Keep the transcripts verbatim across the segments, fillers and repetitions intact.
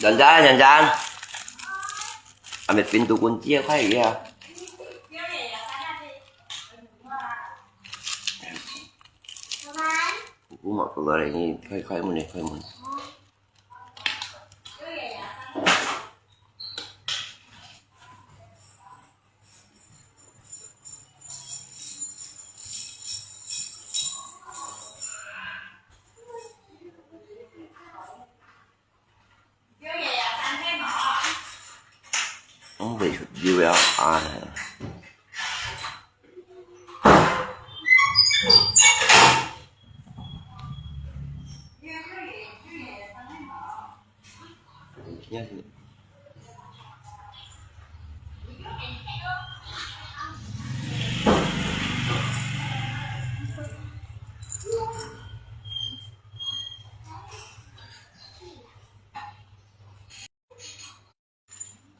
Jangan, jangan. Ambil pintu kunci ya, Kak, ya. Aku mau keluar ini, Kak, Kak, mana, Kak, mana? 嗯，袂出油了啊。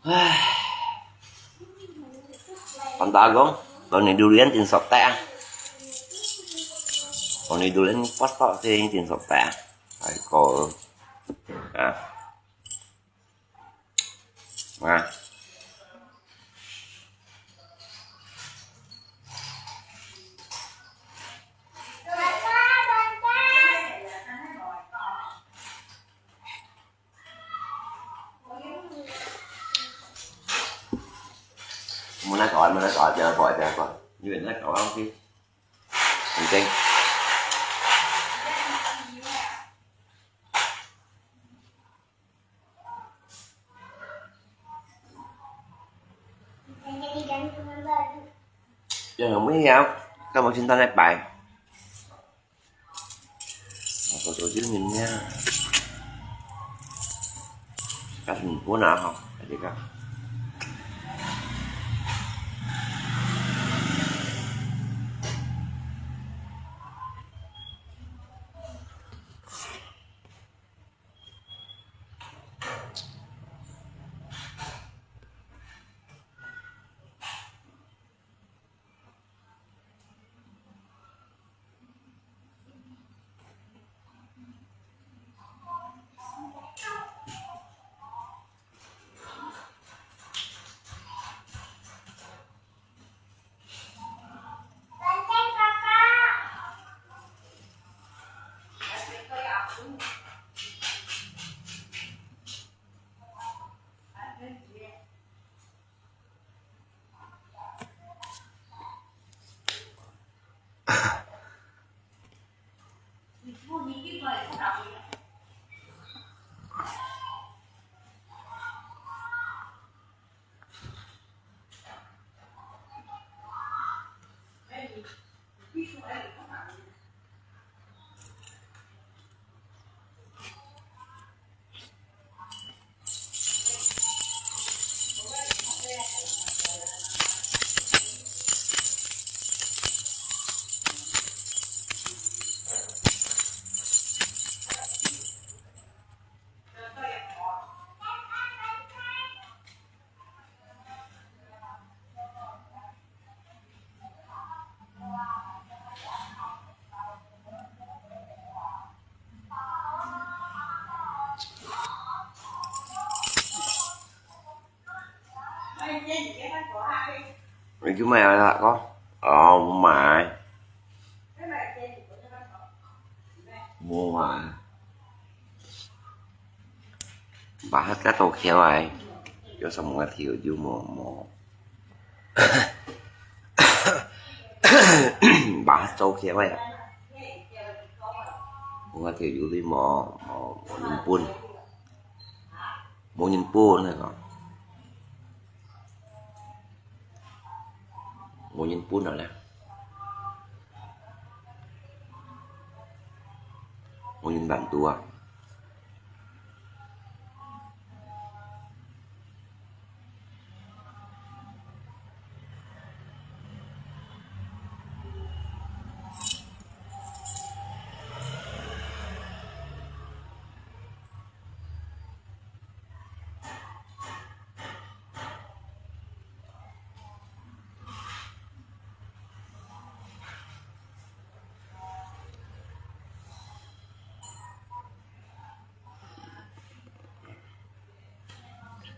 Ai. Tanta gong, bông ni durian chính sọt tẹt à. Bông ni durian pas tọt thì chính sọt tẹt à. Ai, có. À. Mua lá cỏ, mua lá cỏ, chờ cỏ, chờ cỏ. Như vậy lá cỏ không chứ? Mình chênh. Giờ không biết gì không? Tao mà xin tao lại bài. Ako to yun yun niya. Kasi po na ako. Kasi ka. Mày chứ mày là con. Ờ, mày. Mua mà. Bà hết các tô khéo ai. Cho xong mua thiểu chứ mua mua. Bà hết tô khéo ai. Mua thiểu chứ đi mua mua mua nhân bún. Mua nhân bún này con. Mua nhân bún rồi nè. Mua nhân bản tua.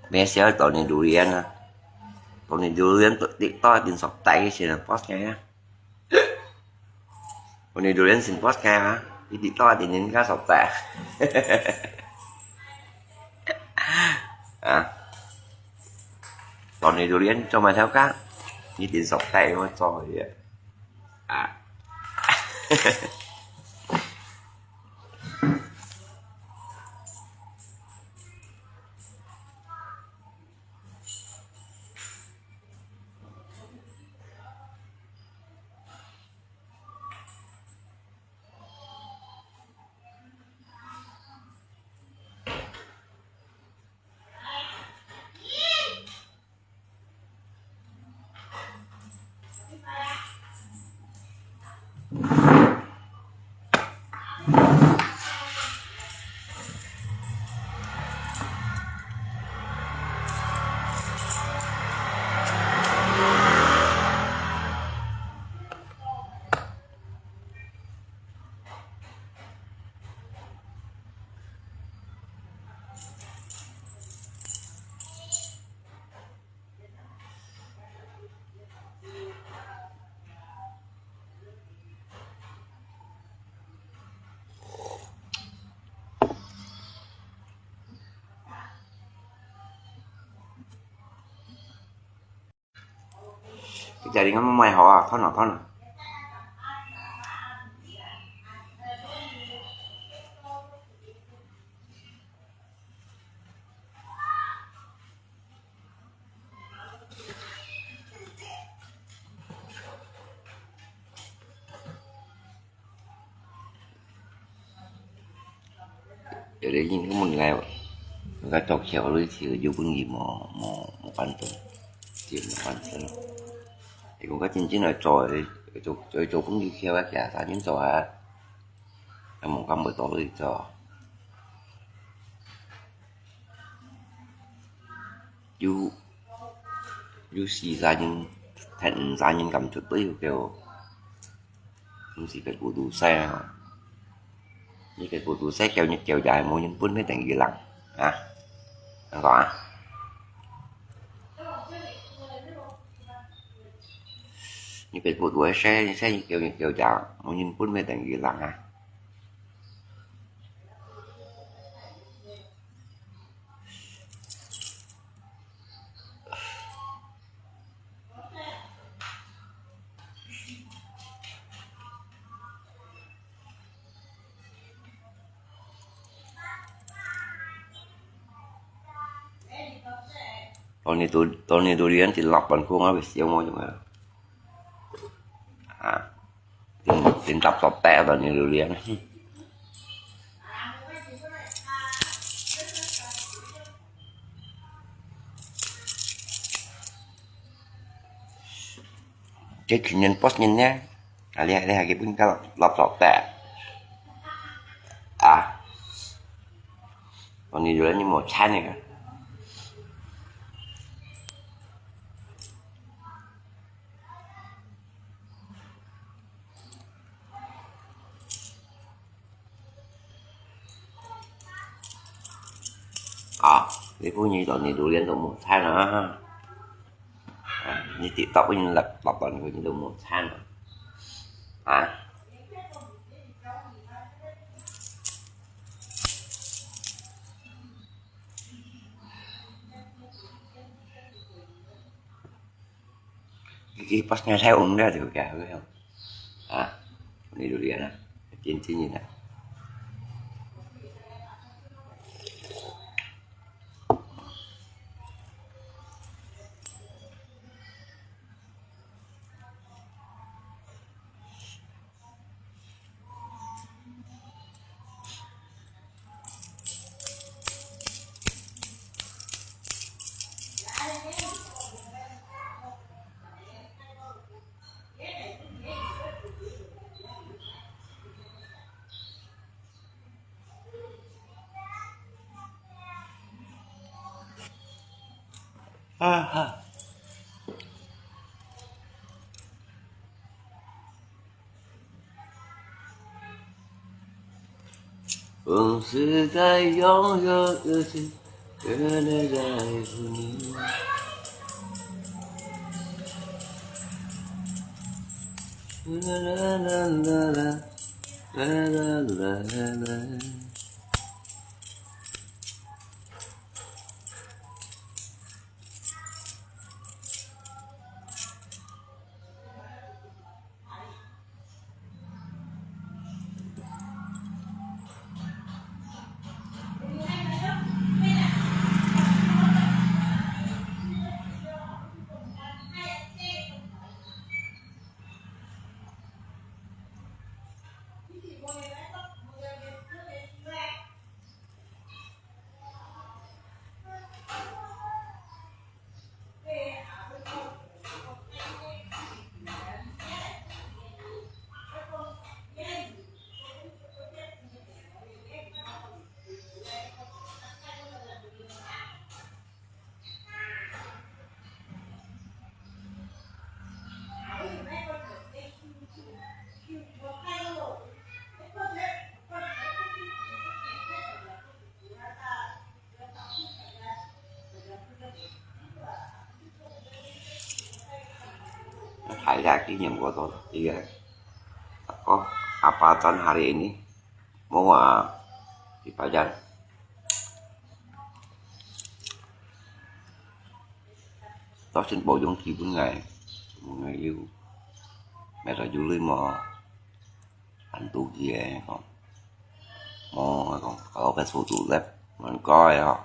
Meh siau Tony Durian ah. Tony Durian tu ti to tin sok tai ke sien bos ngai ah. Tony Durian sin bos ngai ah. Ti ti to tin nin ka sok tai. Ah. Tony Durian cho mai thao ka. Ni tin sok tai mo cho ye. Ah. Cái chai đi ngắm mai hổ à, thoát nào, thoát nào. Giờ để nhìn cái môn này, cái trò khéo lưới thì dù bưng gì mà, mà, mà quan tâm, thì mà quan tâm. Thì cũng có chính chính là trò, trò, trò, trò bưng gì khéo á, kìa, sao chính trò á, em muốn quan tâm tới trò. Yu, yu si sa nhân, thành sa nhân cầm chuột bới kêu. Không si cái của tù xe hả? Như cái của tù xe kêu, kêu dài mua nhân bún mấy tảng gì lặng. Hả? Ăn có à? Như cái của tù xe, xe kêu, kêu dài mua nhân bún mấy tảng gì lặng hả? Tony tu, Tony Durian thì lọc bằng khuôn á, bị siêu môi chúng ta. À. Tin, tin tap tap tè tao ni lu lian. Chết chín nhân post nhân nhé. À, lia, lia, cái bún cá lọc, lọc, lọc tè. À. Còn đi rồi nhưng mà chán này. À, cái phút như tao này đủ liên tục một tháng nữa. À, như TikTok với như là tập bản của như đủ một tháng nữa. À. Cái, cái bắt nghe theo ông ra được cả, phải không? À, đi đủ điện à. Chiến chiến như này. Hai ya ki nyam ko to iya. Ako apa tan hari ini? Mau ah, di Padang. Tao xin bổ dưỡng ki bun ngai. Bun ngai yêu. Mẹ ta du lui mo. Ăn tu ki ai ko. Mo ko. Kalau ka su tu lep. Man ko ai ho.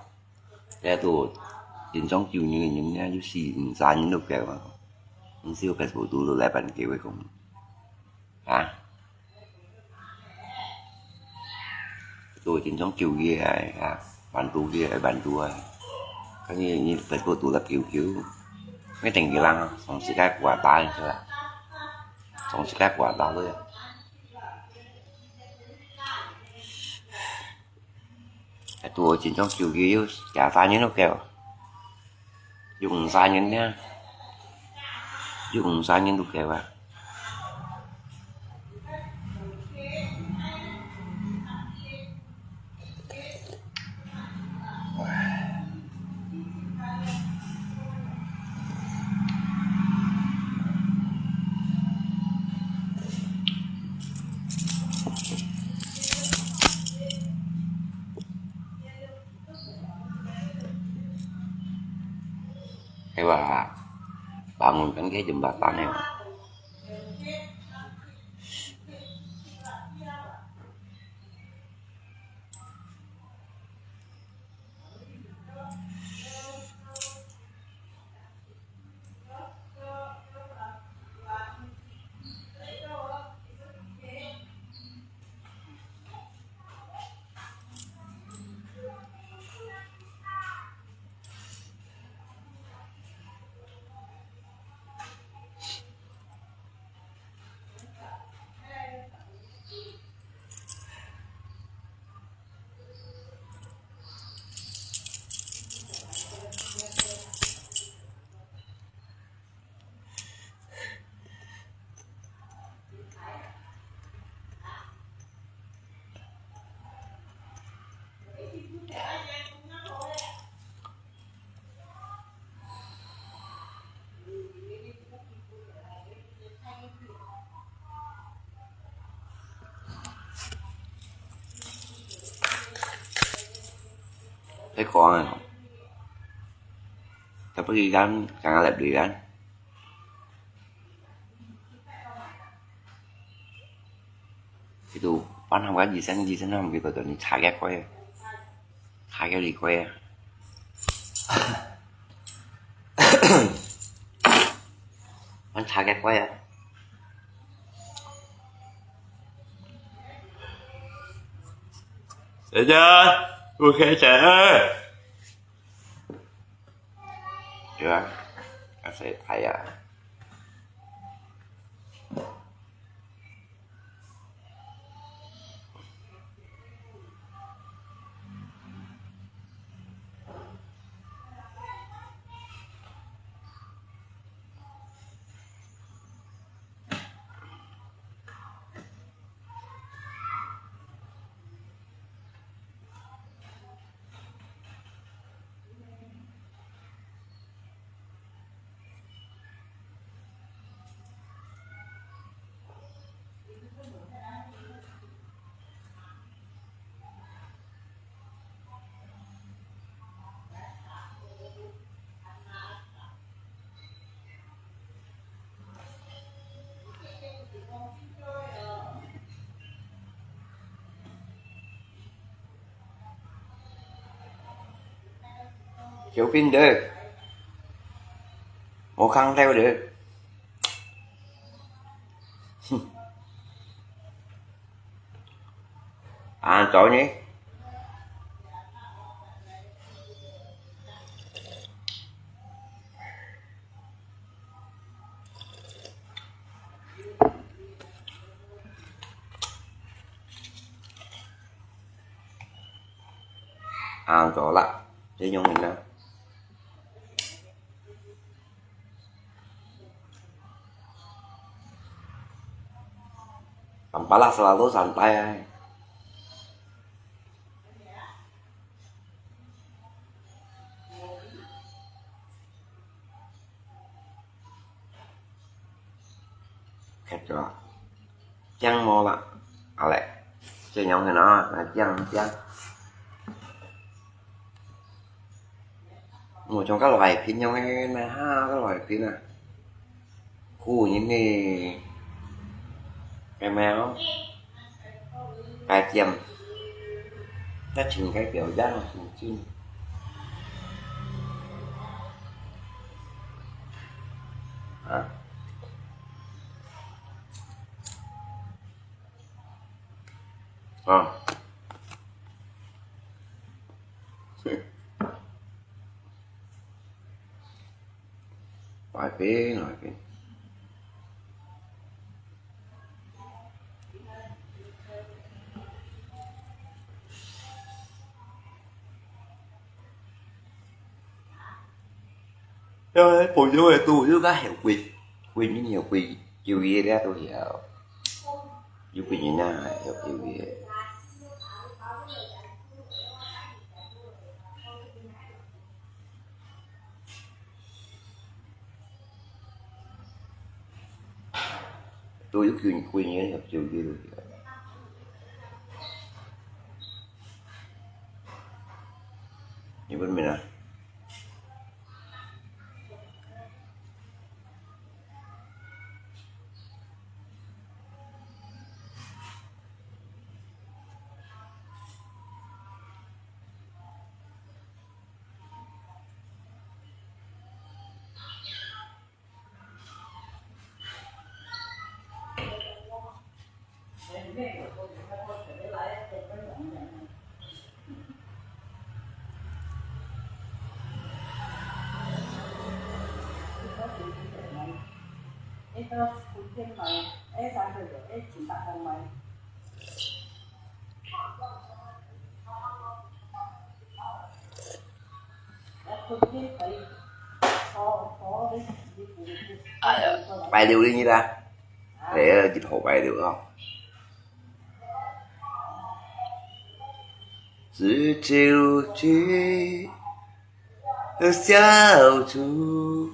Te tu. Jin chong kiu ni ni ni yu si. Sa ni lu ke ma. Ni si ka su tu lep an ke we kong. Ha. Tu chính thống kêu kia ai, à, bạn tu kia ai, bạn tu ai. Có như, như Facebook tu là kêu kêu. Mấy thằng kia lăng, sống xí cái của ta, chứ là. Sống xí cái của ta thôi. Ai, tu chính thống kêu kia, chả ta như nó kêu. Dùng xa nhân nha. Dùng xa nhân được kêu à. Hewa, bangunkan ke jembatan ya. Thấy khó này. Tapi kan, kan ada beli kan. Itu, pan ham kan, jisan, jisan ham gitu, dan ni cakap kau ya. Cakap di kau ya. Pan cakap kau ya. Saja, bukan saya. Ya, saya kaya. 小兵的，我看到的。哼。啊，走呢？啊，走了，这用呢？Tampala selalu santai ai. Khép cho. Chang mò lạ. À lẹ. Chê nhóm thì nó là chang chang. Một trong các loại phim nhóm ấy, mà ha các loại phim à. Khu như này. Cái mèo. Cái tiêm. Các trình cái kiểu dáng là trình trình. Hả? Ờ. Nói phí, nói phí. Ơ, bố chú ơi, tụi chú có hiểu quỷ. Quỷ như nhiều quỷ, chiều gì đó tôi hiểu. Chú quỷ như nào, hiểu chiều gì. Tôi cứ quên nhớ nhập chiều kia rồi. Như bên mình à. Ai da, bài liều đi như ta. Để dịch hậu bài được không? 十九句的小猪。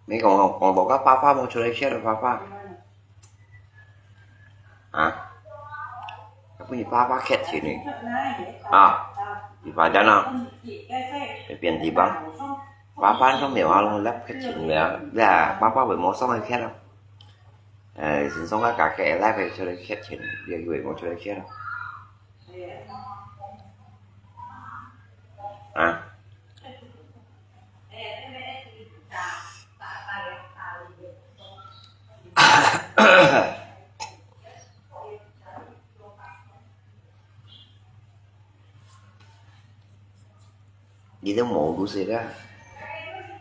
你講講講到个爸爸，我出來笑了，爸爸。啊？不，你爸爸客氣呢？啊？你爸爸呢？變地方。爸爸都沒有啊，我來客氣了，呀，爸爸為麼上來客了？ Ê, xin song ka kake lai phải cho lên khiết chén, việc gì mà cho lên khiết à? À. Đi tới mộ đủ xịt á.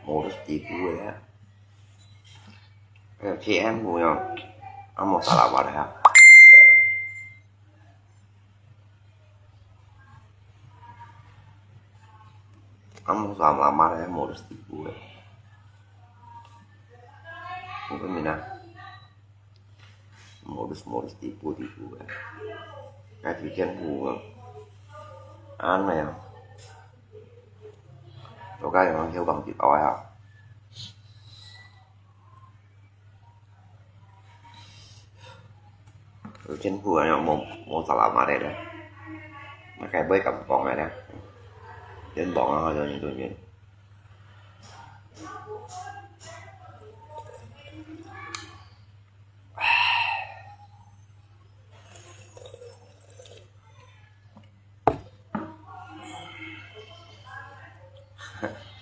Mộ đủ xịt đủ rồi á. Cái K M mù nhờ. Ăn một salad vào đấy hả? Ăn một salad mà đấy, mộ đủ xịt đủ rồi. Không có mình ăn. Modus, modus tipu, tipu. Cái thứ chân phủ ăn này à. Có cái mà thiếu bằng thịt ói à. Thứ chân phủ này một một salad mà đây đấy. Mà cái bơi cắm bóng này đấy. Đến bóng nó cho những tụi mình.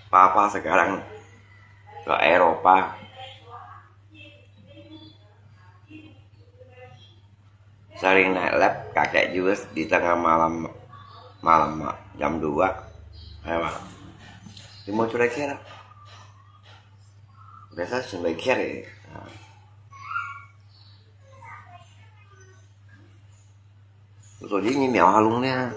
Papa sekarang ke Eropa. Sering naik Grab, kakek juga di tengah malam, malam jam dua. Ayo, Mak. Dia mau curhat ke lah. Biasa sampai kiri. Nah. 所以你苗下弄呢，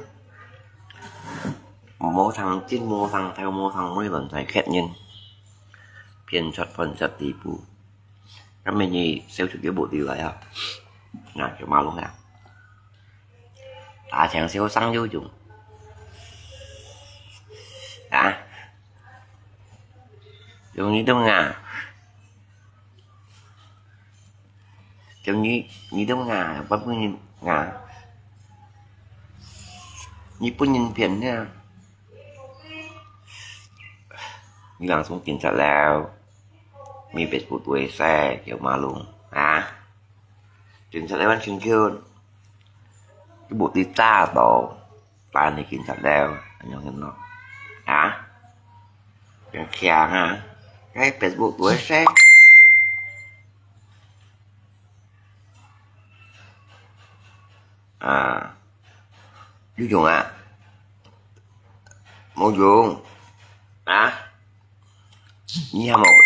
無通進，無通退，無通，每人在客人，騙出騙出地步。 Kan meni sêu chuk yû buk tiu lai ha. Nah, cuma lung ya. Ta chang sêu sang yû yung. Ha? Yung ni dong nga. Yung ni, ni dong nga, bắp ni nga. Ni pun yin pian nha. Ni lang sung kin chat leo. Mi Facebook tuai sai, kiu ma lung. Ha? Chính sách đấy vẫn chừng kiu. Cái bộ tí ta tổ. Ta này chính sách đấy. Anh nhớ nó. Hả? Cái kia ha. Cái Facebook tuai sai. À. Vô dụng à? Vô dụng. Hả? Nhi hâm một,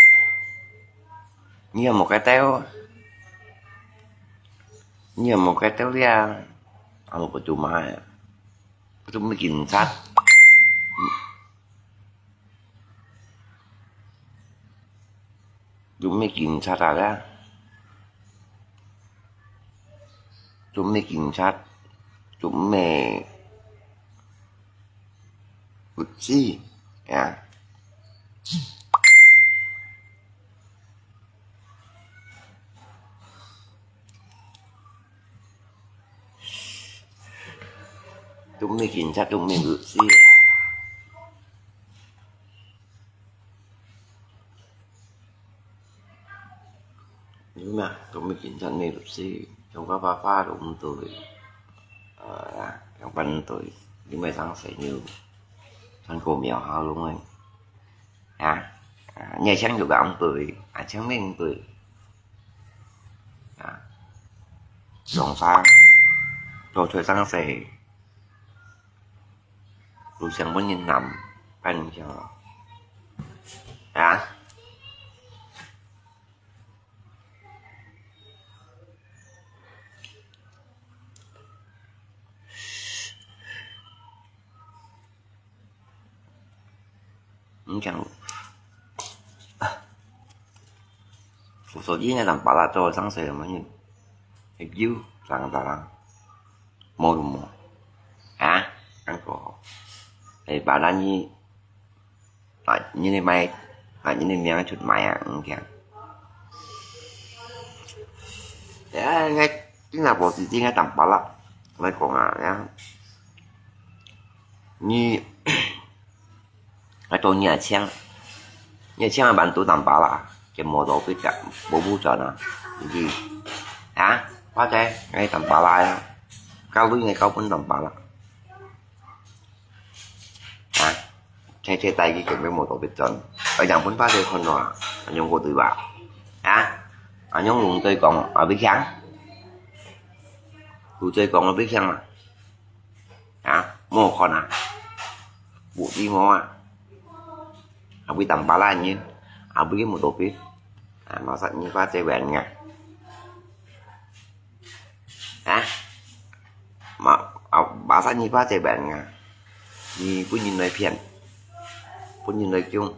nhi hâm một cái téo, nhi hâm một cái téo lia, ăn một cái tù mai, tù mai kính sát, tù mai kính sát à lia, tù mai kính sát, tù mai bút chì, ya. Tụi mình chính xác tụi mình ước gì. Nhưng mà tụi mình chính xác mình ước gì. Trong các pha pha đúng tuổi. Ờ, trong phần tuổi. Nhưng mà sáng sẽ nhiều. Thằng cô mèo hao luôn anh. Ha? Ha, ngiè chhiang yû kang tui, a chhiang meng tui. Ha. Lòng sa, cho thuê sang sê. Lu siang bún yin nằm, bánh siang. Ha? Ncang. Kusot yi ngai tang pala cho sang sê ma nyi. Hek yu, sang tarang. Mo lu mo. Ha? Ang ko. Hei pala nyi. Nyi ni mai. Nyi ni miang chut mai a, ncang. Ya, ngai, tina bo si ti ngai tang pala. Ngai ko nga, ya. Nyi, ngai to nyi a chhiang. Nyi a chhiang a ban tu tang pala. Ke mo to pi ka, bo bu cho na. Nyi. Ha? Pha te, ngai tang pala ya. Ka lui ngai kau pun tang pala. Ha? Cheng cheng tai ki keng pe mo to pi chon. Oi, yang pun pha te kon no. Anyong ko tu ba. Ha? Anyong lung toi kong, a pi chang. Lu toi kong, a pi chang ma. Ha, mo kon a. Bu ti mo a. A bui tang pala nyi. A bui mu to pi. Ha, ma sat nyi pa che wen nga. Ha? Ma, a, ma sat nyi pa che wen nga. Nyi bu nyi noi phian. Bu nyi noi kiung.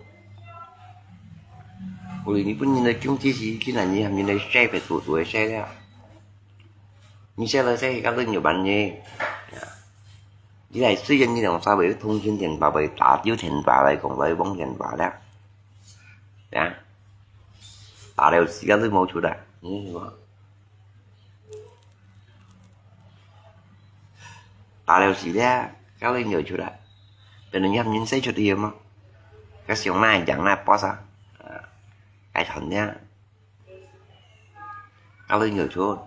Ui, nyi bu nyi noi kiung chi si, chi na nyi ham nyi noi sai pe tu tu sai le. Nyi sai le sai ka lu nyi ban nyi. Ya. Nyi lai sui yin nyi dong sa wei thông讯电话wei打丢电话来讲来网电话了。Ya. 打了死个都冇出来。你说？打了死个，个都冇出来。别人家人生出去嘛，个想那样那巴萨，啊，该谈的。个都冇出。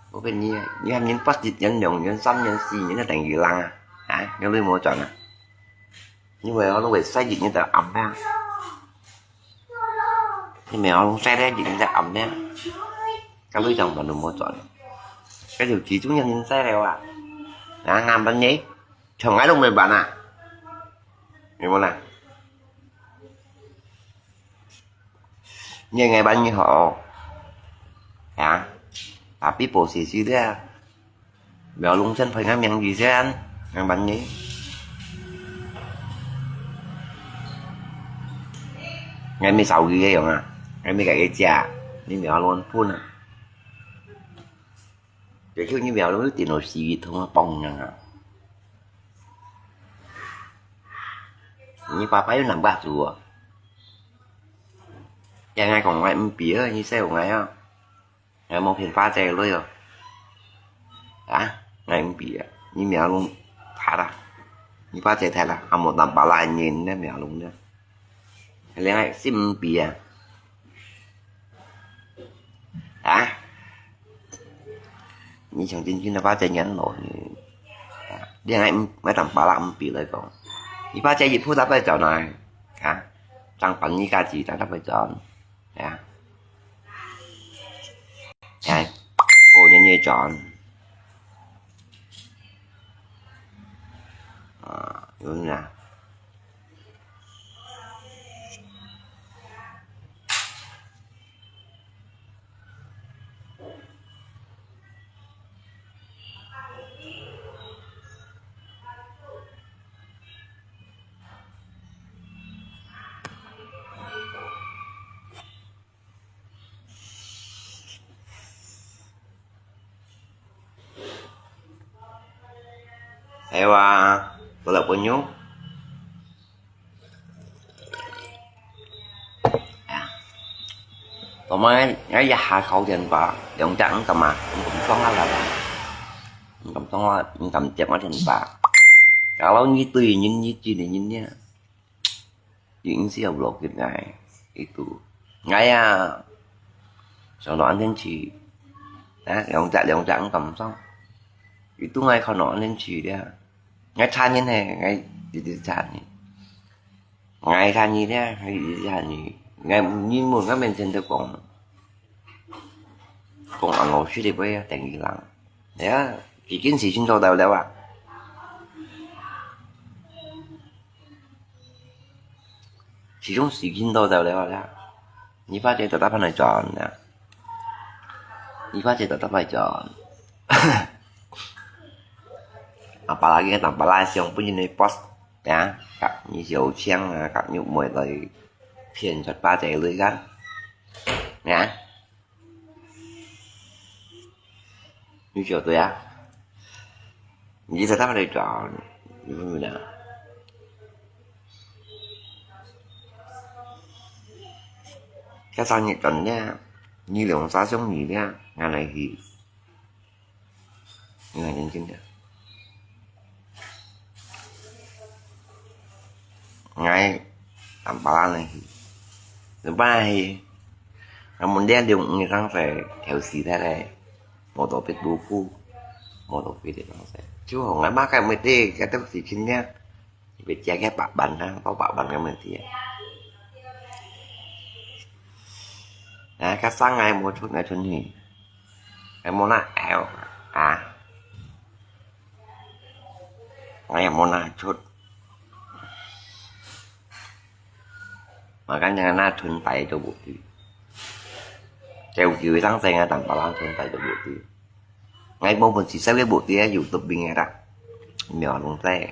我跟你，你看人八十年、两年、三年、四年，那等于人啊，啊，你都冇赚啊。因為𠊎都會使一日到暗咩，因為𠊎都使得一日到暗咩，該鐳上班都無賺，該就集中人使了啊，啊，下半日，像𠊎都無辦啊，明白啦？ 你愛辦你好，啊，tapi posisi dia，苗龍先陪𠊎名義先，𠊎辦你。𠊎咪燒佢个樣啊，𠊎咪个个家，你苗龍分啊。 這就你苗龍電腦死通啊，幫人啊。你爸爸有男爸子哦。𠊎講𠊎毋俾啊，你細我𠊎啊，𠊎無騙花姐鐳哦。啊，𠊎毋俾啊，你苗龍大啦，你花姐大啦，還無當巴拉人呢苗龍呢。 你愛信毋俾啊？啊？你想真正个花姐年老呢？啊，你愛毋，愛當巴拉毋俾來講，你花姐一步踏來轉來，啊？當班你家己踏踏來轉，啊？哎，過年也轉。啊，有人啊。 Hay wa, tolak punyo. Tomai, ngai ya ha kau dian ba, yang dang kama, ngam song ala ba. Ngam song ala, ngam jam ala dian ba. Kalau ngi tui nyin, nyi ji ni nyin nia. Yung siya vlog yun ngai. Itu. Ngai ah. Song no an dian chi. Ah, yang jak, yang jak ngam song. Itu ngai kau no an dian chi dia. Ngai cha nyin he, ngai di di cha nyin. Ngai cha nyi dia, ngai di di cha nyi. Ngai nyin mun ngai men chen de kong. Kong an lo shi de bui ya, teng yi lang. Ya, ki kin si chin to dau le wa. 始終時間到就了啦。你把這特登翻嚟轉啊！你把這特登翻嚟轉。啊，巴拉个當巴拉上本人个 boss 啊，甲你小強啊，甲玉妹來騙出巴這類个，啊。 你曉得呀？你在他们那找，你问问啊。他上你转的，你两三兄弟的，俺来去，你看人真的。 Ngai, tampal anai hi. Lepas hi, namun dia dia ngisang sai, theo si thai lai. Motor pit buku, motor pit dia nang sai. Chu ngai makai mesti, kata si chin dia. Pit dia ke pak ban ha, tau pak ban ke mesti. Nah, kasang ngai mo chun ngai chun hi. Ngai mo na, ayo, ah. Ngai mo na chun. Makanya na chun tai cho bukti. Kêu kêu sang sai ngai tang palang chun tai cho bukti. Ngai mo pun si sai bukti ya YouTube bing ya ta. Myo nung sai.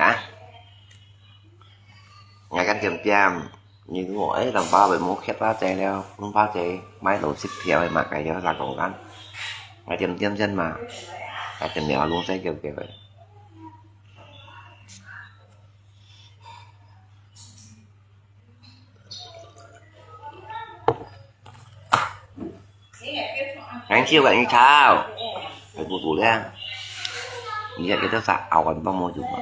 Hah? Ngai kan kiam kiam. Nhìn ngồi ấy làm ba vậy mua khét ba chè leo, không ba chè, máy đồ xích theo mà cái đó là còn gắn. Ngai kiam kiam chân mà. Ngai kiam myo nung sai kêu kêu vậy. Ngai chiêu bạn như sao? Phải buộc đủ đấy. Như vậy cái tao sạc ảo còn bao mô chụp mà.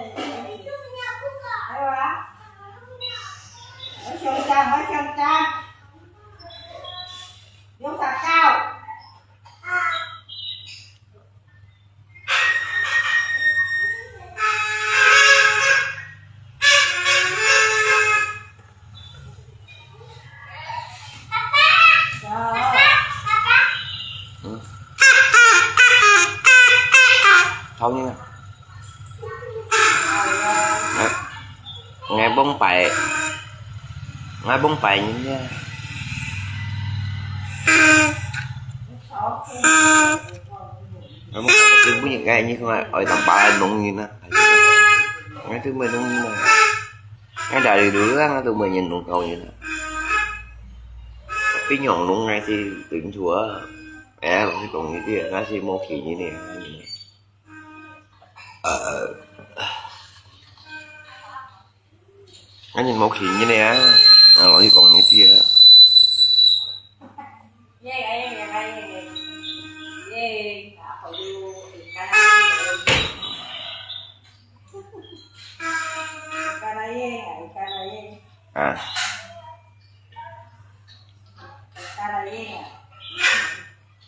好呢。哎，哎，崩坏，哎，崩坏人呢。哎，崩坏，你不应该，你看，哎，当把弄人呢。哎，这没弄人呢。哎，dari dulu kan, tu banyak nungkau ni lah. Tapi nyong nung ngai si tunjuk ah. Eh, orang si kong ni dia, ngai si mau kini ni. Eh, ngai ni mau kini ni ah. Ah, orang si kong ni dia. Ah.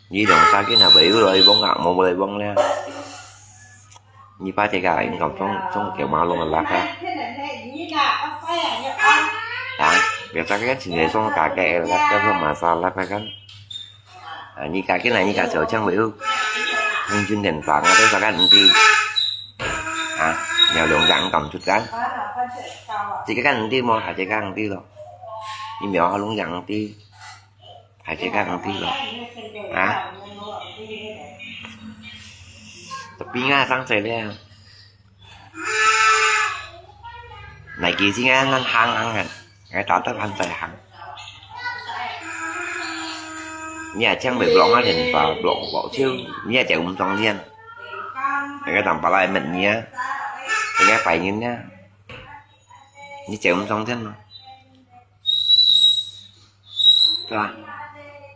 Ni dong sakit na bayu lo ibong ah, mau boleh ibong le. Ni pa tega in kau song song ke ma long la ka. Ya, biasa kan sini song ka ke la ka masalah kan. Ah, ni ka ke na ni ka sio chang bayu. Hong jun den pa nga tu sakan nanti. Ah, nyau long jang kam chut kan. Tiga kan nanti mau haji kan nanti lo. Ni mau halong jang nanti. Haji kan nanti lo. Ah. Tapi nga sang sai le. Nai ki sing ngan hang hang kan. Ngai ta ta han sai hang. Ni a chang bai blok nga den pa blok blok chiu. Ni a chang um song lian. Ngai ta pa lai met ni a. Ngai pai ni a. Ni chang um song lian ma.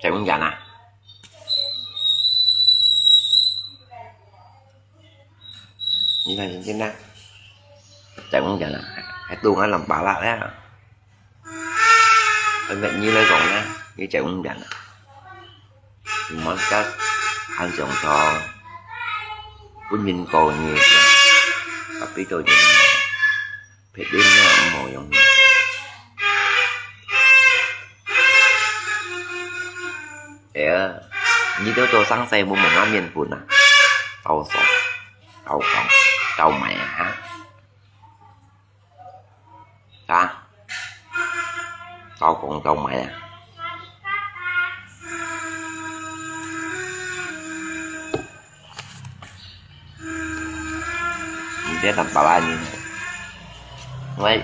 Chang um lian a. Ni ta jin jin na. Chang um lian a. Hai tu ngan lam pa la ya. Ân mệt như nói còn á, như chạy cũng dành. Món cắt ăn trồng trò. Bún nhìn cầu nhiều. Tapi tôi nhìn. Phải đến nó màu giống. Ê, như tôi cho sáng say mua một ngã miền bún à. Tàu sọ. Tàu còng. Tàu mẹ hả? Hả? Tàu còng tàu mẹ à? Ni dia tak pala ni. Ngai,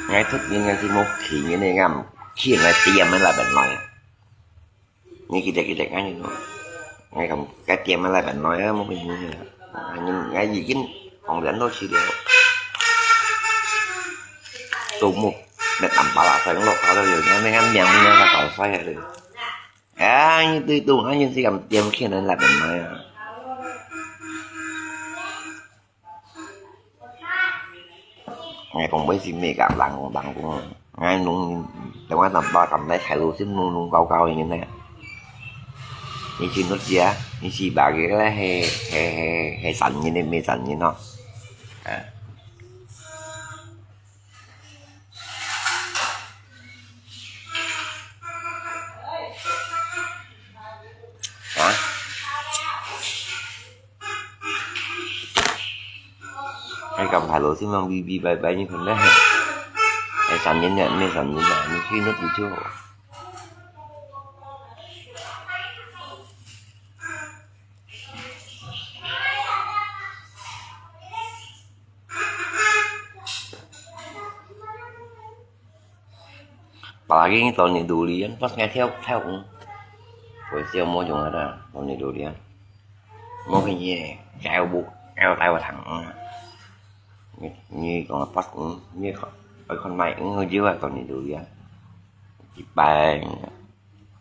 ngai thut ni ngai si mo khi ni ni ngam. Khi ngai tiêm ngai la ben noi. Ni kita kita kan ni no. Ngai kam ka tiêm ngai la ben noi mo bin ni. Ngai ni ngai yi kin kong lian lo chi liao. Tu mo. Ngai tam pala sai lo ka lo yo. Ngai ngai miang ni ngai ka sai ya le. Ai, tui tung, ai, yun si kam tiêm khiên anh lặp anh nói à. Ngai kong bai si mê gak lang kong bang kong. Ngai nung, tao ngai tam ba kam nai khai lu sim nung nung kau kau yun nè. Ni si nut sia, ni si ba ge la he, he, he, he san yun nè, mê san yun no. À. Hả? Ai, kam phải lo sim mang bi bi bai bai như thế này. Ai, san yun nè, mê san yun nè, mê khi nut đi chua. Apalagi ini tahun durian, pas ngai theo theo. Buổi chiều mua chúng ta tahun durian. Mua cái gì, kéo bụng, kéo tay vào thẳng. Như, như còn là pas, như con, con này cũng hơi dưới là tahun durian. Chị bài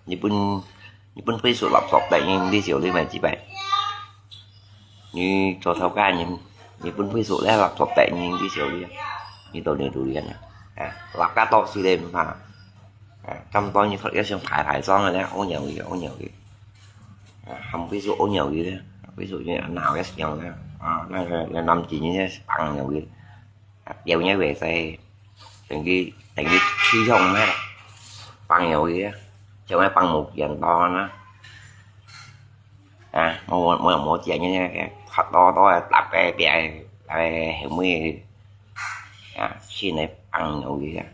日本，日本飛速垃圾袋，你知少啲咩？知咩？你做頭家人，日本飛速咧垃圾袋，你知少啲？你到你度啲人啊？啊，垃圾多死你唔怕。啊，咁多你一想排排裝嘅咧，好nhiều嘢，好nhiều嘢。啊，含飛速好nhiều嘢咧，飛速你鬧一樣咧，啊，那個，那諗住你咧，放nhiều嘢。 啊，掉你位在，等於，等於吹風咩啦，放油去啊，像該放木匠當啊，啊，我，我，我又無錢个，拍到到个，搭个，别个，搭个，后尾，啊，先来放牛个。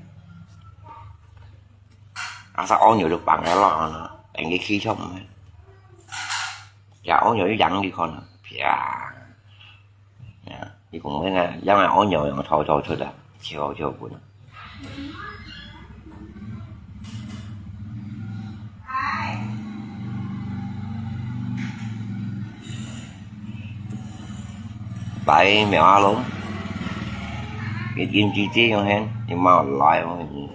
啊，啥屙尿就放个咯，等佢起床嘛。呀，屙尿就扬佢看，啪！呀，佢讲咩呢？让佢屙尿，让佢臭臭出来，臭臭滚。 Pai mèo a lông. Cái chim chi chi không hen, nhưng mà lại không hen.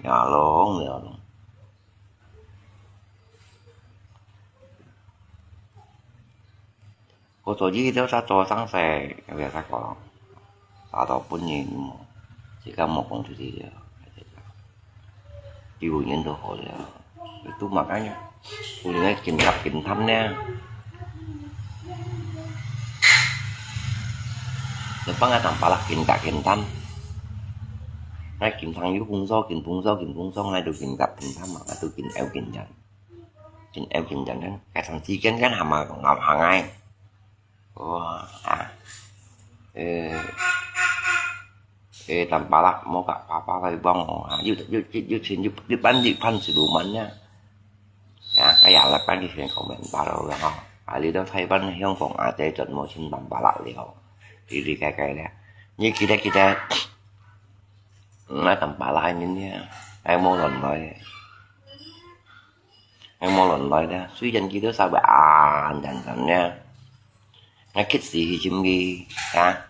Mèo a lông, mèo a lông. Có tổ chức đâu sao tổ sáng sớm, việc sao có. Sao tổ 本人 自家無講出去了。 幾個人都好了，都嘛該樣，有人愛緊急緊貪呢。你幫𠊎當巴拉緊急緊貪，𠊎緊貪有風騷，緊風騷，緊風騷，𠊎都緊急緊貪嘛，𠊎都緊要緊人，緊要緊人呢，該長時間間還嘛咬下𠊎。 哇，啊，呃，呃，當巴拉，莫甲爸爸來幫我啊，又，又，又，又錢又，又搬，又搬水路門呀。啊，哎呀，來搬一圈，講明白了哈。啊，你到台灣、香港啊，這轉無錢當巴拉了，哩哩該該了。你記得，記得，嗯，啊，當巴拉人呢，哎，無亂來。 哎，無亂來呢，雖然佢都稍微啊，等等呢，𠊎刻意去尋佢，啊，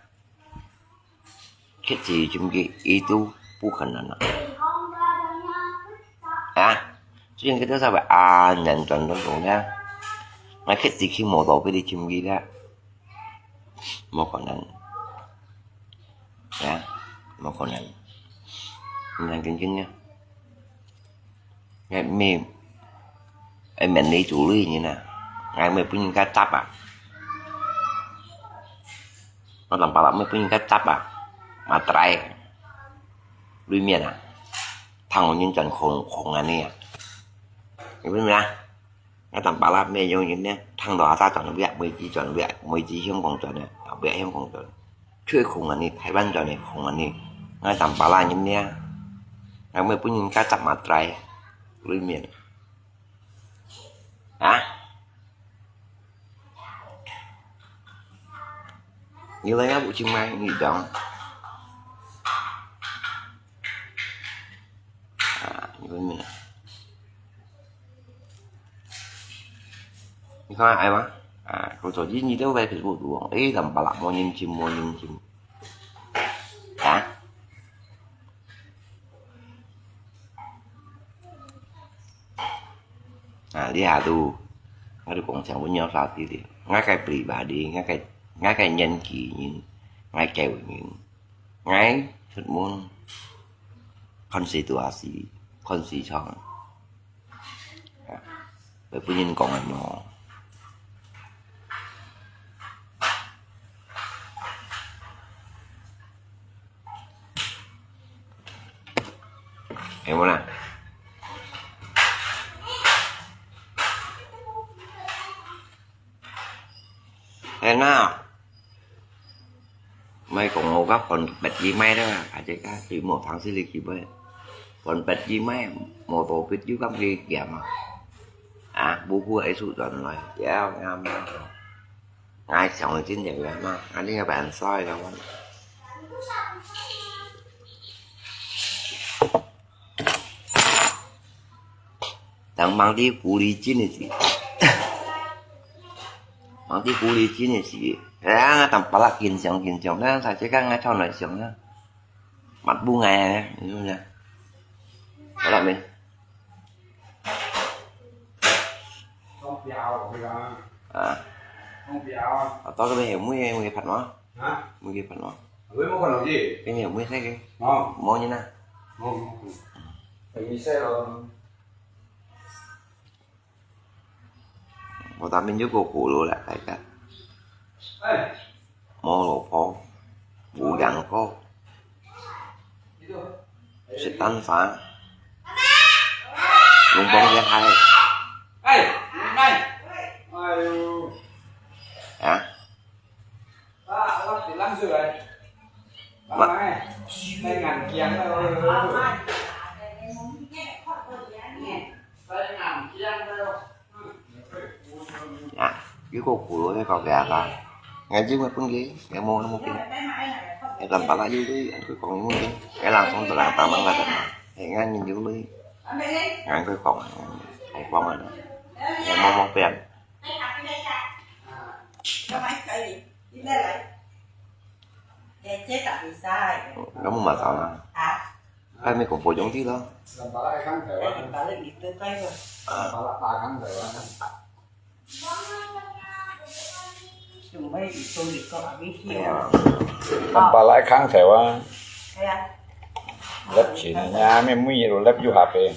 刻意去尋佢，佢都不可能了。啊，雖然佢都稍微啊，等等等等呢，𠊎刻意去無到別地尋佢了。 無可能。啊，無可能。你看真真呢。𠊎乜，𠊎乜你做鐳人啊，𠊎乜分人家執啊。𠊎當巴拉乜分人家執啊，materai。鐳面啊，聽我人轉空，空啊你啊。你明白啊？ 𠊎當巴拉乜樣人呢，聽到阿爸轉việc，妹子轉việc，妹子香港轉呢，việc香港轉，出去空啊你，台灣轉呢，空啊你，𠊎當巴拉人呢，𠊎乜分人家執materai，鐳面。啊？你來也不去買，你講。啊，你問咩啊？ 你看，哎嘛，啊，工作日你都會Facebook讀哦，哎，當巴拉，無認真，無認真。啊？啊，這下都，𠊎都講聲，𠊎仰煞知咧。𠊎个pribadi，𠊎个，𠊎个年紀人，𠊎个人，𠊎出門，看situasi，看市場。 會分人講个無？係無啦？係啦。 莫講𠊎个phone別人買了，大家最無通識个機會。Phone別人買，無到別有咁个險啊！啊，無苦愛受轉來，要要要。𠊎想真正个嘛，啊，你个辦法个嘛。 Tang mang ti kuli chin si. Mang ti kuli chin si. Kaya nga tang palak kinsiyong kinsiyong na sa chika nga chao na siyong na. Mat bu ngai na. Wala min. ต้องเปียวเวลา Ah. ต้องเปียว Atau kami mui mui phat mo. Hah? Mui phat mo. Mui mo kono ji. Kami mui sai ke. Mo. Mo ni na. Mo mo. Kami sai lo. Mo ta min ju ko ko lo la kai ka. Ai. Mo lo po. Bu yang ko. Sit tan fa. Lung bong ya hai. Ai. Mai. Ai. Hah? 冷水來。來，來，來眼鏡了。啊，有个苦了，那个给他吧。眼睛会崩的，眼毛那么冰。那个巴拉有的，俺去讲有的，俺人从这来打忙了的嘛，哎，俺人有的，俺去讲，讲讲啊，眼毛毛变。 你毋嘛走啦？啊？哎，你講保重啲咯。啊。哎呀，nampak lai khang theo啊。係啊。Lep sini nya，咩咩都lep又下邊。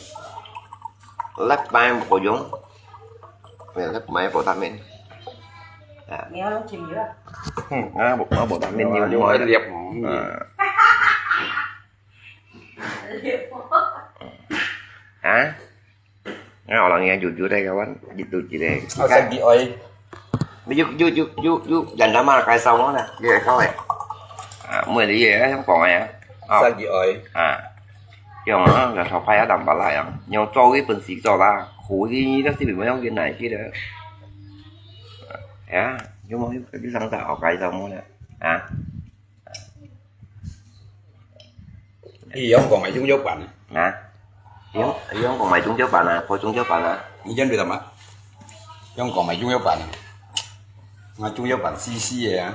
Lep mai保重。Lep mai保大面。啊。你要用金鱼啊？嗯，啊，我我保大面，你我lep。嗯。啊？ 啊，orang yang jujur deh kawan, gitu gitu deh. 啊，生意愛。你又又又又又人家嘛介紹我啦，你來講誒。啊，每個月啊，香港誒啊。啊。生意愛。啊，用啊，那頭牌啊，當巴拉樣，用做一本事做啦，苦的，那是沒有用的，哪去的？啊，有沒有？你上次好介紹我啦，啊？ 你用講買中藥板啊？啊？用用講買中藥板啊，破中藥板啊。你認得嘛？用講買中藥板啊？買中藥板死死个啊。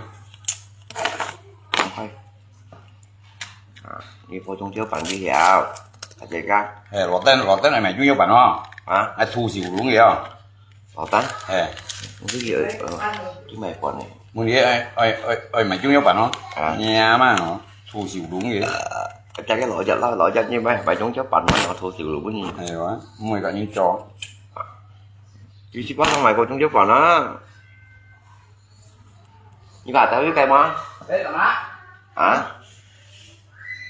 啊，你破中藥板去了，啊，這个。嘿，羅登羅登來買中藥板哦。啊？還出手龍个哦。 老大，嘿。你這个，呃，你買飯呢？問你愛愛愛愛買中藥板哦？啊。你阿媽哦，出手龍个。呃，大家老一隻啦，老一隻你買買中藥板嘛，然後出手龍个。係啊，毋會甲你做。你去巴上買過中藥板啊？你把台灣改嗎？哎，幹嘛？啊？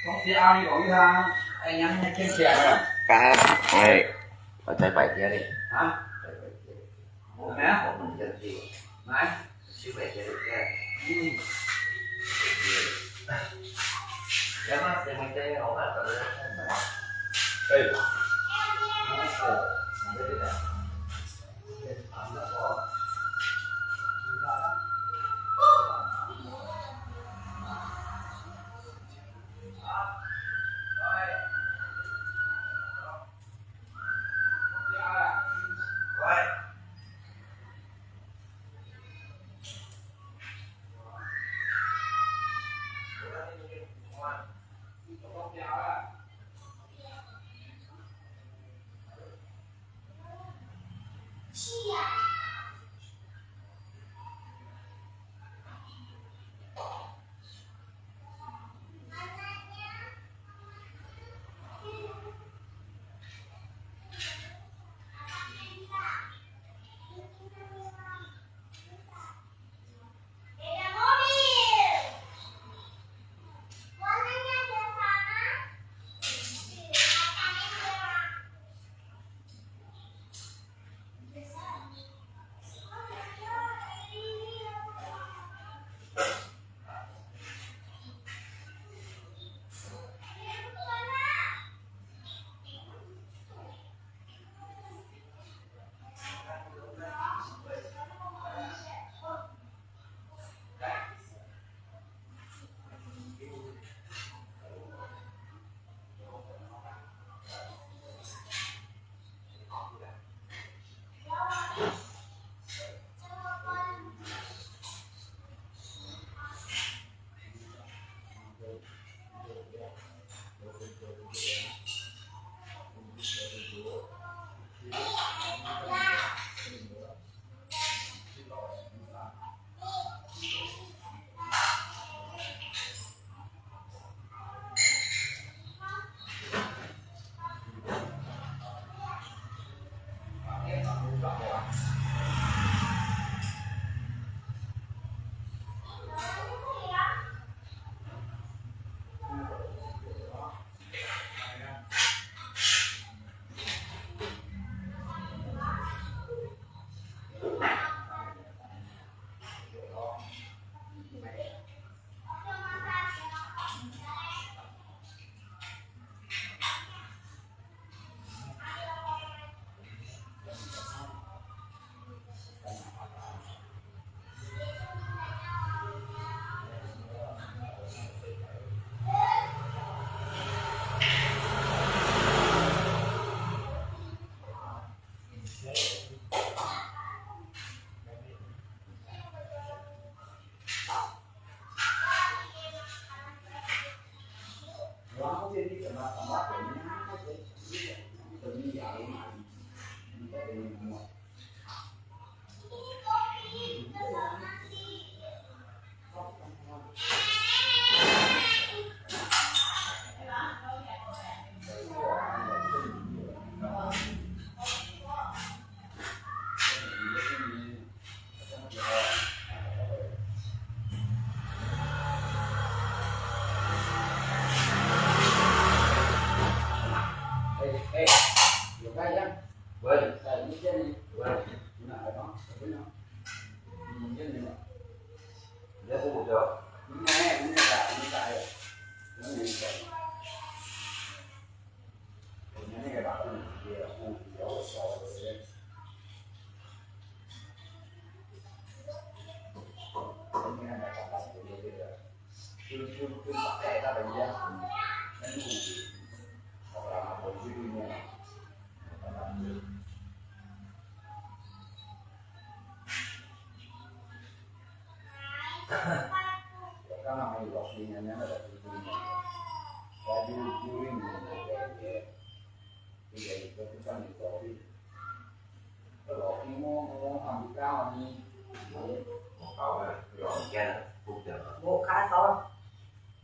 東西啊，你講一下，哎，你還天天啊？該，哎，我再擺些嘞。啊？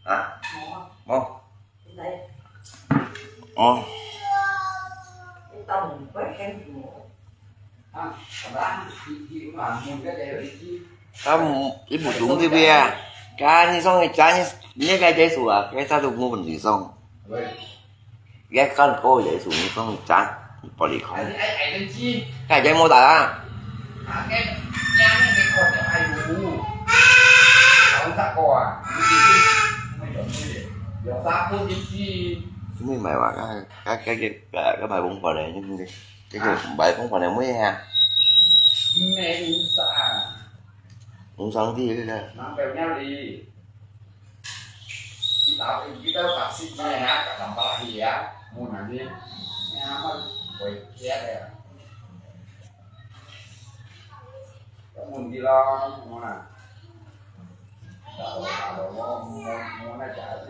啊？無。哦。啊，佢無中這邊啊，該你上去站，你該結束啊，該啥都無問題上。 也看過耶穌，你講你站，你玻璃空。該真無打啊。你買吧，該，該，該，該，該買紅包呢，你，你，這個買紅包呢，沒啊？沒有啥。紅上帝這個。拿表那裡。 佢打，佢兜打死佢啊，打打打佢啊，無能力，你阿媽會驚个。有問題咯，我啊，打咯打咯，我我我那家伙，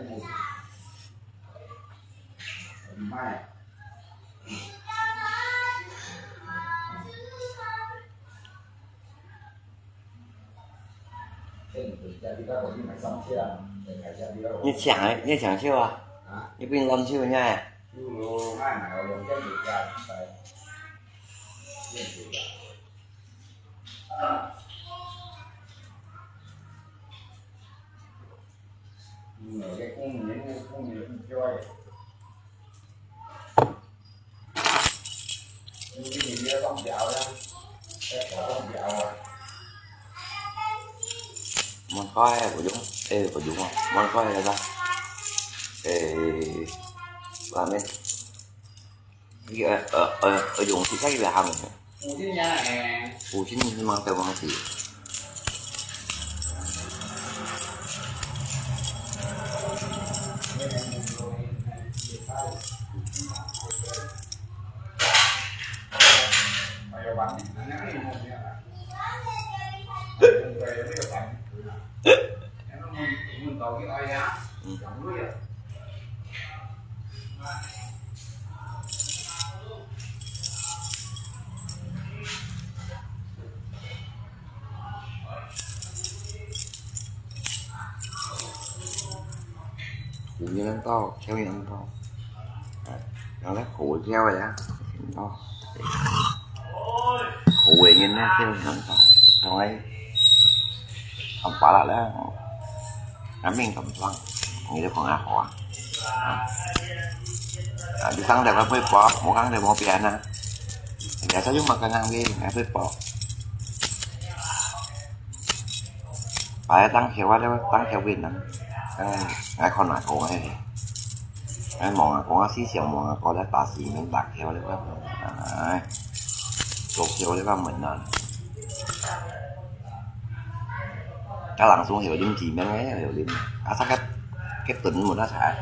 唔係。 你搶欸，你搶手啊？啊？你變藍手呢？Món khoai bổ dưỡng, ê, bổ dưỡng không? Món khoai là sao? Ê, làm đi. Cái, ờ, ờ, ờ, dùng thịt khác gì là hầm nhỉ? Củ chín thì mang theo bằng thịt. Khổ như ăn to, khéo như ăn to. Đấy, nó rất khổ khéo rồi á. Ăn to. Khổ vậy nên nó khéo như ăn to. Xong ấy, ăn pá lại đó. Ngắm mình cầm lăng. Nghĩ được khoảng ác hóa. À, đi căng đẹp là quên bỏ, muốn căng đẹp bỏ bia nè. Để sao chúng mà căng ngang đi, ngã quên bỏ. Phải tăng khéo quá, tăng khéo Việt Nam. Tăng, ai còn nói khổ này. Ai mong à, có xí xiang mong à, có đã ta xí mình tăng khéo đấy quá. Ai. Số khéo đấy quá mình nè. Các làng xuống hiểu liêm chỉ mấy ngày hiểu liêm. À, sao cái, cái tuần một nó thả.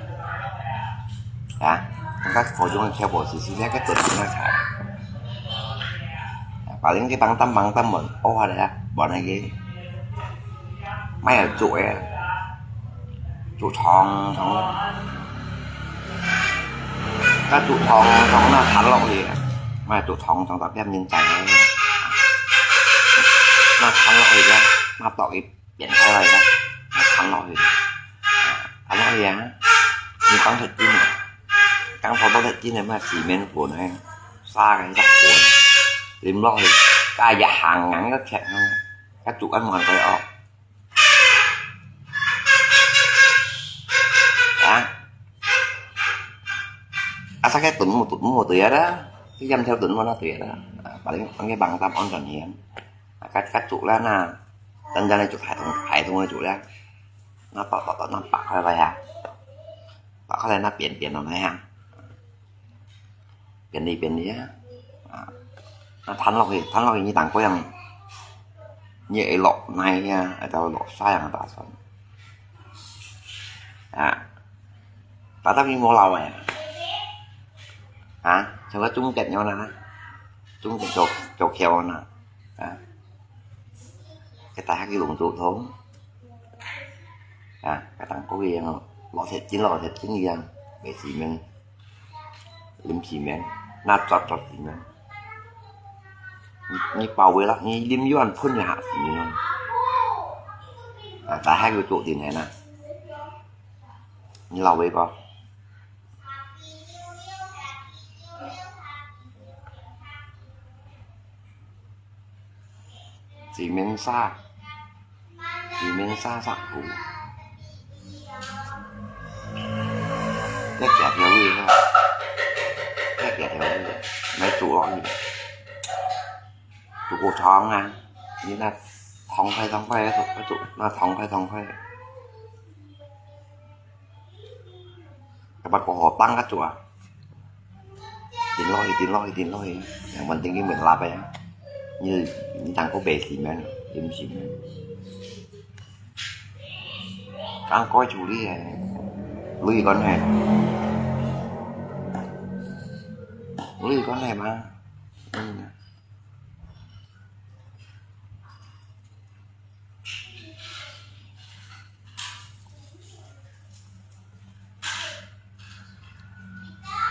À, các khổ chúng khéo bộ xí xí cái tuần một nó thả. Bà lính cái băng tâm, băng tâm một ô hả đấy, bọn này cái. Mấy ở chỗ ấy. Chỗ thong, thong. 該竹筒，筒那彈落去，買竹筒，筒特別人在个，那彈落去个，那倒一扁開來个，那彈落去，彈落去啊，你講食緊啊，講泡到食緊个，買洗面粉个，沙个一隻粉，淋落去，加一行人个切，該竹个滿个哦。 啊？啊，sa cái tuần một tuần một tuần đó, cái dăm theo tuần một tuần đó. À, paling cái bằng tăm ôn tròn hiến. À, cắt cắt chuột lá na, tân tân này chuột hệ thống, hệ thống này chuột lá. Nó tọt tọt tọt nó bạc khai lại ha. Bạc khai lại nó biến biến nó này ha. Biến đi, biến đi á. À, nó thắn lọc thì, thắn lọc thì như tàng có yang, như ấy lọc này nha, ấy tao lọc sai yang ta son. À, ta tao như mua lầu này. À, sao có chung kẹt nhau nè. Chung kẹt chỗ, chỗ khéo nè. À. Cái ta hát cái lùng tụ thôi. À, cái tàng có gì, lọ thiệt chín, lọ thiệt chín gì à. Bé xì men. Liêm xì men, na chọt chọt xì men. Nyi, nyi pau wê lak, nyi liêm yuan phun ya hak xì men. À, ta hai cái tụ tin hè na. Nyi lau wê ko. Xì men sa. Xì men sa sặc cù. Nhất kẹt theo lui ha. Nhất kẹt theo lui. Máy trụ lọ gì. Trụ cổ tròn à. Như là thòng khay, thòng khay, trụ, trụ, là thòng khay, thòng khay. Các bạn có hộp băng các chùa. Tin lôi, tin lôi, tin lôi. Yang penting cái mình lap ya. Như, như thằng có bể xì men, liêm xì men. Ăn coi chủ đi à. Lui con này. Lui con này mà. Ừ.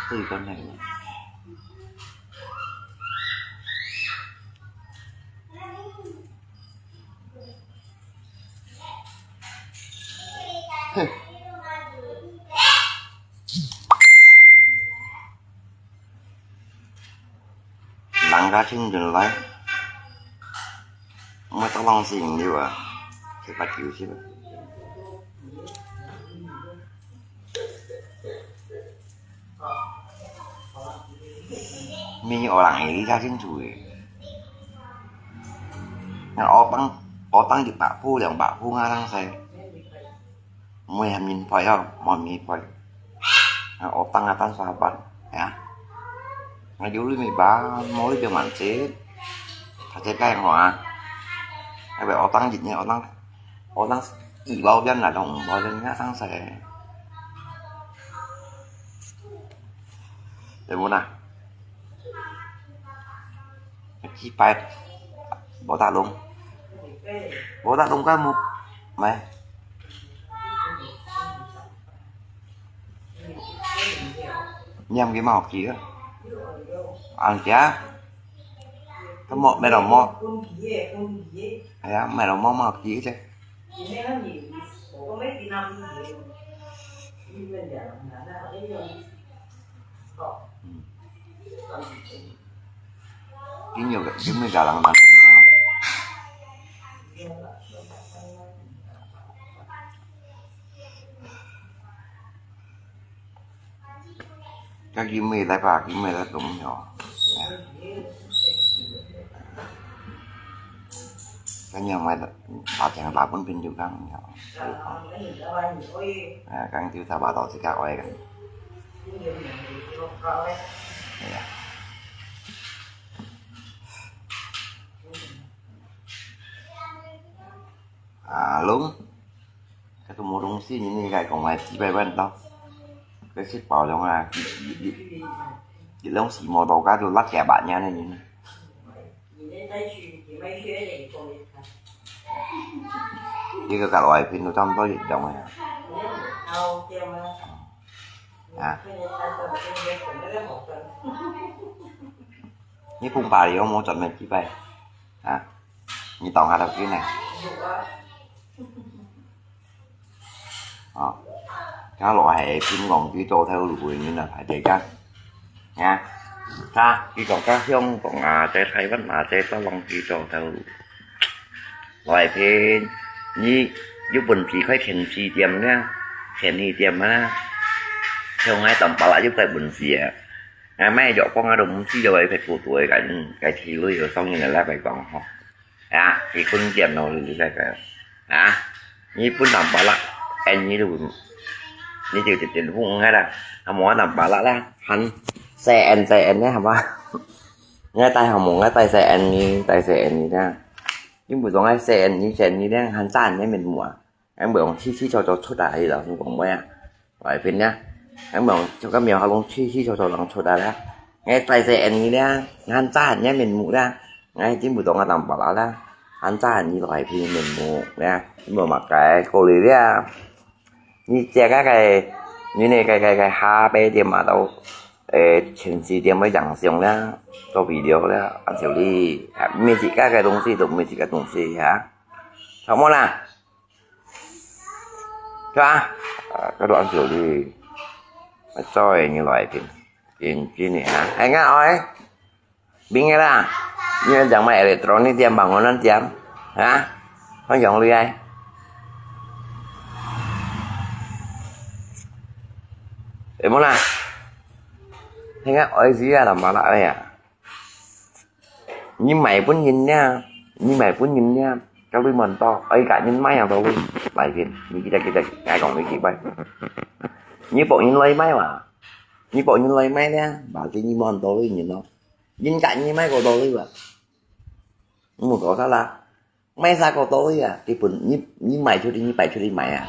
Tùy con này. Lăng cá chim chun lai. Mơ tao lòng xì liu à. Cái bát kiu xí. Mi ở lăng ấy cá chim chun. Ngà ở tăng, ở tăng chịu bạc phu, liang bạc phu ngà lăng sai. Mui hàm nhìn phải không? Mò mi phải. À, ở tăng là tăng sao bạn? Ya. Ngà dù lui mi ba, mò lui cho mặn xí. Thật thế cái hả? Ai bảo ở tăng dịch nhé, ở tăng, ở tăng ý bảo dân là đồng bảo dân ngã tăng sai. Để muốn à? Chi pai, bó ta lông. Bó ta lông cái mục. Mày. Nhâm cái màu kia. Ăn kia. Cái mỏ, mày đồng mỏ. Ai à, mày đồng mỏ màu kia chứ. Kính nhiều, kính mười cả làng bán. Các kính mười lái bà, kính mười lái tổng nhỏ. Các nhà mày bà chẳng bà cũng pin chịu căng nhỏ. À, căng chịu sao bà tỏ thì các oi căng. Iya. À, lúng. Cái tôi mua đông xí như này cái còn phải chỉ bài văn đâu. Cái xếp bảo trong là chỉ, chỉ, chỉ, chỉ lông xí màu đầu cá tôi lắc kẻ bạn nha này như này. Cái cái cả loại phim tôi trong tôi đồng này. 啊。你分巴黎有無專門幾擺？啊？你當下都幾呢？啊，假如係平常佢做頭路个人啊，排隊个。啊，他，佢講个香港啊，在台灣啊，在香港佢做頭路。 來平，你有本事開便利店啦，便利店啊，像𠊎當巴拉有大本事啊，𠊎買藥房啊都毋使要，該個個个个个提鐳个，當然啦，來講吼，啊，佢分店咯，你來个，啊，你本當巴拉，哎，你都，你就直接問𠊎啦，啊，無當巴拉啦，喊細人細人呢，好嗎？𠊎戴好無？𠊎戴細人呢，戴細人呢啦。 因為講愛細人，細人呢，還早人个面目啊，還袂用起起坐坐出來，老實講話啊，外邊呢，還袂用就个廟下攏起起坐坐人出來啦。𠊎戴細人呢，還早人个面目啦，𠊎真不懂啊，當巴拉啦，還早人外邊面目啦，無麼个過來啦。你這个个，你那个个个下背點嘛都，誒，前四點个影像啦，做video啦，按照你，啊，每一个个東西都每一个東西哈。 好無啦？對吧？啊，該都恁久哩。啊，做个你來一遍，認真个哈。哎，𠊎愛，明个啦。你們講買electronic店、bangunan店，啊？看用力哎。哎，無啦。你看，愛死啊，他媽的，哎呀！ 你賣分人呀，你賣分人呀，該鐳無多，哎，該人買啊，到位，來片，你記得記得，𠊎講你幾擺。你幫人來買哇，你幫人來買呢，berarti你無多位人咯。人家你買過多位哇，你無搞錯啦，買啥過多位啊？基本你你賣出去，你擺出去賣啊，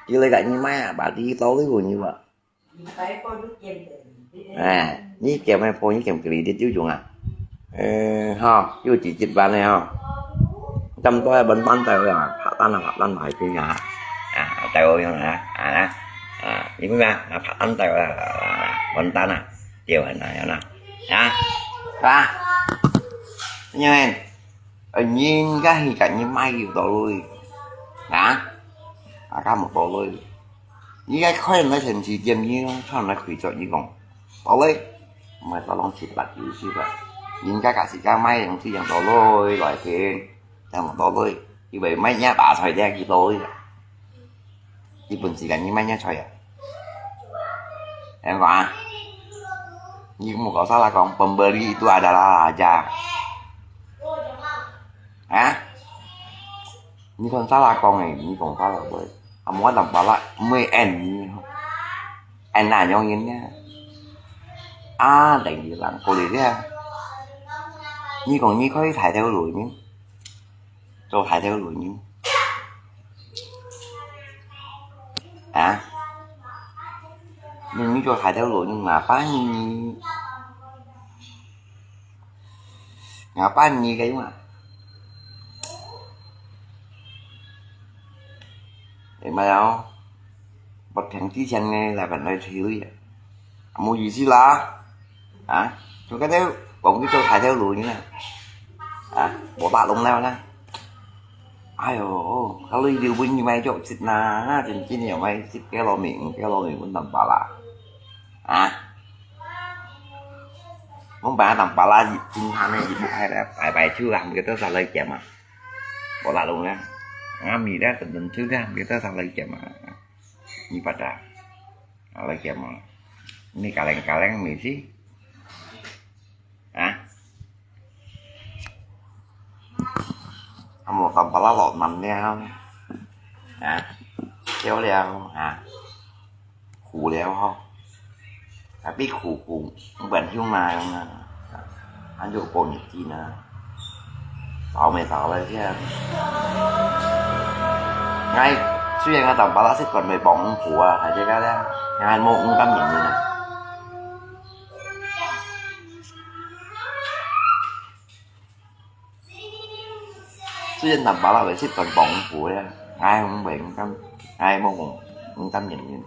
佢來該你買啊，berarti多位有人哇。 哎，你減个波，你減credit有用啊？呃，吼，有幾十萬个吼。咁多个分單帶啊，拍單啊，拍單來聽啊。啊，帶我用啊，啊，啊，你看啊，啊，拍單帶啊，分單啊，對啊，那樣啊，啊，是吧？因為，呃，人家係跟你買有道理，啊，啊，佢無道理。 你該看來天時點你咯，看來開著你講，好嘞，毋係到攏七八九十啊，人家假使講買東西樣到來來去，樣到來，因為買若白菜咧，佢到來啊，佢本時間你買若菜啊，聽講啊，你莫搞啥啦講，pembeli itu adalah raja，啊？ 你看啥啦講个，你講啥啦喂？啊，無當巴拉，毋會演你，演哪樣人呢？啊，等於人過來了。你講你可以抬頭路呢，做抬頭路呢？啊？你你做抬頭路呢嘛，反正你 Ngapain你kayu mah? Em mà đâu? Bật thằng tí sen này là bạn nói thì lui à? Mua gì xí lá? Hả? Chúng cái đấy cũng cái tôi thái theo lùi như này. Hả? Bộ bạ lông leo nè. Ai ồ, cái lui điều binh như mày chỗ xịt nà, trên chín nhiều mày xịt cái lò miệng, cái lò miệng cũng tầm bạ lạ. Hả? Mong bà tầm bà la gì, chính hàng này gì bộ hay là bài bài chưa làm cái tớ sao lấy kèm à. Bỏ lạ luôn á. Ngắm gì đó, tình tình chứ đó, cái tớ sao lấy kèm à. Như bà trà. À, lấy kèm à. Này cả leng, cả leng này chứ. Hả? Hâm mộ tầm bà la lọt mặn đeo. Hả? Kéo đeo, hả? Khủ đeo hông? Tapi khủ khủ, không bền hiu mà, ăn dụ bộ nhật chi nè. Tao mày tao lại chứ. Ngay, suy nghĩ tao bà la xích còn mày bỏng khủ à, hả chứ cái đó. Ngay ăn mộ cũng cắm nhịn như này. Suy nghĩ tao bà la lại xích còn bỏng khủ à. Ngay không bền cắm, ngay mộ cũng, cũng cắm nhịn như.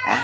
Hả?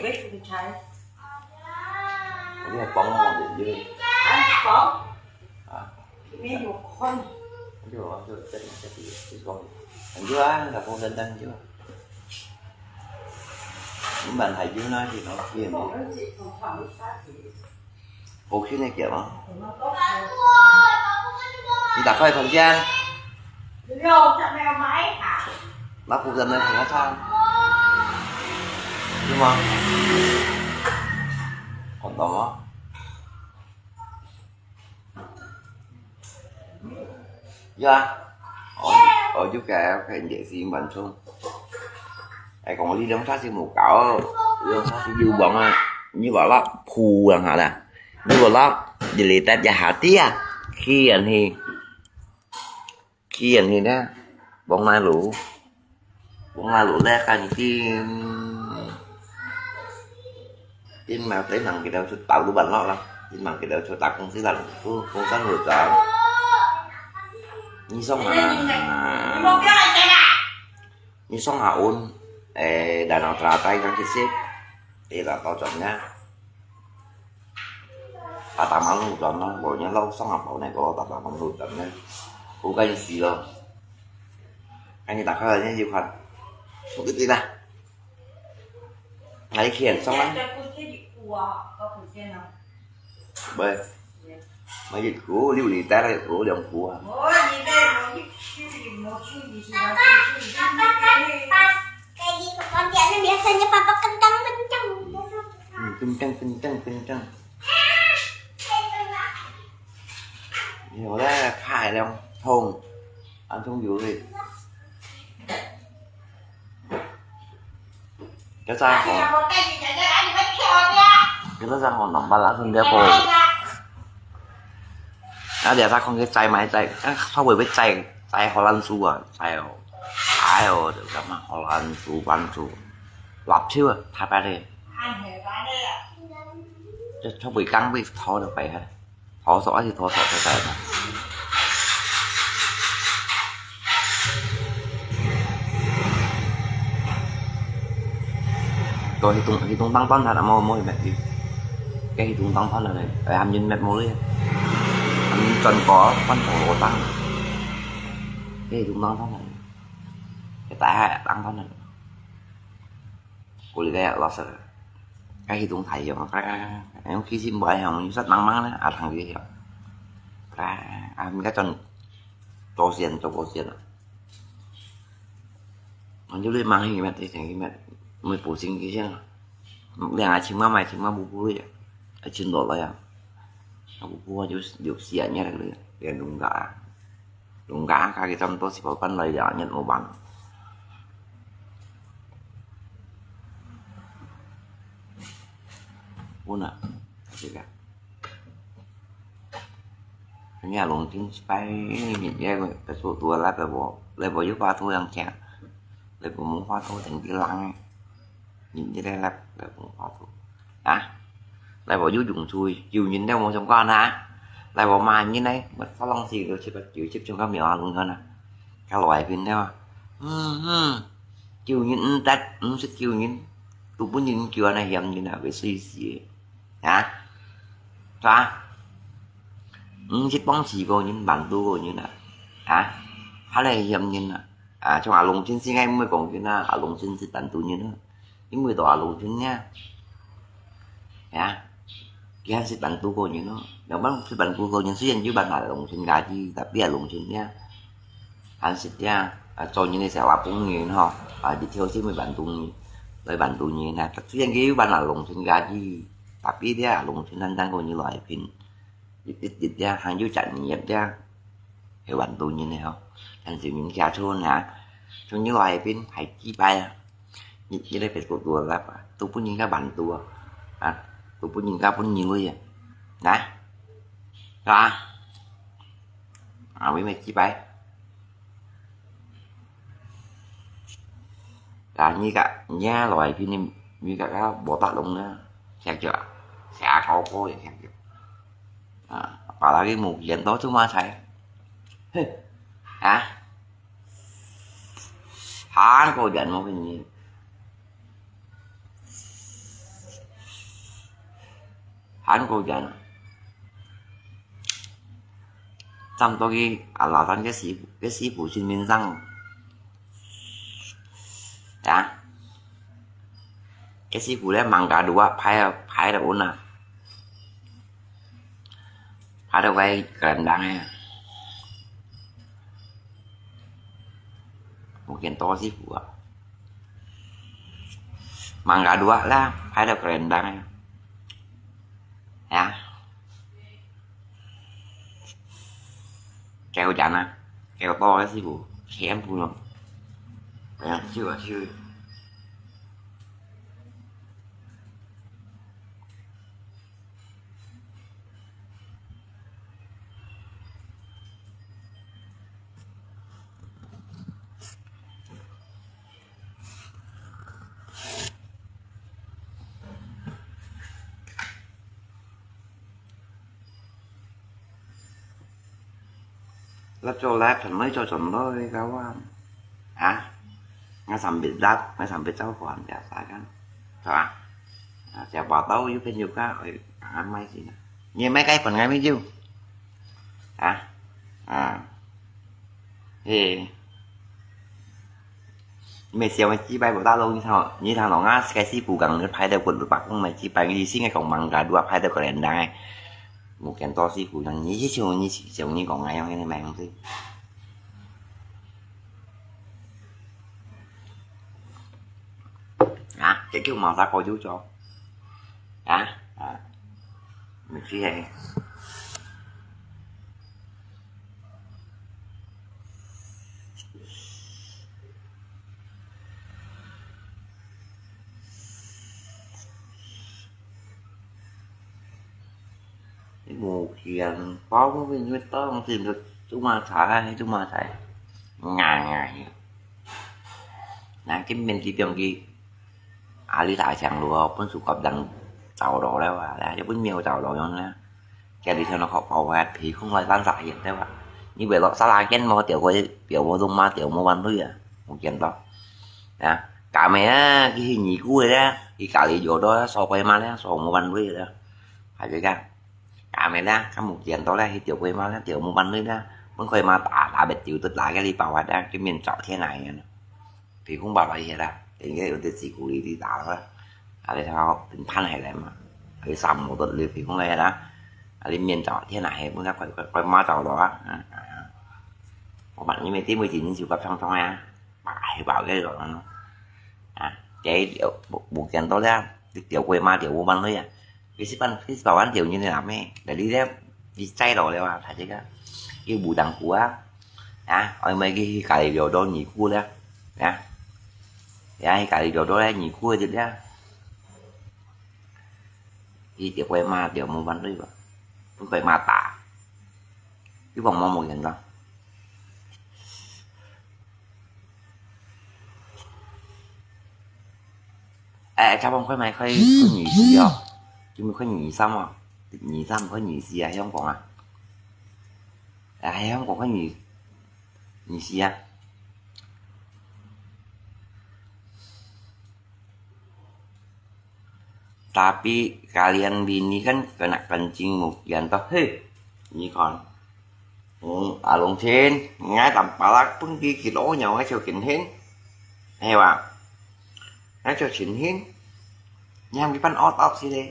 个总裁。你还帮我的，因为啊，帮？啊，里面有空。有啊，就这里，这里，你说，很久啊，那个风筝灯就，你们还有那些东西没有？我去那个吗？你打开房间。那风筝灯很好看，是吗？看到吗？ Ya. Oh, oh juga ya, kayak injeksi mancung. Eh, kong li dong sa si muka, oh. Dong sa si lubang ah. Ini balak puang ada. Ini balak jelitet ya hati ya. Kian hi. Kian hi na. Bong na lu. Bong na lu le kan tin. Tin mà thấy thằng kia đâu sụt tàu lu bánh lọ lắm. Tin mà kia đâu sụt tàu công ty là công, công ty hỗ trợ. Như sống hả? Như sống hả ôn. Ê, đàn nào trà tay gắn cái xếp. Ê, là tao chọn nhá. Tata mắm lụt lắm đó, bộ nhớ lâu sống hả, bộ này có tata mắm lụt lắm nhá. Cũng cái gì đâu. Anh ta khơi nhá, nhiều phần. Không biết gì ta. Hãy khiển xong lắm. Bơi. Mà dịch cũ, liu lì té là cũ, dòng cũ à. Cái gì của con tiện nên biết sao như papa cân tăng, cân tăng. Ừ, cân tăng, cân tăng, cân tăng. Nhiều đấy, phải lòng thông. Ăn thông dữ đi. Cái sao hả? Cái đó sao hả? Nóng bắn lá thân đeo bộ. À, để ta không cái chai máy chai. À, sao buổi với chai, chai Hồ Lan su à? Chai Hồ. Ai ồ, được lắm mà. Hồ Lan su, Lan su. Lặp chứ, thay bài đi. Cho, cho buổi căng với thó được phải hả? Thó sọ thì thó sọ phải phải mà. Có hệ thống, hệ thống tăng toán thật là mô, mô mệt đi. Cái hệ thống tăng toán là này, phải hàm nhân mệt mô đi. Hàm nhân tròn có, con khổng lồ tăng. Cái hệ thống tăng toán là này. Cái tai hại tăng toán là này. Cô đi đây, lo sợ. Cái hệ thống thầy hiểu mà, cái, cái, cái, cái, cái, cái, cái, rất nắng mắng đấy, à, thằng kia hiểu. Cái, à, mình cái tròn, tô xiên, tô cô xiên à. Anh chú đi mang hình mệt, thì thành cái mệt, mới bổ sinh cái chứ. Đang ai chim mà, mày chim mà bù bù đi. Ai chim đổ lại à. Bù bù, chú, chú xỉa nhá, cái, cái đúng cả. Lùng cá cá kì trăm tô xì pao păn lai yà nhật mô bản. Ún à, cá kì cá. Nhà lùng chín pai nhịn ye, cái số tua lá cái bộ, lấy bộ yú pha thu yang chè. Lấy bộ mũ pha thu thành cái lăng. Nhìn như đây là, là cũng khó thuộc. Hả? Lại bảo dụ dụng chui, dù nhìn đâu mà trong con hả? Lại bảo mà như này, mà có lòng gì đâu, chỉ có chịu chụp trong các miệng ăn luôn hả? Các loại phim đó. Ừ, ừ. Chịu nhìn, ừ, tắt, ừ, sẽ chịu nhìn. Tụi bún nhìn chùa này hiểm nhìn là về suy xì. Hả? Hả? Ừ, sẽ bóng xì cô nhìn, bản tu cô nhìn à. Hả? Hả này hiểm nhìn à. À, trong à lùng chín xin ngay mới còn cái na, à lùng chín xin bản tu nhìn à. Những người đó à lùng chín nha. Ya. Kia sit bắn tu cô nhỉ nó. Yang bắn sit bắn tu cô nhỉ, suy nghĩ bắn là lùng sinh gà chi, tapi à lùng sinh ya. Hàn sit ya, à, cho nhỉ sẽ là cũng nhỉ nó. À, đi theo sit mới bắn tu nhỉ. Lấy bắn tu nhỉ nè. Suy nghĩ bắn là lùng sinh gà chi. Tapi dia lùng sinh hàn tăng cô nhỉ loại pin. Ít ít ít ya, hàn yu chặt nhỉ ya. Hiểu bắn tu nhỉ nè hả? Thành sự những kia chôn hả? Cho nhỉ loại pin phải chi bay à. Nhị, nhị đây phải của tua lắm à. Tôi bún nhìn các bạn tua. À, tôi bún nhìn các bún nhìn lui à. Nè. Đó. À, với mày chi bài. Đó, như cả nhà loại phim này, như cả các bộ tác động nữa. Xem chưa? Sẽ có cô để xem chưa? À, và là cái mục diện đó chúng ta thấy. Hả? Hàn Quốc dân một cái gì? Hàn Quốc dân. 站到去阿拉山个師傅，个師傅身邊上。啊，个師傅咧，mangga dua，排到，排到穩啊，排到該个人个，無見到師傅啊，mangga dua啦，排到个人个，啊。 Kéo chắn à? Kéo to cái sư傅, chém bùn lắm. Đấy, chưa, chưa. Lát cho lát, phần mấy cho chọn đó đi các bạn. Hả? Ngay sắm biết lát, ngay sắm biết cháu còn chả phải kan. Phải không? À, chả bỏ tao, you can you ka, ơi, ăn mấy gì nè. Nhớ mấy cái phần ngay mới you. Hả? À. Thì Mẹ小妹几百个大陆，你听，你听老外个师傅讲，你排到骨碌白讲，买几百个，你先个讲mangga dua排到个人来，我见到师傅讲，你去求，你去求，你讲哎样，你买东西。啊，这叫毛啥搞就做。啊，啊，你去嘿。 Mù kiên, có cái viên huyết tóc tìm được chúng mà thải, chúng mà thải. Ngại ngại. Nang cái miền chỉ tiêm gì. 啊，你大強路哦，本事甲人走路了啊，一本廟走路樣呢。家己聽到好好啊，鼻空來單啥人對吧？你為了啥啦，見無掉過，掉無動嘛，掉無萬歲啊，有見到。啊，假咩啊，佢係尼姑个咧，佢家己有到所謂嘛咧，所無萬歲咧，還係講，假咩咧，佢無見到咧，佢掉過嘛咧，掉無萬歲咧，本可以嘛打打別丟得來个，你包括咧，佢面朝天來个。 鼻空白白一下啦，應該有啲自古里啲打啦，啊，你看哦，平盤下來嘛，你三毛多你鼻空來啦，啊，你面朝天來，本來快快快馬走路啊，啊，啊，啊。我把你們定位緊就甲上上啊，把黑包个了，啊，這無無見到了，你掉過嘛，掉無萬歲啊。 幾十萬、幾十萬條人个咩？但係咧，你載落了啊，大隻个，又無人顧啊，啊，愛買去家己留到尼姑咧，啊，啊，去家己留到咧尼姑个咧，佢就會罵掉無萬歲吧，不會罵打，又講某某人咯。 誒，尋日開賣開，開二四哦，今日開二三哦，二三開二四啊，香港啊。誒，香港開二，二四啊。 Tapi kalian bini kan kena kencing mukian toh, hei. Ni kon. Hmm, alung chin, ngai tampalak pun gigit onyo ngai chau kinhin. Hewa. Ngai chau kinhin. Nyam di pan ot ot sili.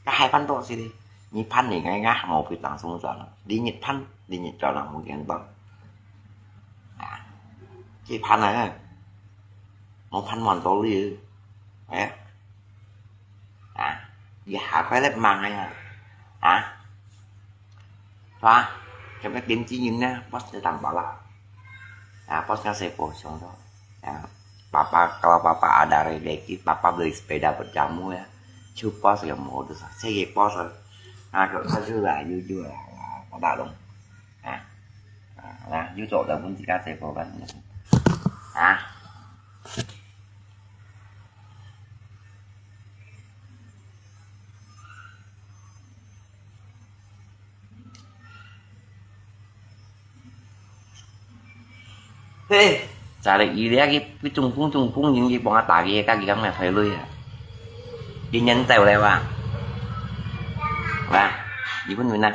Kahai pan to sili. Ni pan ni ngai ngah mau pi tang sung zon. Di nyit pan, di nyit zon mukian toh. Ah. Ki pan ah. Mau pan mon to li. Eh. À, ya hả khoai lép măng này à. Hả? Hả? Cho cái điểm chỉ nhìn nha, boss sẽ tặng bảo là. À, boss sẽ sẽ bổ sung thôi. À, papa, kalau papa ada rezeki, papa beli sepeda buat kamu ya. Cu boss yang mau tu, saya boss. À, kalau saya juga jujur lah, có đạo đồng. À, à, là ví dụ là muốn gì cả sẽ có bạn. À. Hei, cari ide lagi, pi tungkung tungkung yang di bunga tagi ka gigang na thai lui ya. Di nyen tau le wa. Wa, di pun mina.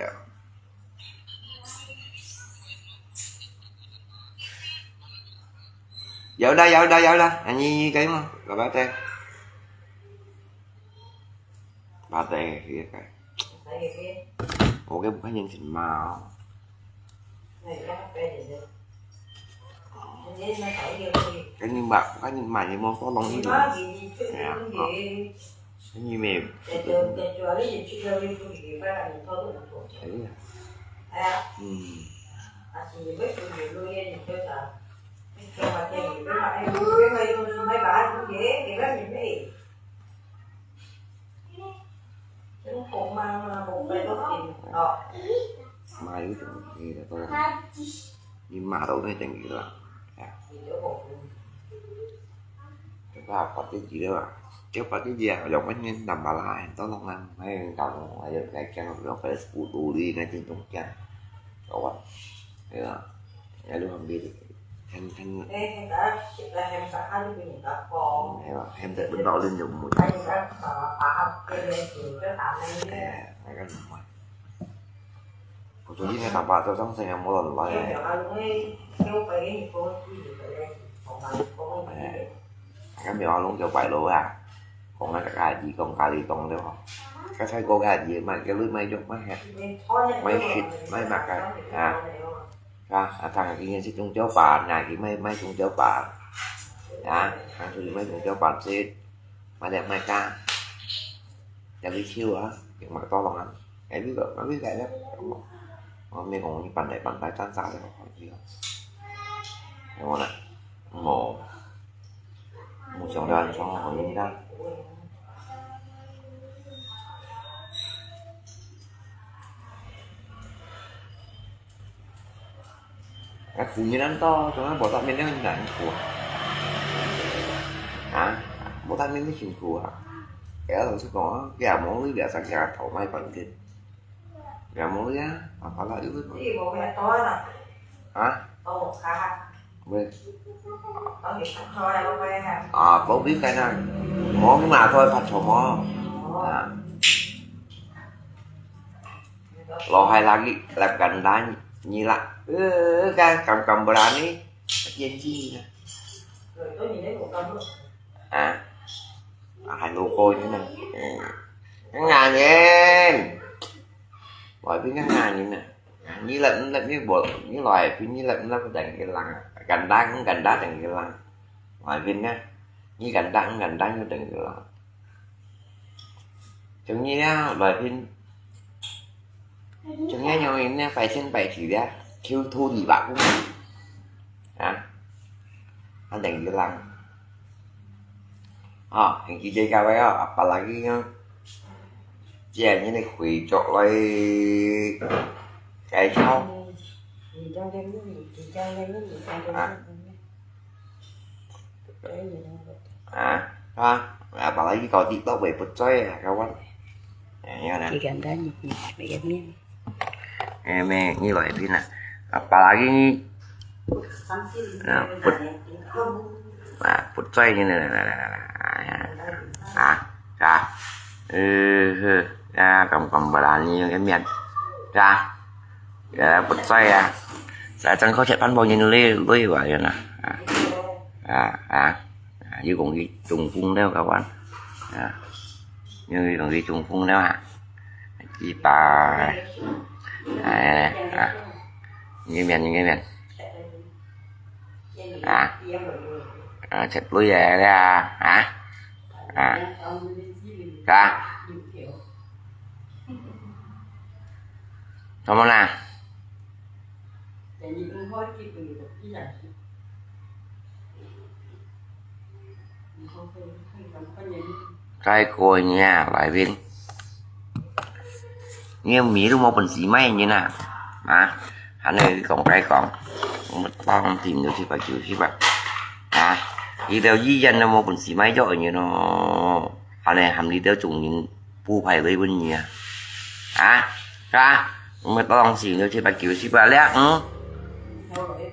呀。有的，有的，有的，你个嘛，个白带，白带个个，我个不看见什么。赶紧买，赶紧买，你莫多弄一点。哎呀，好。你没有？哎呀，嗯，妈有种，你个都，你妈都在等你了，哎。 Cái bà có cái gì đâu à? Cái bà cái gì à? Lòng anh nên nằm bà la, em tao lòng anh, hay lòng, hay lòng cái kia, lòng Facebook đủ đi, ngay trên trung gian. Có à? Thế là, ngay lúc không biết, anh, anh, hay là em tự bên đó lên dùng mũi. À, ngay cái lòng mũi. Có số gì này tao bà tao xong sẽ mua lần lại. Cái miệng ông lúng kiểu bảy lô à. Con nói cái gì con cái gì con đâu. Cái sai cô cái gì mà cái lưới máy dốc máy hẹt. Máy xịt, máy mặc à. À. À, à, thằng kia xịt chung chéo bà, nhà kia máy, máy chung chéo bà. À, thằng kia máy chung chéo bà xịt. Máy đẹp máy ca. Nhà lưới siêu á, nhưng mà to lòng á. Cái biết rồi, nó biết cái đó. Mà mình cũng như bạn này, bạn tay chán sao đấy, không phải gì đâu. Đúng không ạ? Mổ. Một chồng đoàn xong rồi đi ra. Cái khủng như lắm to, cho nó bỏ tao mình nó như là khủng. Hả? Bỏ tao mình nó khủng khủng hả? Cái đó là sao có, cái à, món cái à, sao cái à, thầu may bằng cái. Cái à, món cái à, mà có lợi ích với con. Hả? Ôi. À, bố biết cái này. Món mà thôi, phải thầu món. À. Lo hai lagi, lap ganda ni lah. Eh, kan kam kam berani. Janji ni lah. Ah. Ah, hai lô cô ni nè. Ngàn yên. Bởi vì ngàn ngàn ni nè. Ni lap, ni lap ni bộ, ni lo hai pin ni lap, ni lap dang ke lang. Ganda, ganda dang ke lang. Bởi vì nè. Ni ganda, ganda ni dang ke lang. Chúng như á, bài phim. Chúng như nhau in nè, phải xin bài chỉ á. Thiếu thu thì bạn cũng. Hả? Anh đừng dữ lắm. Ờ, hình kia dây cao vậy á, apalagi nhá. Chị anh như này khủy trọ lại cái sau. Hả? Hả? Apalagi kalau TikTok vậy, bật chơi à, kawan. Ya, ya, nah. Ikan tanya, ikan ni. Eh, me, ni lo pin ah. Apalagi ni. Ah, bật, ah, bật chơi ni, nah, nah, nah, nah, nah. Ah, ah. Eh, eh, ya, kawan-kawan berani yang kemian. Ya. Cái bật xoay à. Sao chẳng có thiệt phan bao nhiêu lưới, lưới vào vậy nè. À, à, à. À, như cũng đi trùng phung đeo các bạn. À. Như cũng đi trùng phung đeo hả? Chỉ bà. À, à. Như miền, như miền. À. À, chết lưới vậy đó. Hả? À. Hả? Sao mà nè? Cái cô nha, bài viên. Nghe Mỹ luôn một bình xí máy như nè. Hả? Hả này còn cái còn. Một con tìm được chứ phải chịu chứ bạn. Hả? Đi đâu dí dân nó một bình xí máy dội như nó. Hả này hàm đi đâu chúng những bu phải lấy bên nhà. Hả? Hả? Mới tao lòng xỉu nữa chứ bà kiểu xí bà lẹ, ừ?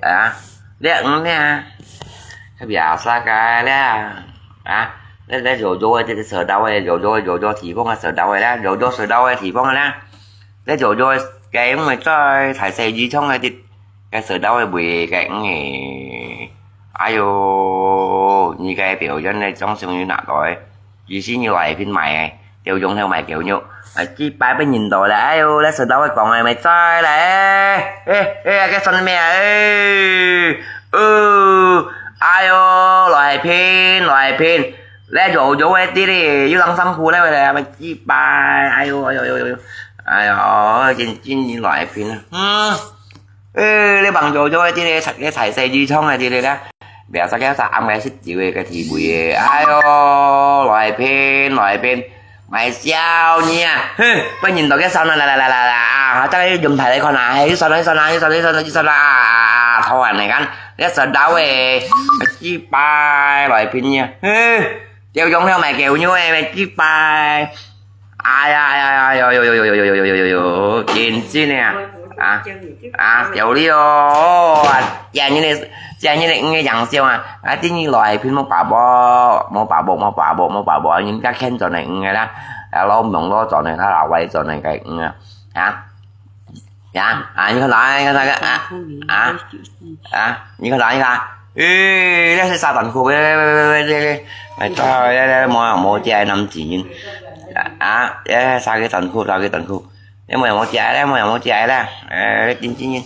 À, lẹ, ừ, nè. Cái bia xa cái lẹ. À, lẹ, lẹ, dỗ dỗ, cái, cái sở đâu ấy, dỗ dỗ, dỗ dỗ thì phong, cái sở đâu ấy lẹ, dỗ dỗ, sở đâu ấy thì phong lẹ. Lẹ, dỗ dỗ, cái mới cho thải xe gì trong cái, cái sở đâu ấy, buổi cái, ừ. Ai yo, như cái biểu diễn này, trong sân như nạ rồi. Chỉ xin như vậy, phim mày, tiêu dùng theo mày kiểu như. Mày chỉ bài bên nhìn rồi là, ai yo, lẽ sự đâu còn này, mày chơi là, ê, ê, ê, cái sân mẹ, ê, ừ, ai yo, loại phim, loại phim. 來，有有个，弟弟，又冷衫褲了，喂，鸡巴，哎呦，哎呦，哎呦，哎呦，哎呦，真真你来拼啊，嗯，哎，你帮有有个，弟弟，你踩死鱼冲啊，弟弟啦，不要说个啥，俺们是几位个地位，哎呦，来拼，来拼。 卖笑你啊！哼，分人到个算了，来来来来来啊！再用牌来看啊！嘿，算了算了算了算了算了啊！啊啊！偷玩你看，你手刀诶，鸡巴来拼你啊！哼，就用了买狗肉诶，鸡巴！哎呀哎呀哎呦呦呦呦呦呦呦呦呦呦呦呦！真真的啊！啊啊！有理哦！啊，今日的今日的鱼个样笑啊！啊，今日来拼无把握，无把握，无把握，无把握，人家看转来鱼个啦！ 啊，老猛老转个，他老歪转个个，嗯啊，啊，啊，你看哪个那个啊啊啊，你看哪个啊？诶，那是撒旦裤，喂喂喂喂喂喂，哎，操，来来，莫莫借那么紧，啊，哎，啥个短裤，啥个短裤，你莫莫借啦，莫莫借啦，哎，真真。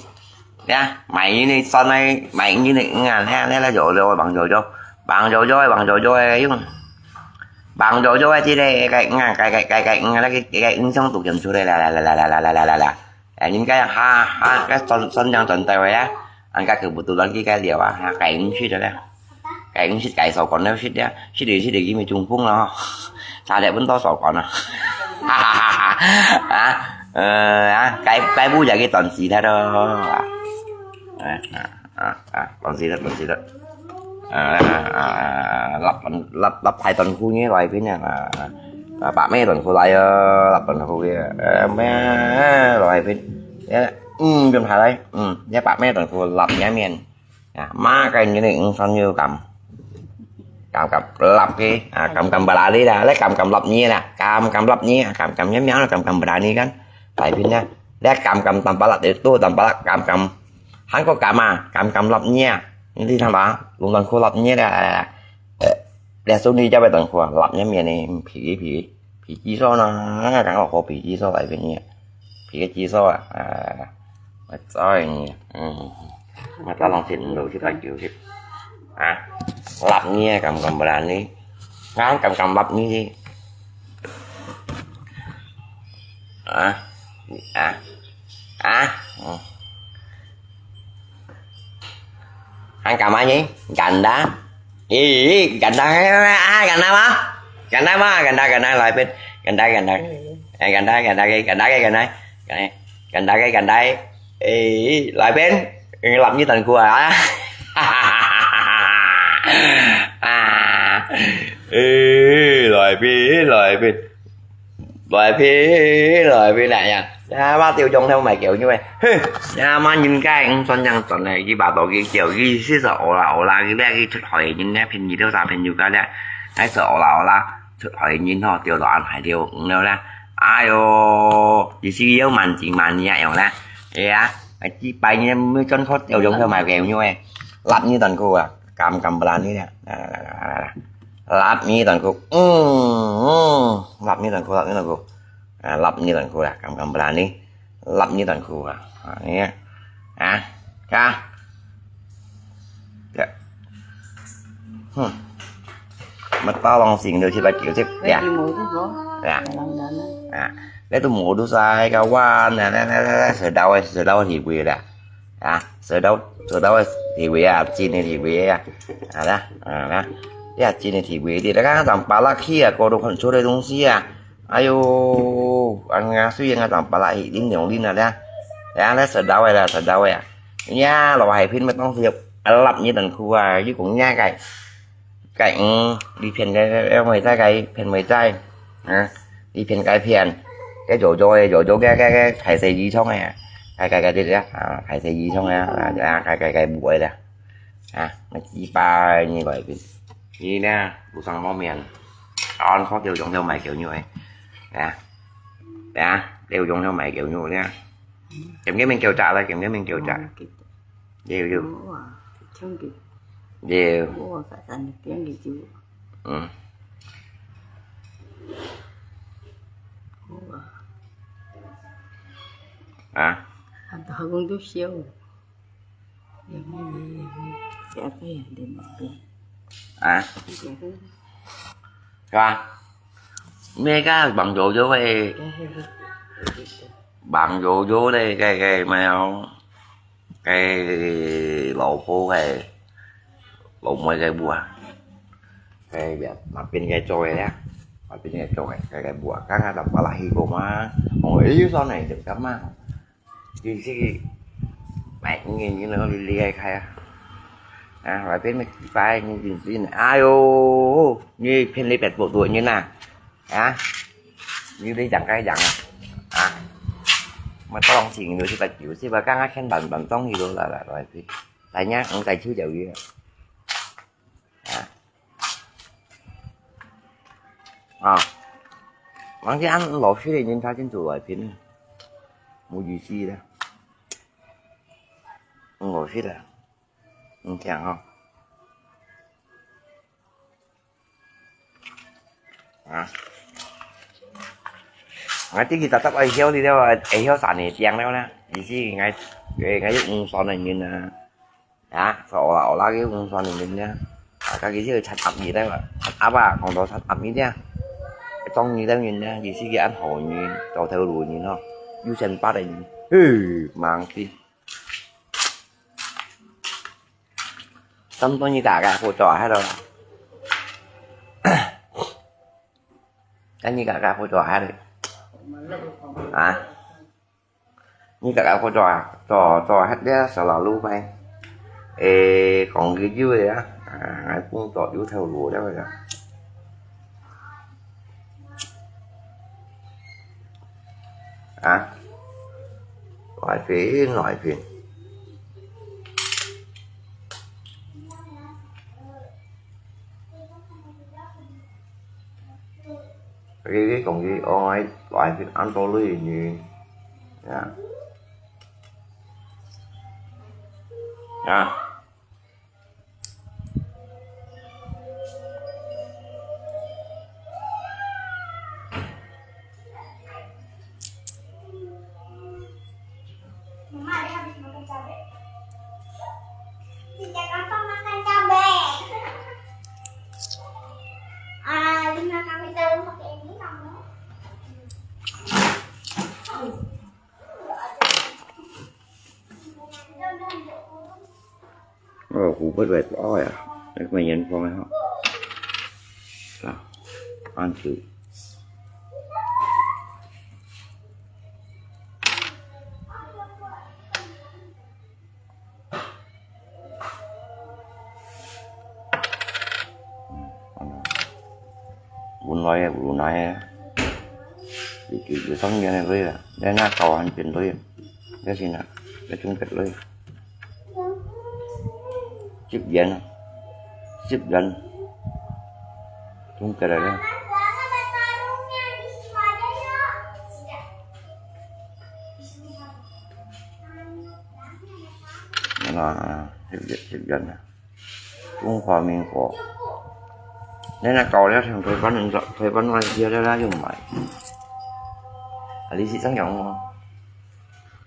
呀，买鱼呢，算来买鱼呢，嗯啊，那那那有有网友有，网友有，网友有个用，网友有个这个个嗯啊，个个个个嗯啊，那个个影响都跟出来啦啦啦啦啦啦啦啦啦，哎，应该哈哈，该算算讲算对个呀，俺该可不都让这个聊啊，哈，改运气的嘞，改运气改手管了，是的，是的，是的，因为中风了哈，差点问到手管了，哈哈哈哈，啊，呃啊，该该不也给短期的咯。 啊啊啊啊！放心了，放心了。啊啊啊！立立立太短裤呢，來邊啊！啊，白咩短褲來啊，立短褲个，誒咩來邊，誒嗯，變下來，嗯，一白咩短褲立一面，啊，馬个你呢，嗯，三有感，感感立个，啊，感感berani啦，來感感立你啦，感感立你，感感一面，感感berani kan，來邊呢，來感感tanpa立itu，tanpa立感感。 Hán có cảm à, cảm cảm lập nhẹ. Đi thằng đó, lùng thằng khu lập nhẹ là, là số đi cho bài tuần khu lập nhẹ miệng này, phí phí phí chi số nó, nó càng có khó phí chi số lại về nhẹ. Phí cái chi số à, à, mà cho nhẹ. Ừ. Mà tao lòng xin đủ chứ phải chịu chứ. Hả? Lập nhẹ cảm cảm berani. Ngán cảm cảm lập nhẹ đi. Hả? Hả? Hả? Ừ. Ăn cảm ơn nhỉ? Ganda. Ý, ý, ganda, à, ganda mà. Ganda mà, ganda, ganda, lại bên. Ganda, ganda. À, ganda, ganda, cái, ganda, cái, ganda. Ganda, cái, ganda. Ý, lại bên. Ý, làm như tình của à. À. Ý, lại bên, lại bên. Bởi vì, bởi vì nè nha. Ya, mà tiêu dùng theo mày kiểu như vậy. Hư. Ya, mà nhìn cái, ừ, son yang son này, cái bà tổ cái kiểu, cái xí sợ ổ là, ổ là, cái bé, cái thực hỏi nhìn nè, phiền gì đâu sao, phiền nhiều cái nè. Hãy sợ ổ là, ổ là, thực hỏi nhìn ho, tiêu đó ăn hại tiêu, ừ, đâu nè. Ai ô, chỉ xí yếu màn, chỉ màn nhẹ, hiểu nè. Ya, chỉ bài như mới chân khót tiêu dùng theo mày kiểu như vậy. Lặp như tần khu à, cầm, cầm bà lan như nè. Nè, nè, nè, nè, nè. Lặp mi tần khu. Ừ, ừ. Lặp mi tần khu, lặp mi tần khu. À, lặp mi tần khu là cầm, cầm bà lan đi. Lặp mi tần khu à. À, nè. À, ka. Dạ. Hmm. Mà tao lòng xỉn được thì là kiểu xếp. Vậy dạ. Thì mổ thuốc đó. Dạ. Lòng đó nữa. À, lấy tôi mổ đu sai cái quan nè, nè, nè, nè, nè, sửa đau, sửa đau thì quỷ đã. À, sửa đau, sửa đau thì quỷ à, chín thì quỷ à. À, đó, à, đó. Thế là chín thì quỷ thì đã, tao bảo là khi à, cô đâu còn số đây đúng xí à. Ai yo, ăn ngã suy ngã tao bảo là hiện đến nhiều đi nè, đó. Đó, nó sửa đau rồi là sửa đau rồi à. Nha, lo hài phim mà tao thiệp, à, lặp như tần khu à, chứ cũng nha cái. Cái, ừ, đi phiền cái, cái, cái, mày tay cái, phiền mày tay. À, đi phiền cái phiền. Cái chỗ rồi, chỗ, chỗ cái, cái, cái, thải xe gì xong này à. Cái, cái, cái, cái, à, thải xe gì xong này à. À, cái, cái, cái, buổi là. À, nó chỉ ba như vậy. Đi nè, bù sang món miệng. Ăn khó tiêu dùng theo mày kiểu như vậy. Nè. Nè, tiêu dùng theo mày kiểu như vậy nè. Kiểm cái mình kiểu trả lại, kiểm cái mình kiểu trả. Đều, đều. Ủa, thì không kịp. Đều. Ủa, cả tuần tiếng gì chứ. Ừ. Ủa. À. Anh tao cũng chút xíu. Giờ mới, giờ mới. Sẽ phải để mà. À. Giờ mới. 係吧？咩个網友就會，網友就咧，該該咩哦，該老婆个老妹个屋啊，該邊那邊个做个呀，那邊个做个，該个屋啊，剛剛就把它去過嘛，哦，又算了一點幹嘛？ 你這個買，你，你那個厲害開啊！啊，外邊那幾百，你，你，你，哎喲，你騙你百多多人呐！啊，你得講該講啊！啊，麼个東西你都是把九十吧，剛剛看板板東西都來來來去，來呀，我再去了一个。 啊。啊，人家恁老實个人，他真做來騙，無意思啦。毋老實啦，毋聽吼。啊，𠊎自己搭搭愛曉你了，愛曉三年tiếng了啦，意思𠊎，𠊎，𠊎有五歲个人啊。 啊，所以我啦，我啦，佢五歲个人呢，啊，佢就七十二代嘛，七十啊，講到七十二呢，中意个人呢，意思佢恁好人，做頭路人咯，有錢八个人，嘿，忙死。咁多人家家好做下咯，咁你家家好做下咯，啊？ 你个个做啊，做，做下个selalu mai。誒，講佢有个啊，啊，工作有頭路了个。啊，來片，來片。 Cái, cái công ty online loại thịt ăn tô ly gì. Dạ. Dạ. Mama, dia habis makan cabai. Sejak kapan makan cabai? Ah, lima kali dalam pakai ini kamu. Ơ, củ bớt bẹt ó à. Đấy, mày nhấn phong ấy hả? Sao? Ăn thử. Vốn nói, vốn nói. Thì chỉ, chỉ sống như này thôi à. Đây là cầu hành chuyển thôi. Cái gì nè? Cái chung kết thôi. Chụp dẫn. Chụp dẫn. Chung kết rồi đó. Nó là chụp dẫn, chụp dẫn nè. Trung Hoa民国. Nên là cầu đó thằng thuê bắn, thuê bắn ngoài kia đó là dùng máy. À, lý sĩ sang giống mà.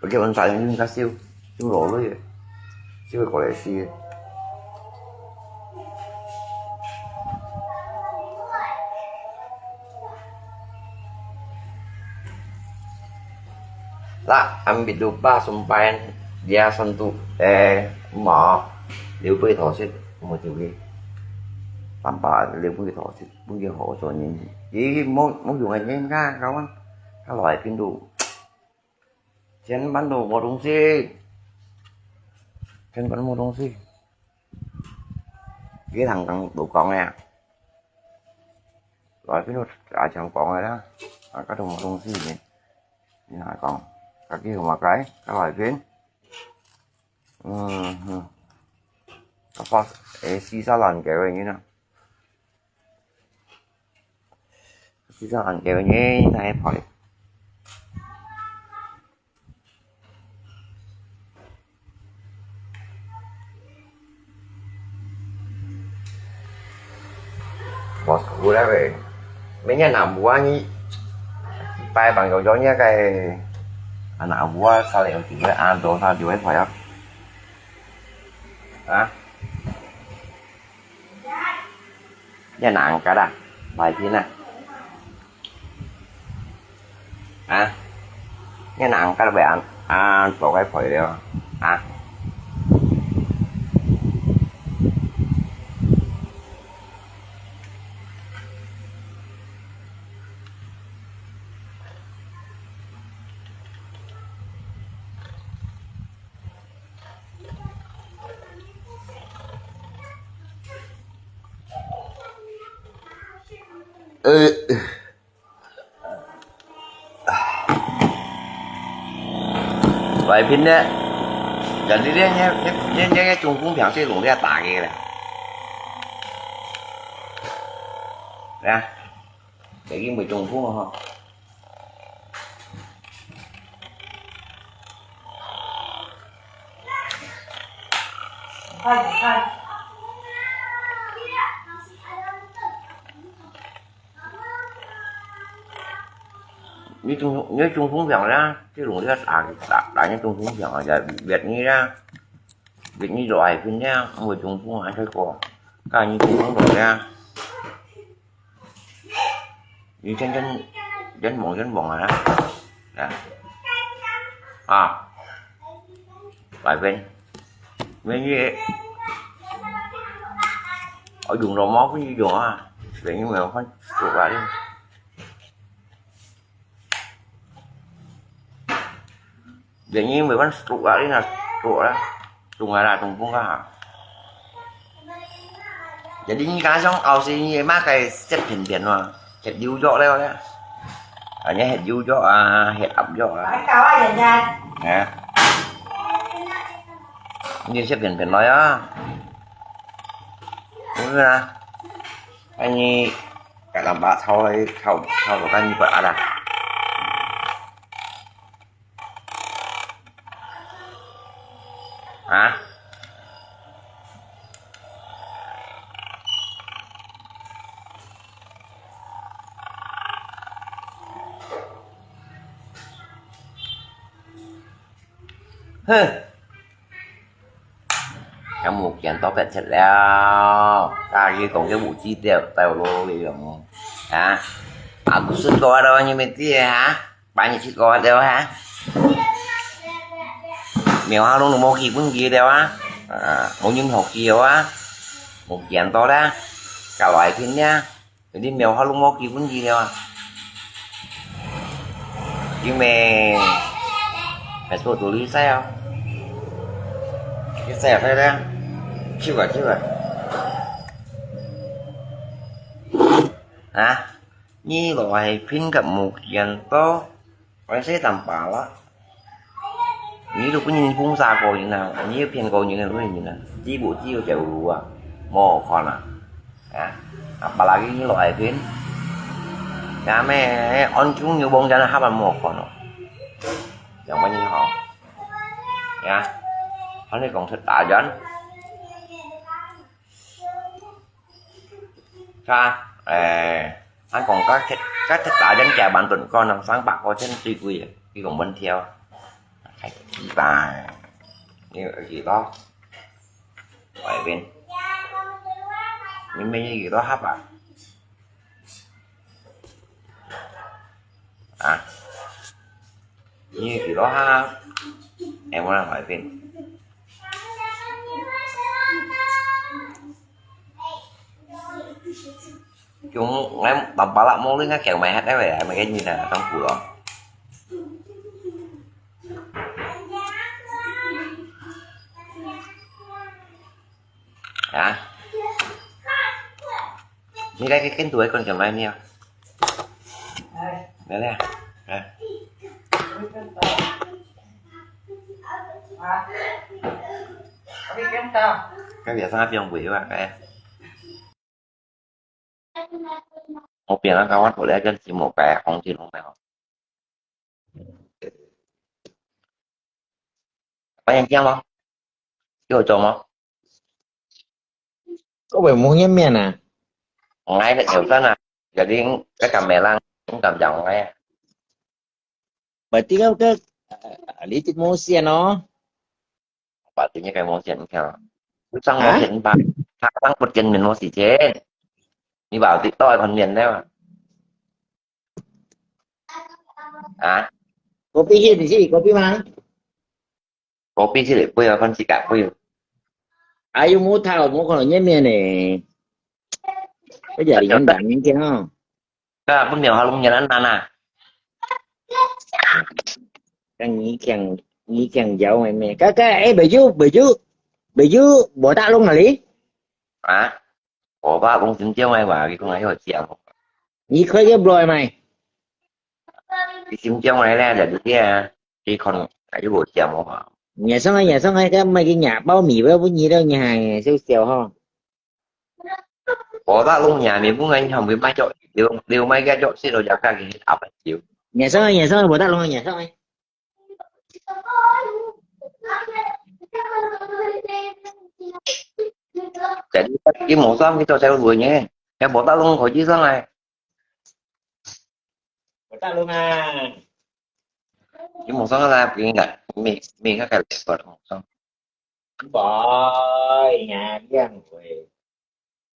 Bởi cái bắn sai dùng cá siêu, dùng lỗ lưới. Siêu gọi là siêu. Lah, ambil lupa sumpahin dia sentuh, eh, mo, liu bui thổ sét, mo chịu đi. Tanpa liu bui thổ sét, bui hổ cho nhìn. Chỉ mo, mo dùng anh em ka, kawan. Ka loại pin đủ. Chén bắn đồ một đồng xí. Chén bắn một đồng xí. Cái thằng, thằng đủ con nè. Loại pin đủ, à, chẳng con rồi đó. À, có đồng một đồng xí nhỉ. Nè, con. Cái kia mà cái, cái loại pin. Ừ, ừ. Cái phao, ê, xí sao lòn kéo vậy nhỉ? Xí sao lòn kéo nhỉ, này phải. Bos ku dah weh. Menya nak buah ni. Pai bang yo yo ni kai. Anak buah saling tiba ando sa juai khoyak. Ha? Ni nak angkat dah. 壞天啊！啊，你哪能甲你會恁恁做个肥料啊？啊！呃，外边呢，人哋呢，呢，呢，呢，中风病最容易打个啦。啊，已经会中风了哈。你看，你看。 你中，你中风病啦，这种你打，打，打人中风病啊，也越你啦，越你就爱病啦，我中风啊，这个，看你中风病啦，你真真，真忙真忙啊，啊，啊，来病。 Vậy như, ở dùng đầu máu có gì dùng á, vậy nhưng mà phải sụt lại đi. Vậy nhưng mà phải sụt lại đi là sụt đó. Sụt lại là sụt bông á hả? Jadi ni kasong au si ni mah kai set phen phen mah. Het diu jok leo ya. Hanya het diu jok ah, het ap jok ah. Hả? Ni set phen phen lo ya. Ui na. Ani ka lam ba thau thau thau ka ni pa ada. Hả? Hơ. Cái một chén to pẹt chết leo. Ta chỉ còn cái bộ chi tiêu tao lô đi rồi. Hả? À, cũng xin coi đâu như mình kia hả? Ba mươi chín gói đeo hả? Mèo hao lông nó mô kỳ cũng gì đeo á. À, mô nhung hộp kỳ đeo á. Một chén to đó. Cả loại phim nhá. Jadi mèo hao lông mô kỳ cũng gì đeo á. Nhưng mà phải số tụi lý sao? Cái xe phải đó. Chưa cả, chưa cả. Hả? 你來拼甲無見到，我說淡薄啦。你都不認風沙个人啊，你又騙過人啊，不認人啊，知無知有條路啊，無好看啊，啊，apalagi你來拼，ya咩，安中有幫人啊，還無好看哦，樣般你好，呀，還你講出打人。 Ka, eh, anh còn có cái, cái thịt đá dân chả bán tuần con làm sáng bạc coi trên tùy quỷ, cái còn bánh theo. Hay là, như vậy gì đó. Phải bên. Nhưng mà như gì đó hấp à? À. Như gì đó ha. Em muốn làm phải bên. Chúng em tao bảo là mua cái kiểu mày hát đấy vậy, mày cái gì nè, trong phủ đó. Hả? Như đây cái kênh tuổi con kiểu mày nè. Đây nè. Đây. Cái việc sao phiền quỷ mà cái. Một việc nó có bắt buộc lẽ cho chỉ một cái không chỉ không phải không. Có nhận chăng không? Chưa cho không? Có phải muốn nhắm miệng à? Ngay là hiểu sao nè. Giờ đi cái cầm mẹ lăng cũng cầm giọng ngay. Vậy thì cái, cái, à, lý lịch mô xiên nó. Bạn tự nhiên cái mô xiên theo. Cứ tăng mô Hả? Xiên ba. Tăng một chân mình mô xỉ chết. 你話跌到一盤麵了啊？啊？Kopi係毋係？Kopi嗎？Kopi係你杯啊，看自家杯。哎喲，無頭，無可能面面呢。哎呀，你很難聽哦。啊，不了，好容易難難啊。跟你講，你講有咩咩？該該，哎，袂有，袂有，袂有，無大弄啊你？啊？我爸講新疆个話，佢講還有講。你開个不來咩？佢新疆个咧，就係啊，佢可能還有講啊。你上來，你上來，該買个廿包米，我分你了，你還笑笑吼。 我大陸人民不能全部賣藥，留留賣个藥，食了藥，家己去打白酒。你上，你上，我大陸，你上。Jadi, kita mau sama kita cari dulunya. Ya, mau tak long kau ji sang ai. Mau tak long ah. Ini mau sang lah, pergi enggak? Mi, mi enggak kali buat mau sang. Boy, nhà đi ăn quê.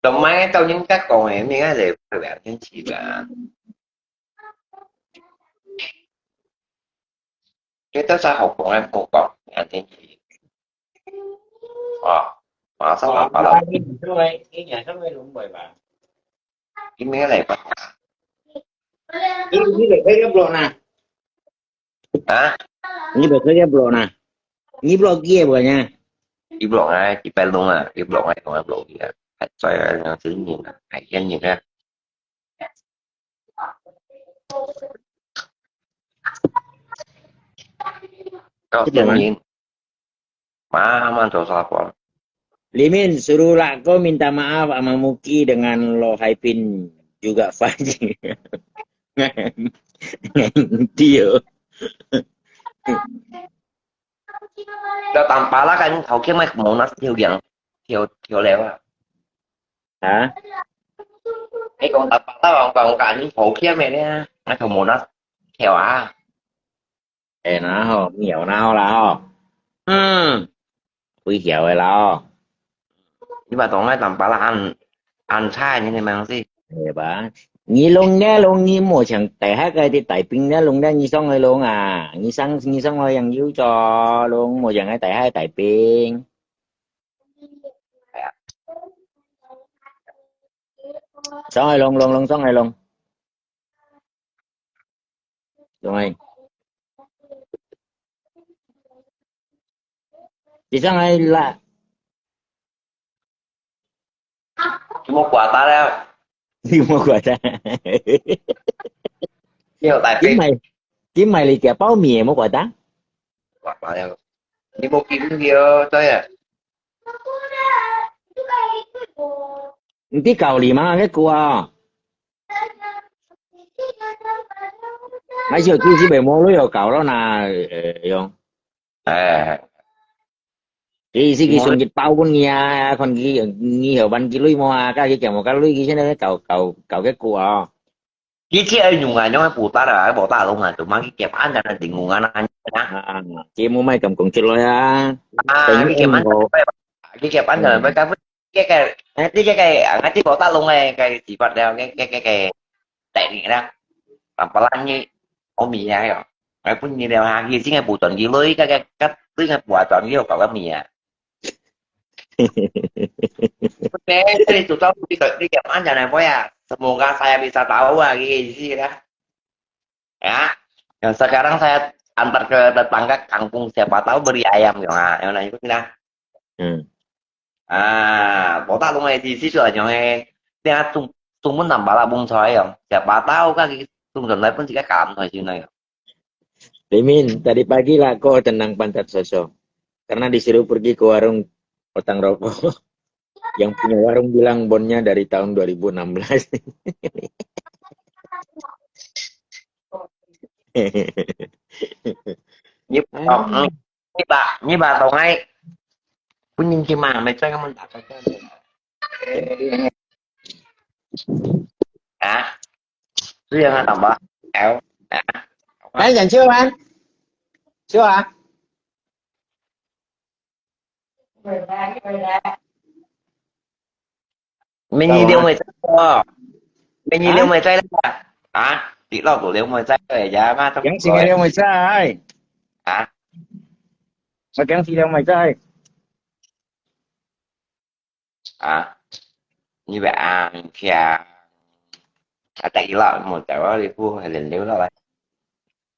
Tụi máy tao những các con em đi á thì phải bảo chứng chỉ là cái tao sao học của em không có anh chứng chỉ. Ờ, mà sao làm phải làm. Cái nhà sống ấy đúng rồi bà. Cái mấy cái này phải. Cái cái này cái gấp rồi nè. Hả? Ni bơ khơi block na. Ni block kia bơ nha. Ni block ai, chỉ phải luôn à, ni block ai, còn block kia. Phải xoay nó tự nhiên, phải yên nhiên ha. Kau yên nhiên. Maaf, aman, dosa apa? Limin, suruh lah kau minta maaf sama Muki dengan Lo Hai Pin juga Faji. Ngan, ngan dia. Dah tampal lah kan, kau kira mai Monas thiau yang, thiau, thiau lewat. Hả? Cái con tampal lah, orang, orang kan, kau kira mai ni, mai Monas thiau ah. 哎，然后，有然后啦吼。嗯，危险的啦吼。你把东西打把它按，按差一点点东西。哎吧，你弄呢，弄你莫像大海个的大兵呢，弄呢，你上来弄啊，你上，你上来yang有做，弄莫像个大海大兵。上来弄，弄，弄，上来弄。 Rồi. Đi sang ai là. Chú mua quà ta đâu? Đi mua quà ta. Đi học tại Kiếm phi. Mày, kiếm mày lì kẹo bao mì mua quà ta. Quà ta đâu? Đi mua kim hiếu tôi à. Đi Cào Lì mà cái quà. Ai siu tuisi bai mo lui yo kau lo na, eh, yong. Eh. Ki si ki sun ki pau pun ngi a, kon ki, ngi hau ban ki lui mo a, ka ki kiang mo ka lui ki sen ne kau, kau, kau ke ku a. Ki ki ai nyung a, nyung ai pu ta la, ai bo ta long a, tu ma ki kiap an jan a ding ngung a na. Ah, ki mo mai kam kong chit lo ya. Ah, ki kiap an jan, ki kiap an jan, bai ka 个个，哎，这个个，啊，这个大龙个个是发了，个个个个，等你啦，啊，不然你，我明天哟，哎，不然了哈，你现在不转去了，个个个，这个不转去，搞个咩啊？哎，这里主张这个，这个，俺讲的，我呀，semoga saya bisa tahu啊，个意思啦。 Ya, yang sekarang saya antar ke tetangga kampung, siapa tahu beli ayam, ya, yang lain pun lah. Hmm. Ah, botak long ai di situ aja eh. Dia tung tung pun tambah lah bung saya, siapa tahu kan tung dan lain pun jika kalam saya sini ya. Limin, tadi pagi lah kau tendang pantat Soso. Karena disuruh pergi ke warung potong rokok. Yang punya warung bilang bonnya dari tahun dua ribu enam belas. Ni, oh, ni ba, ni ba tong ai. Pun ni ki ma, mai chai ka mun ta ka. Ah, tu yang apa? L. Ah. Ai, yang chiu ah. Chiu ah. Mini dia mai chai. 你你兩妹仔咧？啊？你老婆兩妹仔咧？呀，媽都驚死个兩妹仔！啊？我驚死兩妹仔！啊？你別硬強。啊，第一啦，莫在我里不還能留落來。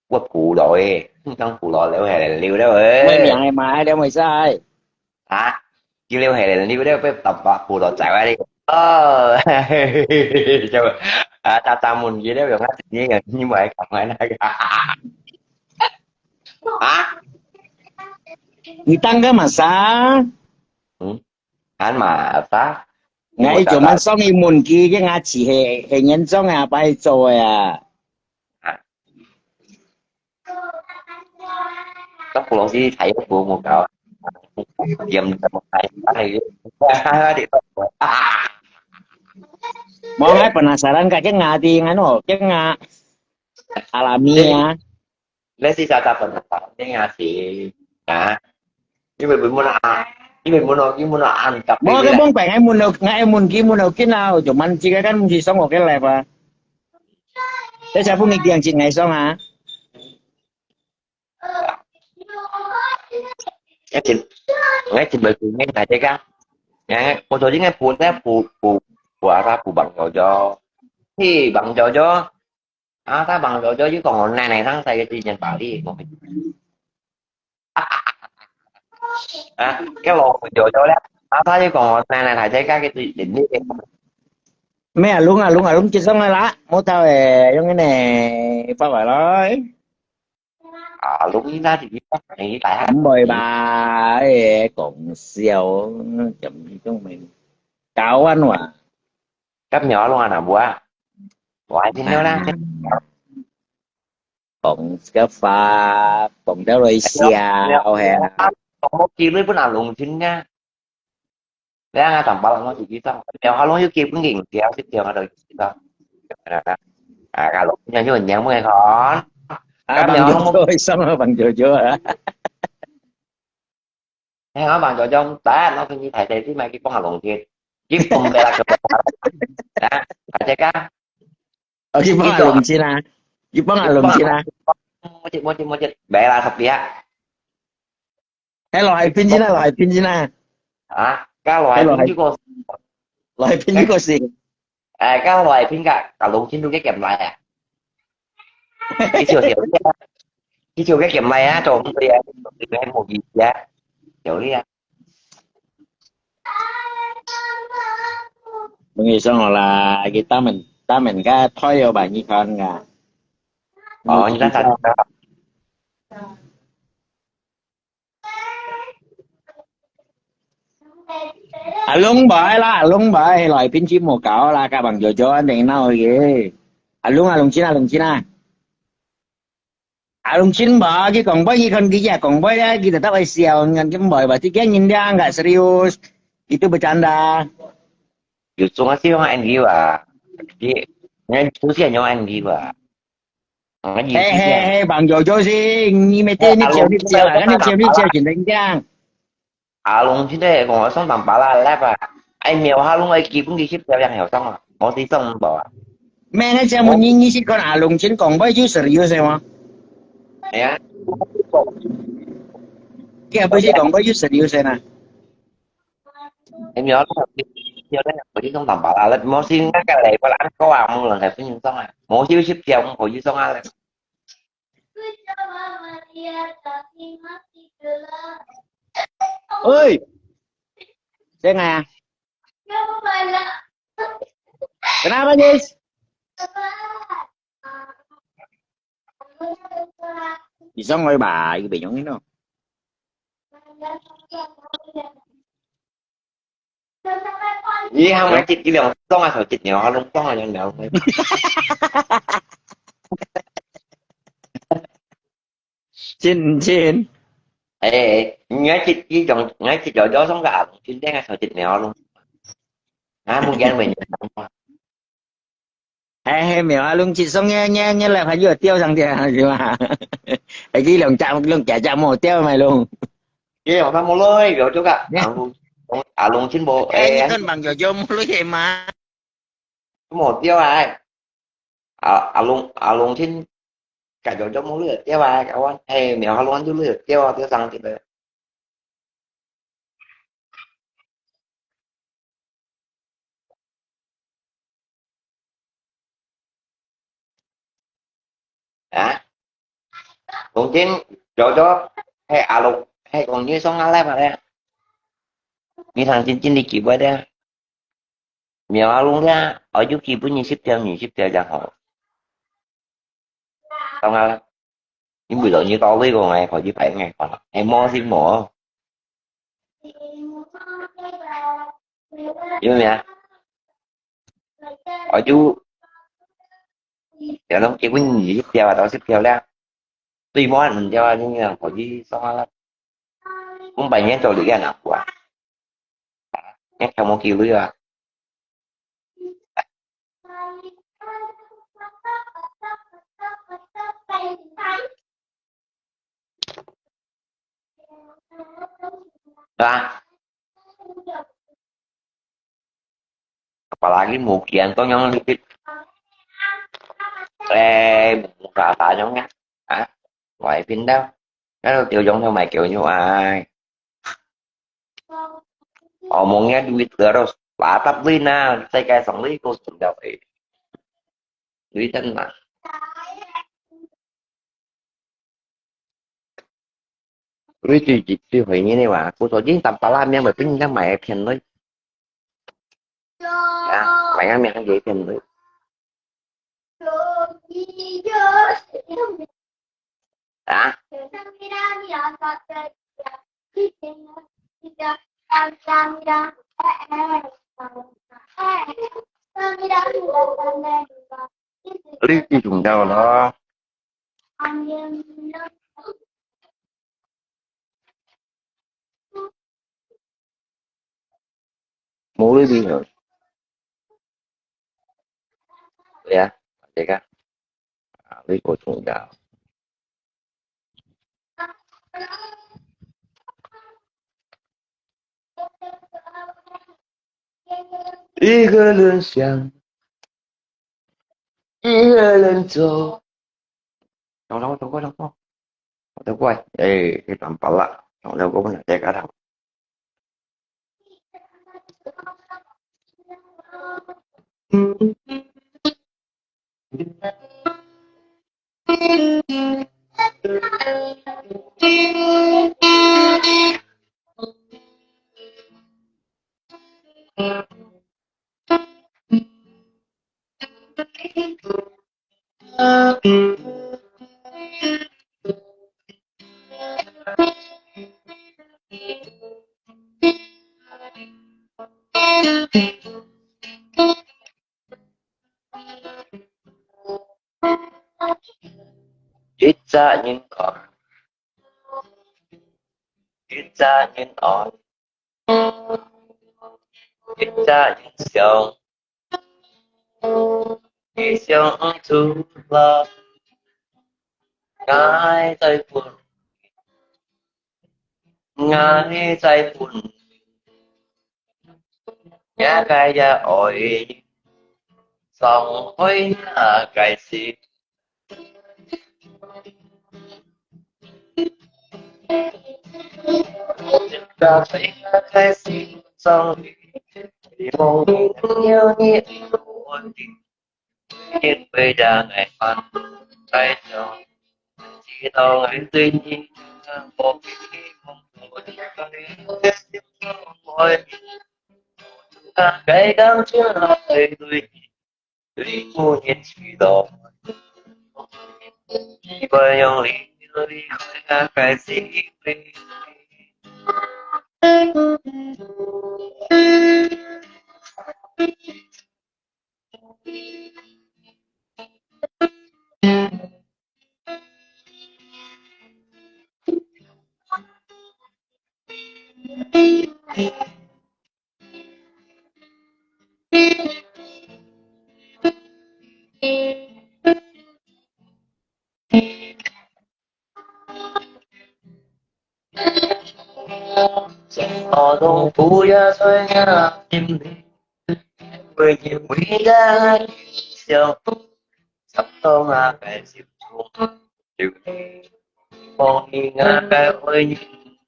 我苦恼欸，你講苦恼了，還能留了欸。我命个嘛，了會使。啊？佢了還能留了，被打把苦恼在外哩。哦，就啊，打打門佢了，用啊，你个，你莫講个那个。啊？你當个麼啥？嗯，喊麼啥？𠊎做麼上去問佢，佢牙齒係係原裝个，擺做个啊？啊？ Tao pulau si sayur bu mukau. Diam sama saya. Di tao. Mau ngai penasaran ka, keng nga di ngano, keng nga alami ya. Let's see, sa penasaran keng nga si. Ha? Ibu ibu muna, ibu muna, ibu muna angkap. Mau ke bong peng ngai mun ngai mun ki mun kin au, cuman jika kan mesti song oke lah pa. Saya siapa ngi diang cing ngai song ha. Ngai cin, ngai cin bai cin ngai ngai cek ah. Ngai, ngai, 我昨天 ngai pu ngai pu pu pu apa pu bang jojo. Hi bang jojo. Ah, ta bang jojo, you 講我奶奶上世个之前巴黎，我。啊，該老jojo咧，啊，他就講我奶奶大姐家个之前呢。咩啊，龍啊龍啊龍，結束啦，冇到誒，用个呢，拜拜啦。 啊，錄音啊，自己放，你大下。毋會吧？誒，講笑，咁種咪搞玩哇。今日我錄啊，哪部啊？我還聽到啦。講个話，講到來笑，係啊。我機會不能錄音啊。 Kaya nga tampal mo si Tito. Kaya halong yung kipin ging, kaya si Tito nga daw si Tito. Ah, kalau punya yun, yang mga kon. Ah, Kami bang halong mo, Jojo, isa mga bang Jojo, ah. Kaya nga bang Jojo, tayo, no, kung hindi tayo, tayo, di may kipong halong kit. Kipong bela ka. Ha? Kaya ka? 哦，佢幫阿龍錢啊，佢幫阿龍錢啊。Mojit, mojit, mojit. Bela sa piya. 誒，來賓錢啊，來賓錢啊。啊，加來賓呢個，來賓呢個事。誒，加來賓个，阿龍錢都幾咁來啊？佢笑笑，佢笑幾咁來啊？做乜嘢？你冇意思啊？有理啊？ Mengison lah, kita men, kita men ka toy yo ba ni kan ka. 哦，你看他。阿龍擺啦，阿龍擺，來賓節目搞啦，加bằng Jojo定鬧嘅。阿龍，阿龍錢，阿龍錢啊！ 阿龍錢無，佢講話，佢看佢也講話咧，佢tetap會笑，佢毋會話，佢驚人咧，nggak serius. Itu bercanda. Yusung asi yung N D ba? Di, ngayon po siya yung N D ba? Ngayon Hei, hei, hei, bằng Jojo si, ni mesti ni chiêu, ni chiêu, kan ni chiêu, ni chiêu, 真正。 阿龍今日講我上堂巴拉來吧，哎，沒有，阿龍愛基本技術表揚有上啊，我是上唔到啊。咩？你請問你，你是講阿龍錢講話就serius个嗎？哎呀，佢也不是講話就serius个呢。哎，沒有，沒有，我是上堂巴拉來，我是那個來，我來講啊，我來分享上啊，我就是表揚，我就上啊。 Oi! Saya nggak ya? Kenapa, Jis? Bisa nggak, Pak? Itu bingung ini. 你喊我接一兩張啊，頭接兩下攏放啊，兩兩。真真。哎，你愛接一種，你愛接兩張送个啊，真正啊，頭接兩下攏。啊，目前為止。 哎，係無啊，攏一雙个，个，个來還有吊上去啊，是吧？哎，佢兩隻，兩隻隻無吊嘛，攏。佢有看無落，有做个。啊，攏，啊，攏真無，哎，哎，你看網友有無落嘛？無掉啊！阿阿龍阿龍親，該種就無了掉啊！該我嘿，苗阿龍就了掉啊，掉上去了。啊？龍親，早早，嘿阿龍，嘿講你上下來嘛咧？你聽真真的機會咧？苗阿龍咧，我就基本二十條、二十條就好。當然啦，你為了你到底講哎，可以排哎，可能哎，無是無。有沒有啊？我就，有種基本二十條啊，到十條了。最慢五條啊，你講可以上下啦。五百年走了一个哪步啊？你看我给力啊！啊？Apalagi mukian to nyong lipit. Eh, muka apa nyong ya? Ah, wai pindah. Kan tiêu dùng thương mại kiểu như ai. Omongnya duit terus. Latap duit nah, saya kayak sang duit kau sudah eh. Duit kan nah. Ui, tui, tui, tui, hui ni ni wa. Aku so jin tam pala miang bai pin yang mai pin lui. Ya, mai yang miang ye pin lui. Ya. Ui, tui, tui, tui, tui. Mulut ini. Ya, teka. Ui, kosong dah. Ih, ke lun siang. Ih, ke lun zo. Trong trong trong trong trong. Trong trong quay. Ê, cái tầm pala. Trong trong quay nè, cái cá thằng. Ih, cha nhìn con. Ih, cha nhìn con. Ih, cha nhìn sông. Ih, sông thu lo. Ngài tại buồn. Ngài tại buồn. Nhà cái ya oi. Sông oi nhà cái si. Cà phê nhà cái si. Sông đi mong đi theo nhẹ. Ôi đi. Biết bây giờ ngày con. Tại sao. Chỉ tao ngày tuy nhiên. Một cái mong. Ôi đi. Cái cảm xúc là tùy tùy. Lý mù nhìn chỉ đó. Đi bởi dòng lý, lý khỏi ngã cái gì. Gió đông phủ ya xoay ngã tim đi. 每日每日想，想到𠊎个心中有你，望你𠊎个愛人，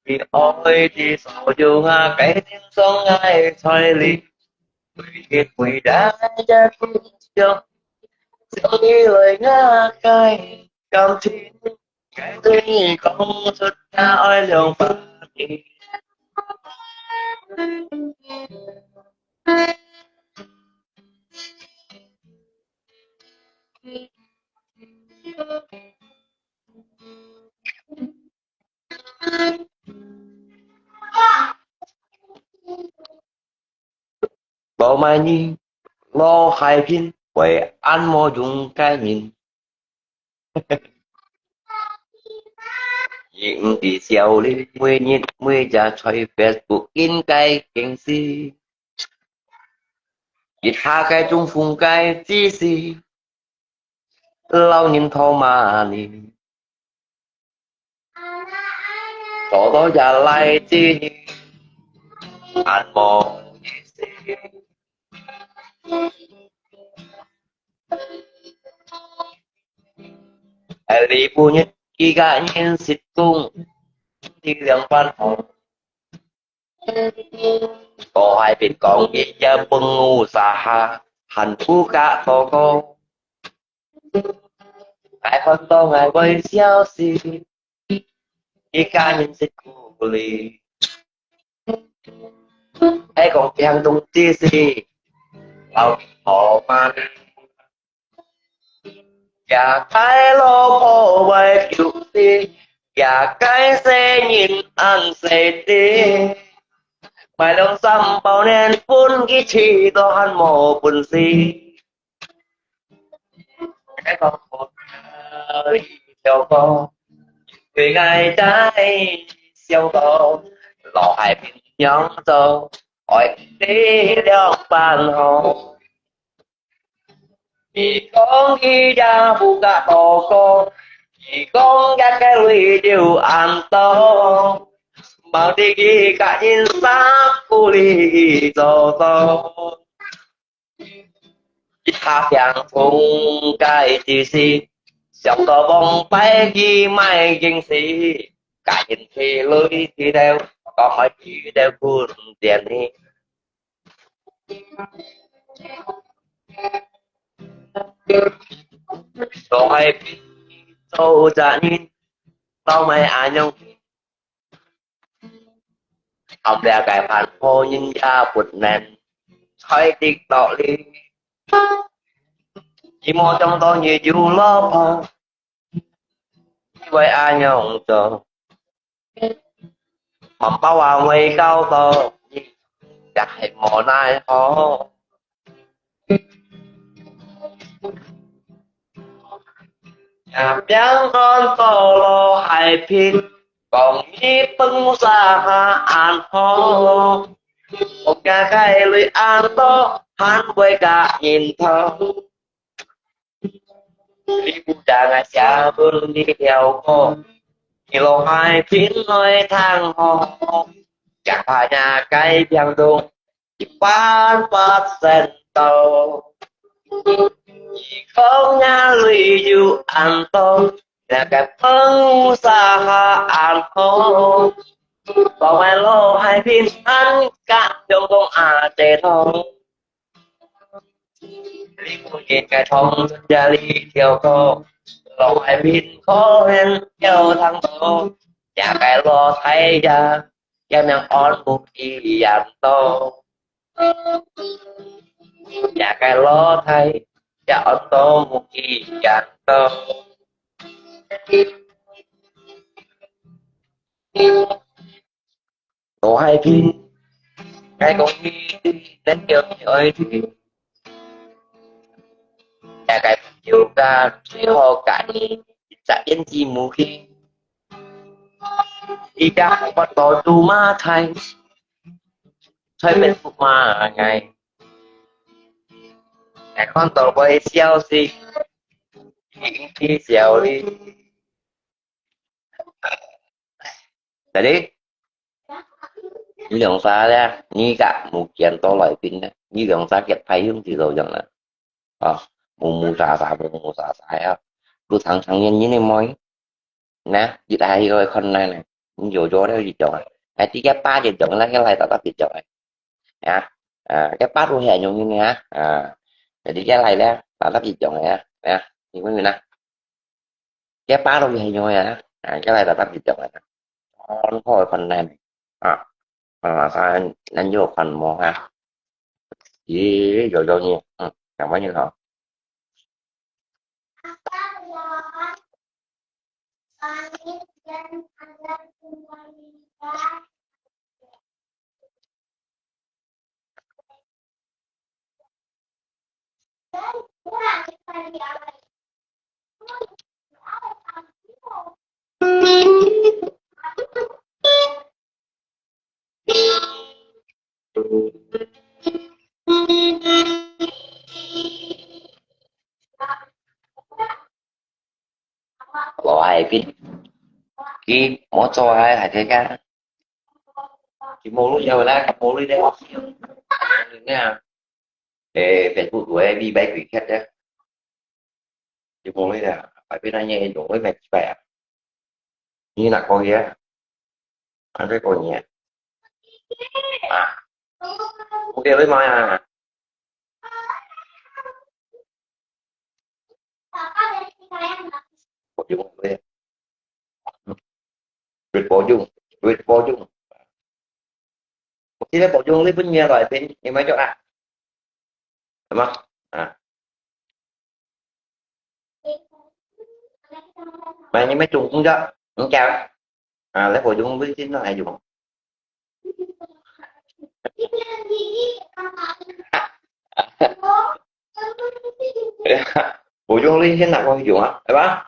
你愛的所有，𠊎个心中愛在你。每日每日也想，想你來𠊎个感情。 對你講出這愛兩百年。無麼人，老海平會恁無用个人。你毋知少年每日每夜在Facebook應該驚死，一下个中風个姿勢，老人頭嘛你。 多多也來自你，恁無意思。哎，你不認，佢个人識講，你兩番好。 過海邊講一夜分我撒下，還不敢多講。愛看到𠊎會笑死，一家人是孤立。愛講平東之時，老好嗎？ 也該老婆會救你，也該細人恁細隻。買兩三包麵分佢食都還無本事。該個條歌，對𠊎在笑到，老海平樣做，愛你兩番好。 你講你也不敢多講，你講一個鐳就恁多，望得佢个人生苦力做到。一下想通个知識，想到往擺佢買經濟，个人去累佢兜，講開佢兜困點呢。 做海邊做責任，到尾恁樣，含這个番好人也不能，才得到你。你莫想到你有老婆， 你會恁樣做，環保啊會搞到，也係無奈何。也平安到老海平，講你分我撒下恁好，我家个鐳恁多，還會甲人討。 你不但愛寫分你條歌，你老海平來聽好，也怕人家平東一般發生到。你講人旅遊恁多，那个朋友啥下恁好，講完老海平，俺家中公阿姐頭。 你不應該唱這裡條歌，老海平可能有聽到，這个老太爺，也名安無幾樣多。這个老太爺安到無幾樣多。 老海平，𠊎講你，等到你愛去，大概有个最好个，一隻胭脂母親，一隻發到豬麻菜，菜面不麻个，𠊎看到會笑死，一定笑哩。 Jadi, 你兩儕咧，你个無見到來賓咧，你兩儕結拜兄弟就樣啦。啊，無無沙沙，無無沙沙呀，都常常年年个妹，那，一下一个困難呢，你有有了一种啊，哎，第一个八一种，那个来到到一种啊，啊，啊，个八都很容易呢，啊，jadi个来了，到到一种啊，啊，你问问啦。 个八都係樣个啊，啊，个來搭搭一樣个啊。哦，你好个困難啊，啊，啊，咱，咱有看無啊？咦，有有呢，嗯，兩萬元好。老海邊，佢無做啊，還在家。佢無路有啦，佢無路咧。你啊，誒，Facebook會被被鬼看的。佢無路啦，海邊那些用會買幾百啊？你哪個月？還在過年啊？我給你買啊。 保重，喂，保重，喂，保重。我今天保重，你不你來宾，你們就啊，什麼啊？ Mà nhưng mà chúng cũng đó, cũng kéo. À, lấy bộ dung với chính nó hay dùng. Bộ dung lý thế nào có dùng á, phải không?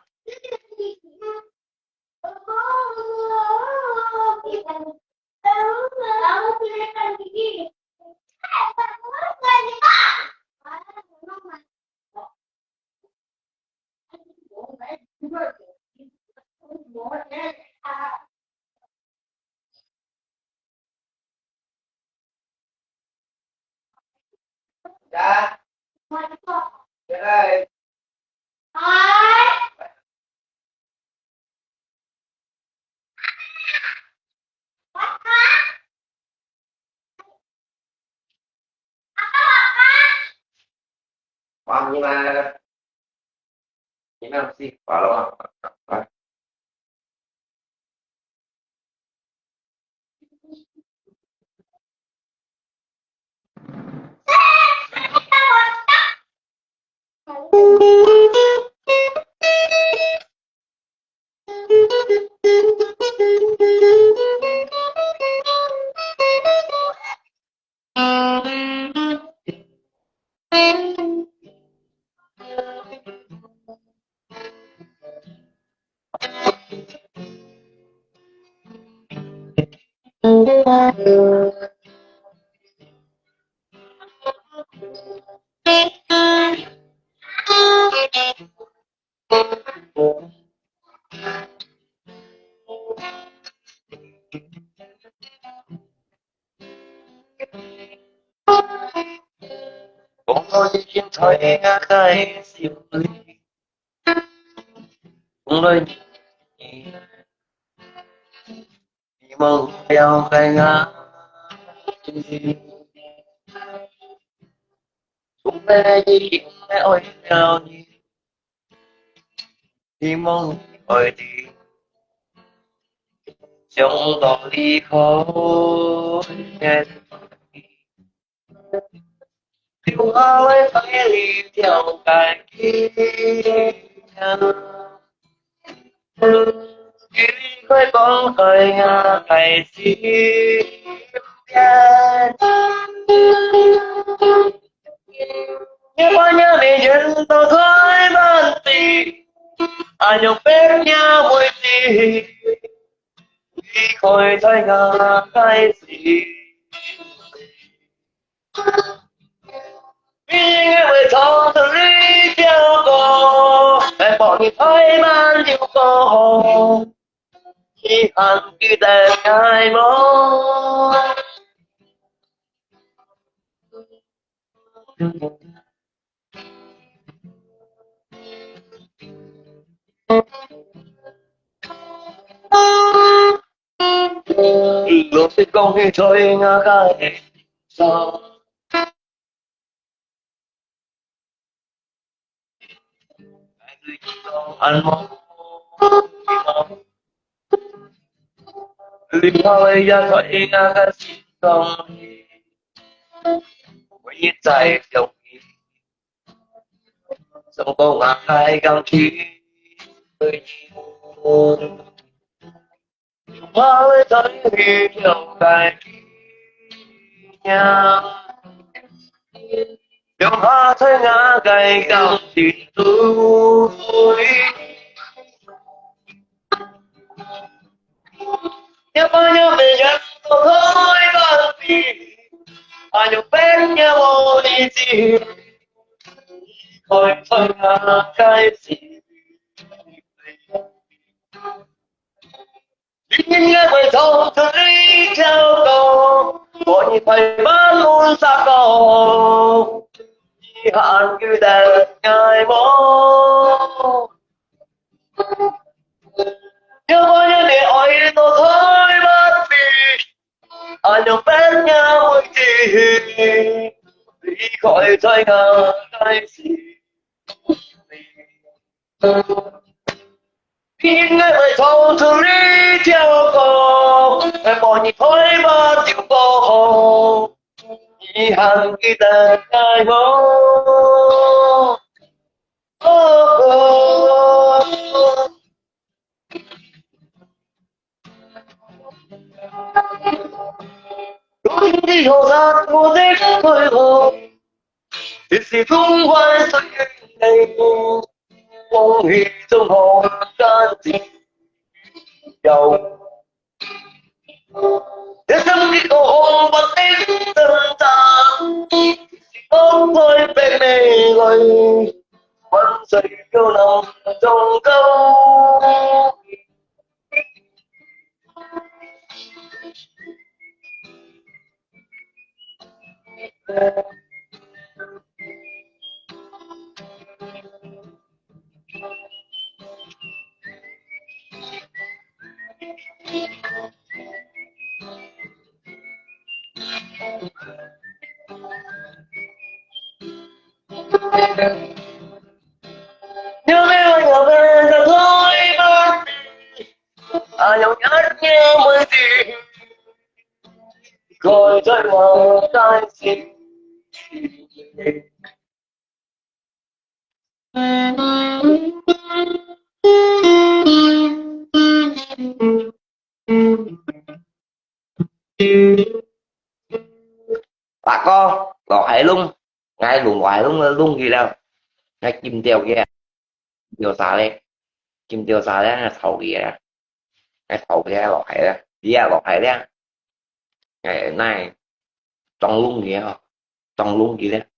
老實講，你在我个心上。 留下个也在我个心中，唯一在想你，想到我个感情。 我會在你了解你呀，留下在我个感情中。也把也没人都可以忘记，还有朋友我的心，离开在我个心。 你应该会从这里跳过，我一块半路上过，遗憾有点爱慕。有我有你爱的都太完美，还有分了我的，离开在我开心。 你应该会从这里跳过，把你推吧就过后，遗憾记得爱我。哦，哦，哦。 你好，山我的退后，一时痛快岁月里，风雨中好感情有。一生一个红白的挣扎，一时光会被美丽，万岁又能忠告。 有没有要分的对吗？啊，有人也问你，可以在我担心。 大哥，落海弄，𠊎弄落海弄了弄佢了，𠊎禁掉佢啊，禁掉啥咧？禁掉啥咧？𠊎炒佢啊，𠊎炒佢啊，落海咧，佢啊落海咧，哎，那當弄佢啊，當弄佢咧。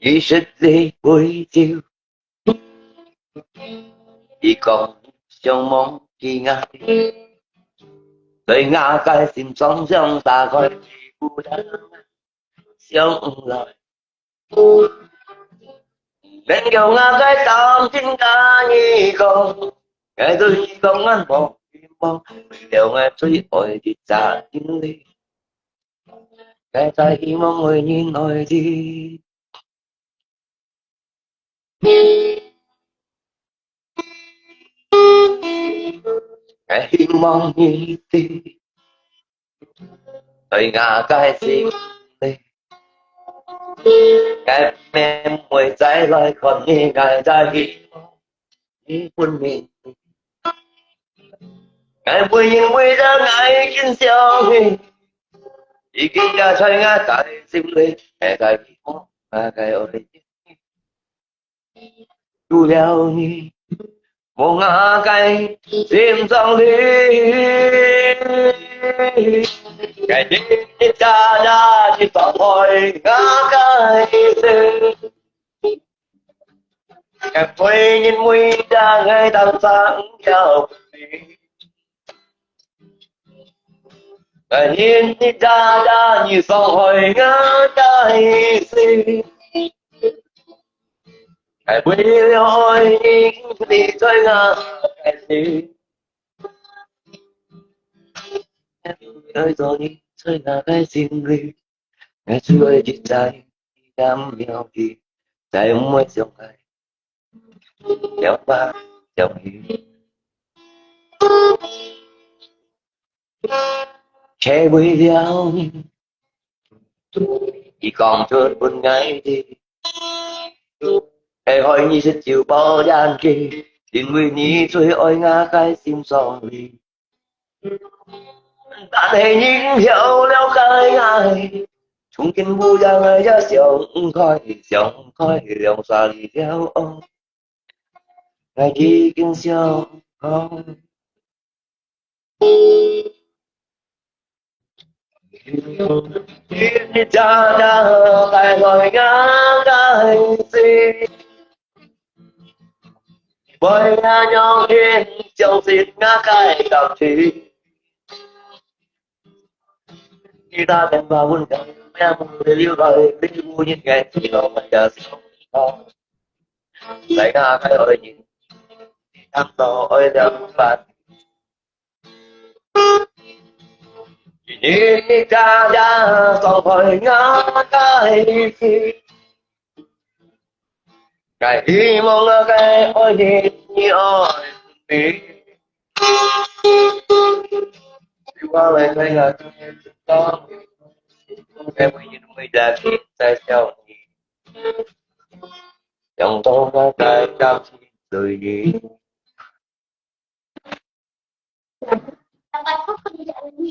一生的杯酒，一个想忘记啊，对我个心常常打开，不能想来。 能够我个心情甲你讲，爱对你讲俺无。望，為了𠊎最愛个隻人哩。𠊎再希望愛人愛你。 𠊎希望你知，在𠊎个心裡，𠊎毋會再來看你，𠊎再希望你分明。𠊎會因為這愛情相遇，已經在𠊎个心裡，𠊎再希望𠊎个愛情。 除了你，無𠊎个心臟裡。該日日夜夜你傷害𠊎个心，該每日每夜𠊎當想要你。 但因你大大你傷害𠊎个心，還為了愛你，你在𠊎个心，愛做你在𠊎个心裡，愛只愛你在，你敢了解，再毋會傷害。 了吧，小魚。係為了你，你講出分𠊎知，係害你食酒包煙酒，因為你最愛𠊎个心上裡。 但係你曉了解𠊎，從今無影𠊎也想開，想開兩儕離了哦，𠊎已經想開。你家家帶來𠊎个心。 會恁樣去相信𠊎个感情。你打電話問𠊎，也無留來，你無人愛知道我也想好。在𠊎个愛人，你當作愛了無辦。 你家家傷害𠊎个心，該希望𠊎个愛人，你愛分明。你話來在𠊎心中，該每日每夜在想你，想到𠊎个感情對你。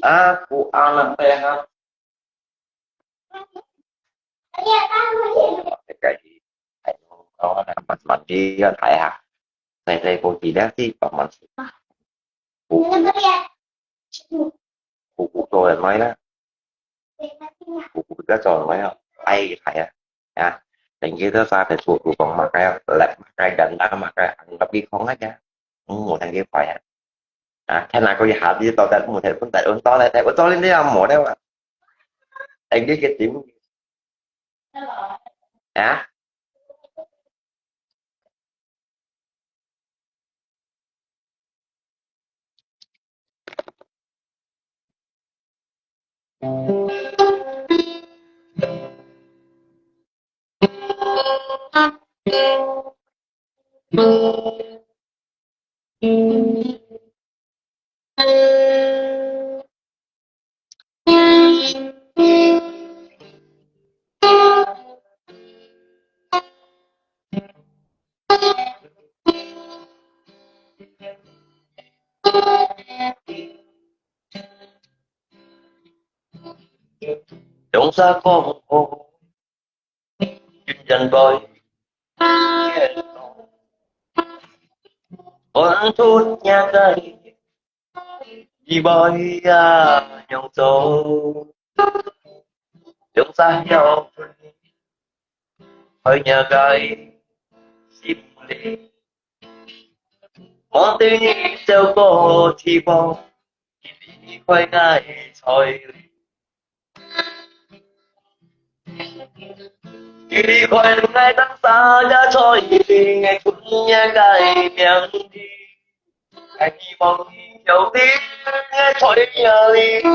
Aku anak sehat. Kaji, ayo, kawan, mandi, mandi, kan, kaji. Saya, saya, kau tidak sih, paman. Kuku, kuku, kau yang mana? Kuku, kuku, kau yang mana? Ai, saya. Ya, dan kita sampai suatu kong makai, lek makai, dan dah makai, anggap di kong aja. Hmm, dan kita ya. Ah, kan aku ya habis tau, tak mau telepon, tak untuk, tak untuk, ini yang mau lewat. Lagi ke tim. Ya. Dong sa kong ho, yun yan boy. Kon tut nya kai, di boy ya nyong so. Dong sa yo, hoi nya kai, sim li. Mong ti ni seo ko ti bong, ti ni koi ngai choi li. Ti ni koi ngai tang sa ya choi li, ngai kun ya kai miang di. Ngai ti bong di. 有你个在哪里等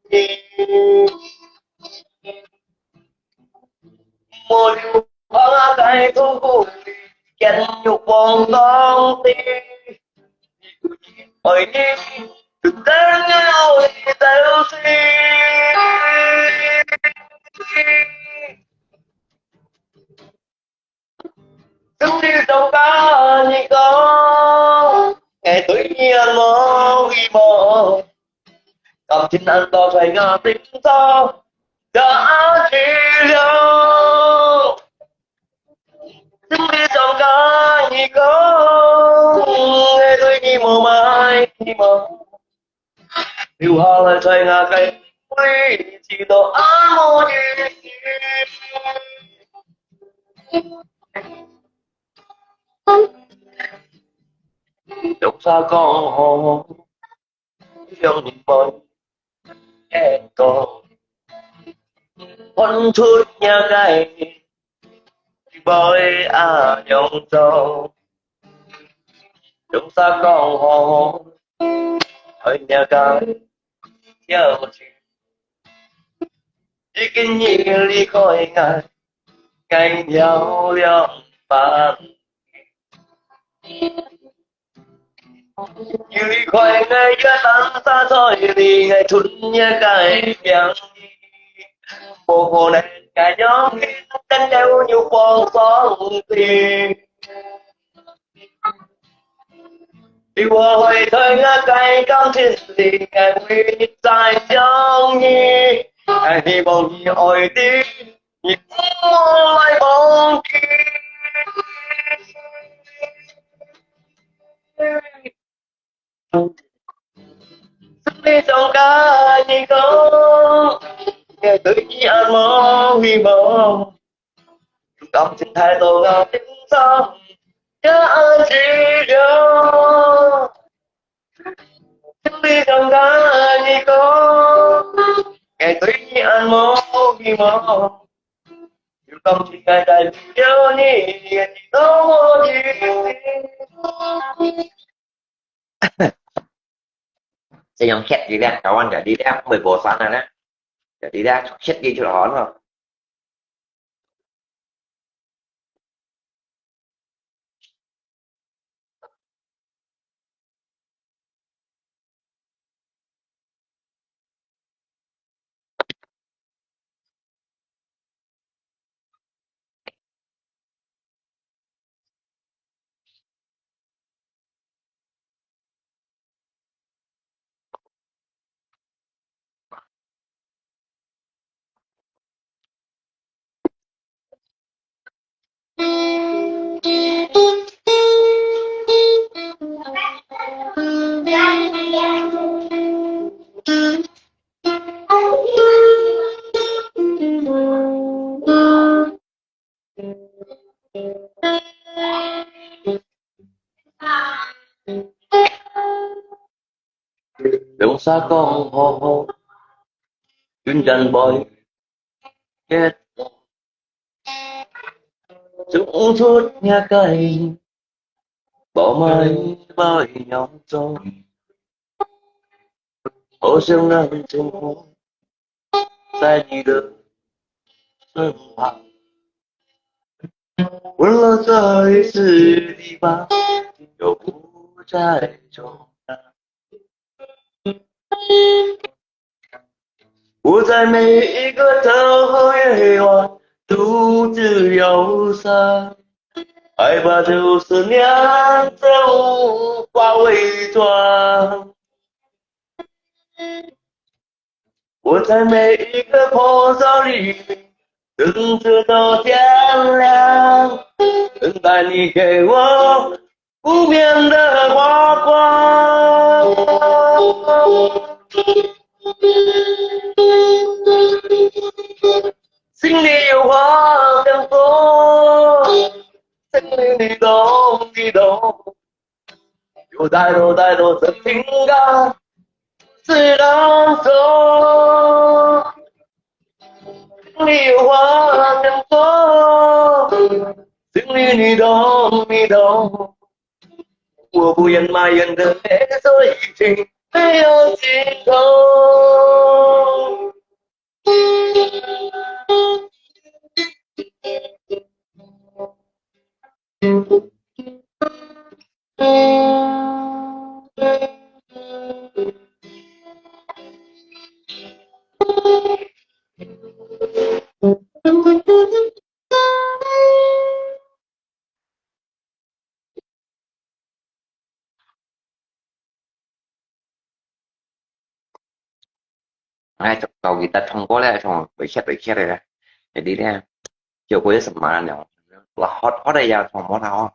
你？莫留下个痛苦里，见有光光的。爱你，等我的等你。心里想甲你讲，爱对你也无希望，感情难道在我心中，这样去了。心里想甲你讲，爱对你无希望。 留下来在我个位置都安无意思。用啥讲好？用你们眼光，看出你个 你愛恁樣做，用啥講好？愛你个條件，已經你離開𠊎，𠊎了了吧。 你離開𠊎，越難打在你个春夜个名，無可能再用你等到有光光的。你我會在我个感情裡，愛為你再想你，愛希望你愛的 你莫來忘記。心裡想甲你講，愛對你也無希望，感情太多啊，平常也愛計較。 心裡想甲你講，愛對你也無希望，有當時愛再見到你，也知道我已經。這樣歇一下，搞完个力量，會無散啊呢？這力量歇一下就好了。用啥講好？永遠袂結果，走出你个，無愛，無愛樣做。 好想能生活在你的身旁，溫柔這一世的吧，就不再重要。我在每一個透夜晚，獨自憂傷。 害怕這思念，這無法偽裝。我在每一個破曉黎明，等著到天亮，等待你給我無眠的花光。心裡有話想說， 心裡你懂，你懂。有太多太多的情感是當作，心裡有話想說，心裡你懂，你懂。我不愿埋怨的泪，所以已经没有尽头。哎，搞吉他唱歌咧，唱，會切會切个咧，jadi咧，就會什麼呢？我好好的呀，唱無啦哦。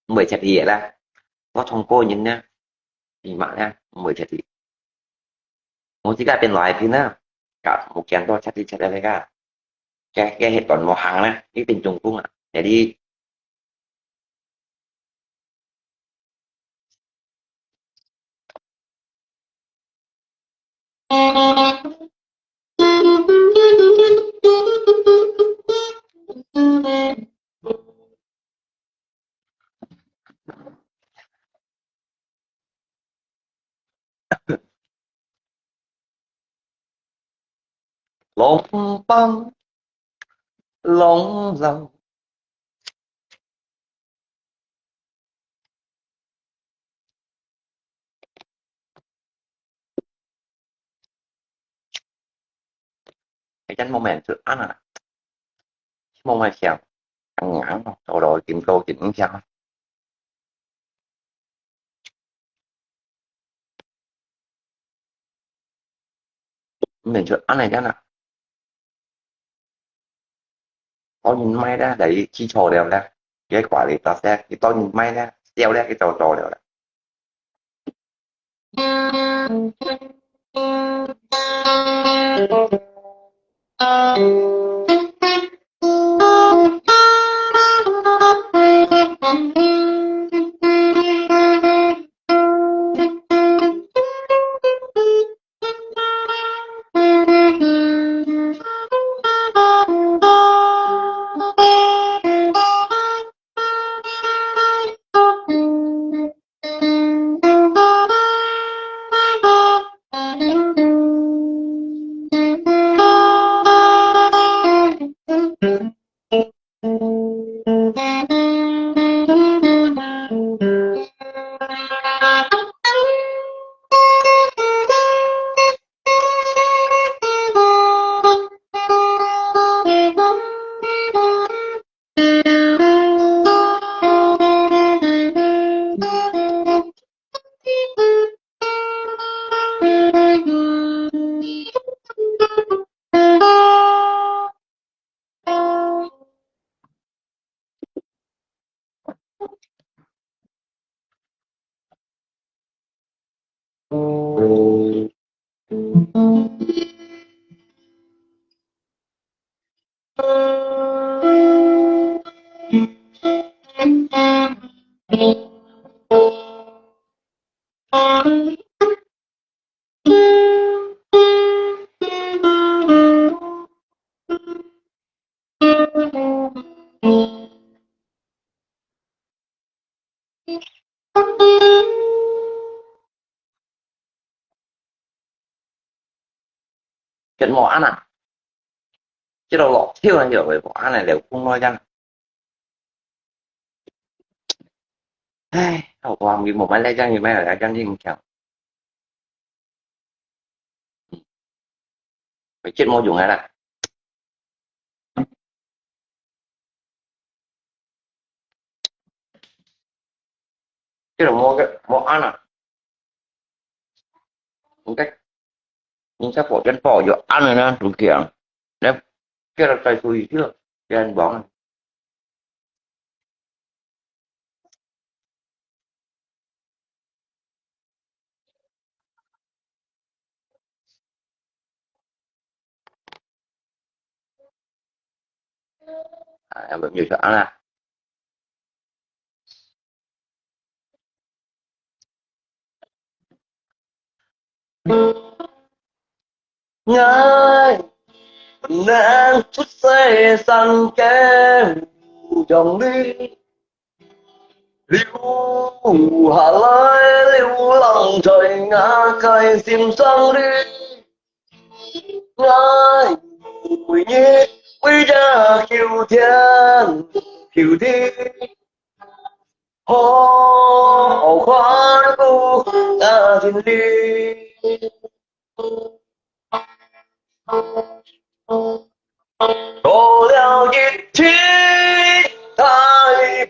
毋會切去个啦。我唱歌人呢，起碼呢，毋會切去。我自家變來片啊，甲無見到切去切个个，个个係斷無行啦，一定中風啊，jadi 浪奔浪流。 Ayan mo main tu ana. Mo main siang. Ang ang, tolo kim to kim siang. Mình cho ăn này chắc là có nhìn máy đó, đấy, khi cho đều đó. Cái quả thì ta sẽ, cái to nhìn máy đó, tiêu đó, cái to to đều đó. Chết mỏ ăn à? Chết đâu lọ thiêu này, giờ phải bỏ ăn này, lẻo không nói chăng? Ai, hậu quả mình một máy lẽ chăng, như máy lẽ chăng, nhưng chẳng. Phải chết mỏ dùng hay là? Chết là mỏ cái, mỏ ăn à? Những cách, những cách bỏ chân bỏ, giờ ăn rồi nè, đúng kiểu. Đấy, cái là tay tôi chưa, cái anh bỏ. À, em bấm nhiều cho ăn à. Ngơi. 能出世山溝中里，留下來流浪在𠊎个心上里。𠊎每日為這秋天、秋天，好好看顧家庭里。 過了一天大雨，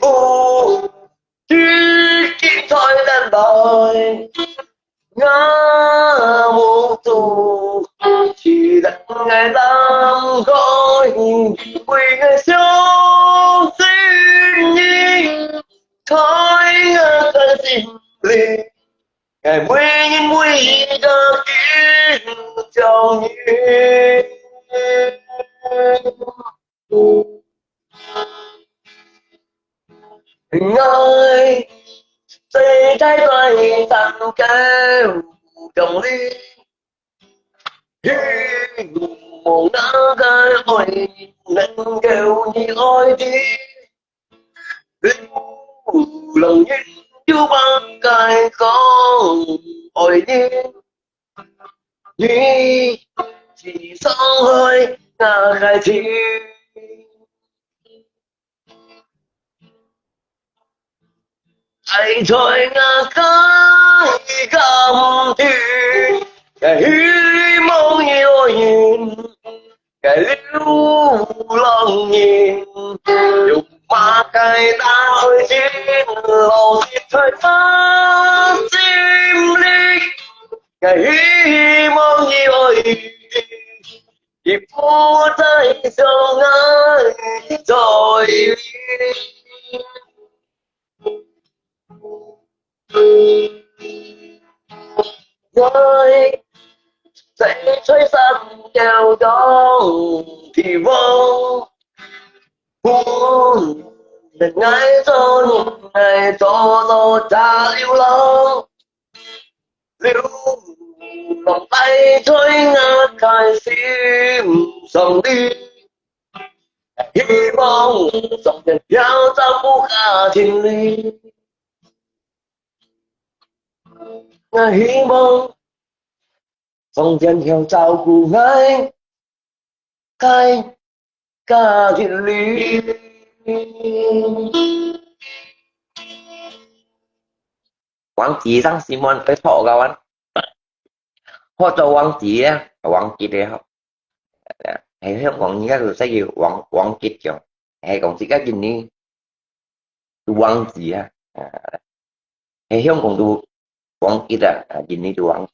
雨季在等待，𠊎目珠只能𠊎打開，為𠊎相信你在𠊎个心里。 𠊎每日每日个緊張你。𠊎在在山溝中里，希望那个愛能夠你愛的。 流浪人有麼个講愛你，你只傷害𠊎个情。愛在𠊎个感情，也希望有人 个流浪人，有麼个大愛情，老實在他心里，个希望你愛，你不再相愛在意。 愛在在山溝中地方，不能愛做人，愛做做大流浪。流浪在在𠊎个心上里，希望上天曉照顧家庭里。 𠊎希望上天曉照顧𠊎个家庭里。王子上西門愛討个啊，學做王子啊，王子个吼。係香港人家就識叫王，王子樣，係講自家人呢， 都忘記啊。啊，係香港都忘記啊，啊，印尼都忘記。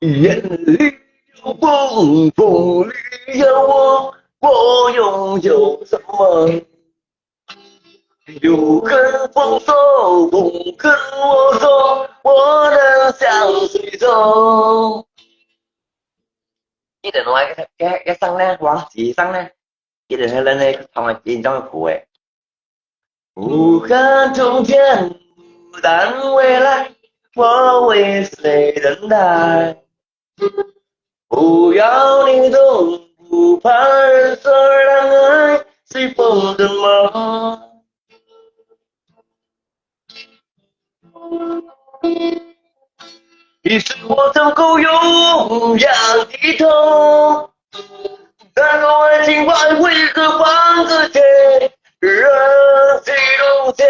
眼里有风，风里有我，我拥有什么？有跟风走，风跟我走，我能向谁走？記得我个，个，个上呢，忘記上呢。 一人个人呢，唱个緊張个歌诶。不看从前，不谈未来，我为谁等待？不要你懂，不怕人说让爱随风奔吗？ 你是我曾够勇敢的痛，那个爱情还会是放个结，人去楼天，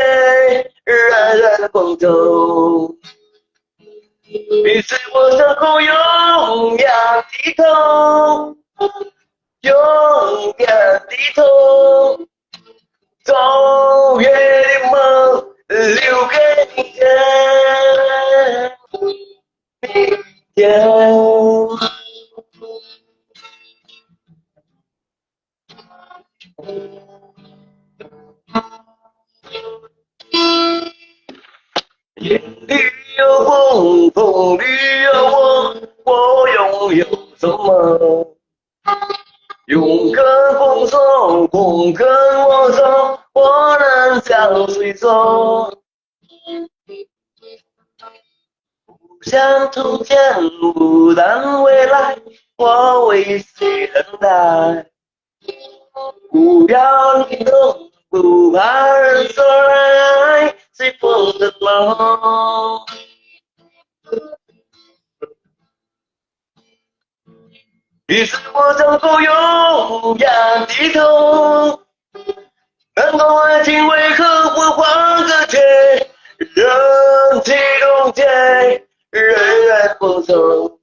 人人风头。你是我曾够勇敢的痛，勇敢的痛。 走远的梦留给明天，明天。眼里有风，风里有我，我风霜，风跟我走，我能像水走。不想从前，不谈未来，我为谁等待？不要你懂，不怕人说爱，随风的梦。 你是我伤口永远的痛，难懂爱情为何不换个解？人体冻结，人爱不走。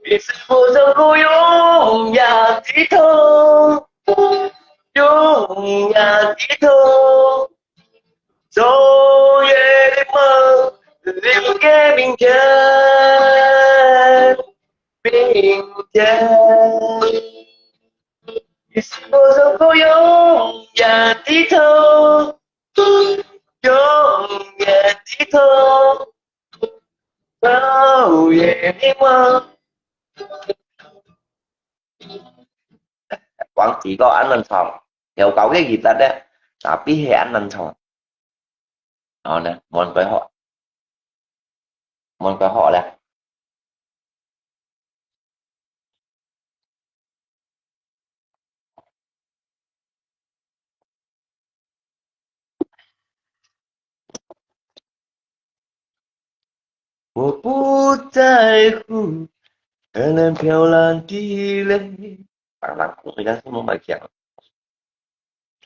你是我伤口永远的痛，永远的痛。 昨夜的梦，留给明天，明天。你是我伤口永远的痛，永远的痛。昨夜的梦。 講幾個恁樣唱，有搞个其實呢，啊，比起恁樣唱，然後呢，問佢好，問佢好咧。 我不在乎海浪飘来的泪。Pang langkung, ikan semua bagian.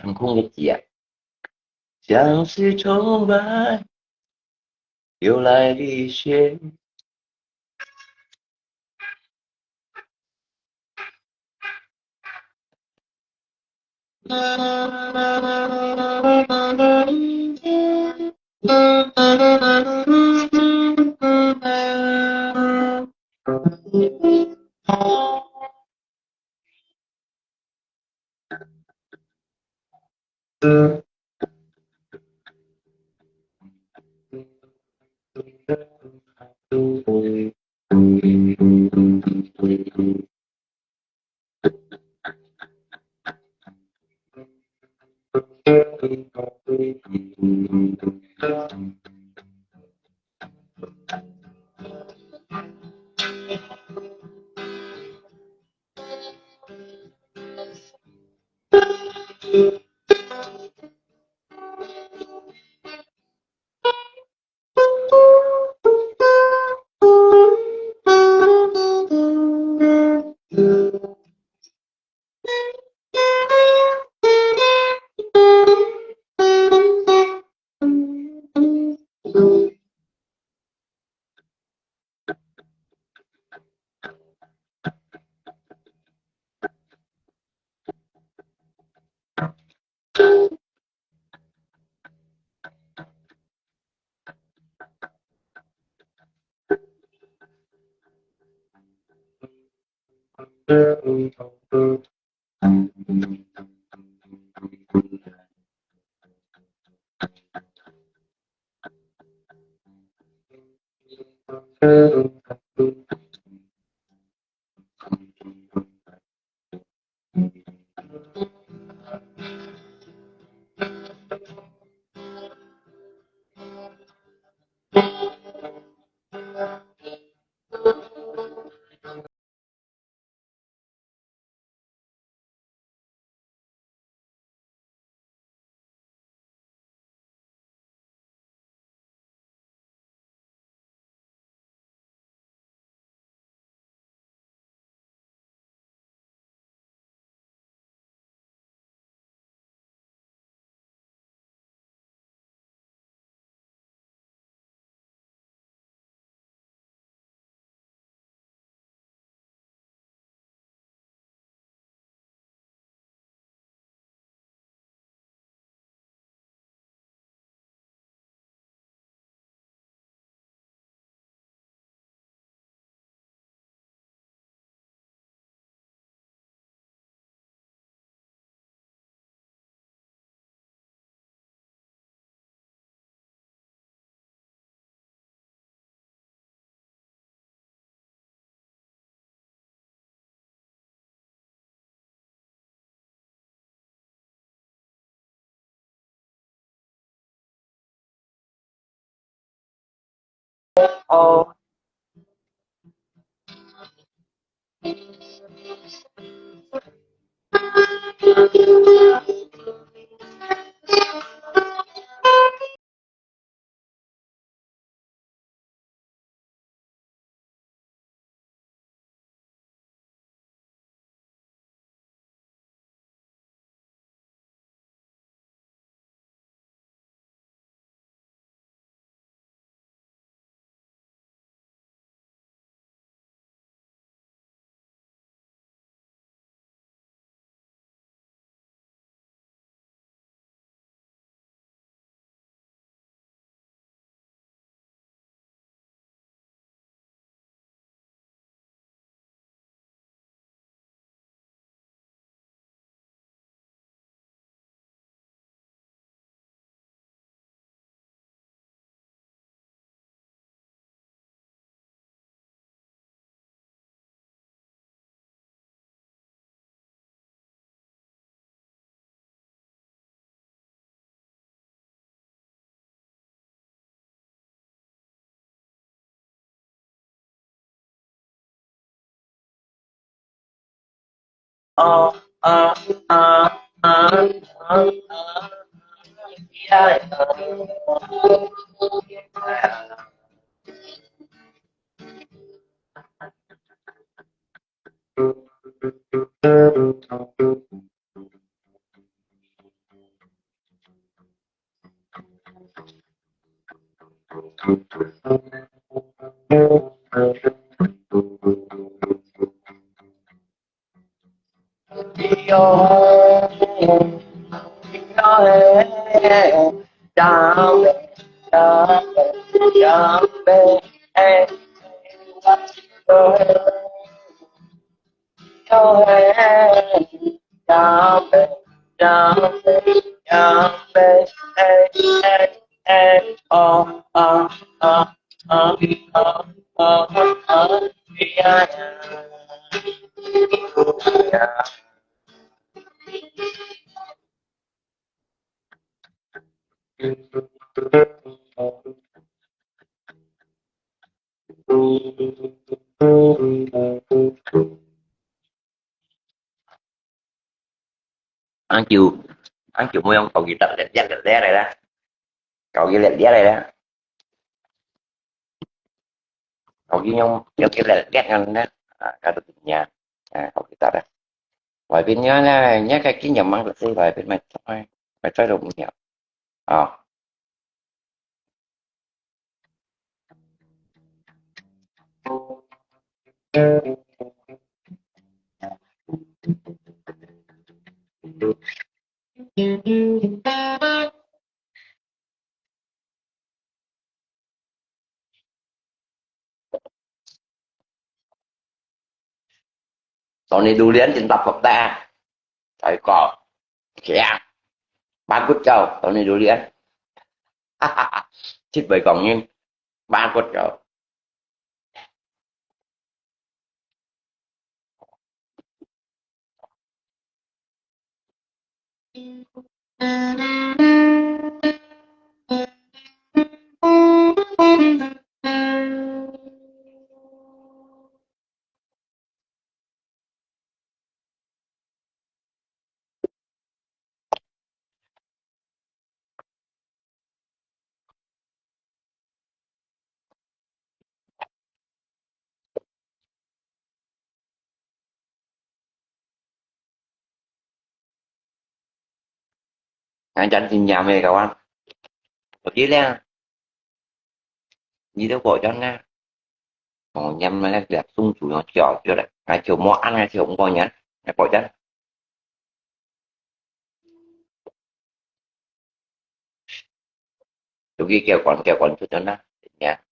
Langkung kecil ya. 像是充满又来的雪。哦。恁久，恁久無用手機打，練練練練來啦，手機練練來啦，手機用，用个練練个呢，啊，搞到今年，啊，手机打啦。外邊呢，呢，呢个今年忙个事，外邊买菜，买菜都無了，啊。 Tony Dulian trên tập hợp ta. Trời cỏ. Kìa. Ba cút châu, Tony Dulian. Chết bởi còng nhưng. Ba cút châu. Ngài chắn tin nhắn về các bạn. Tôi biết nè. Gì đâu bỏ cho nè. Ồ, nhắm nó là sung chủ nó chở cho đấy. Ngài chiều mua ăn, ngài chiều cũng bỏ nhắn. Ngài bỏ chân. Tụi kia kêu còn, kêu còn chút nữa nè. Nhá.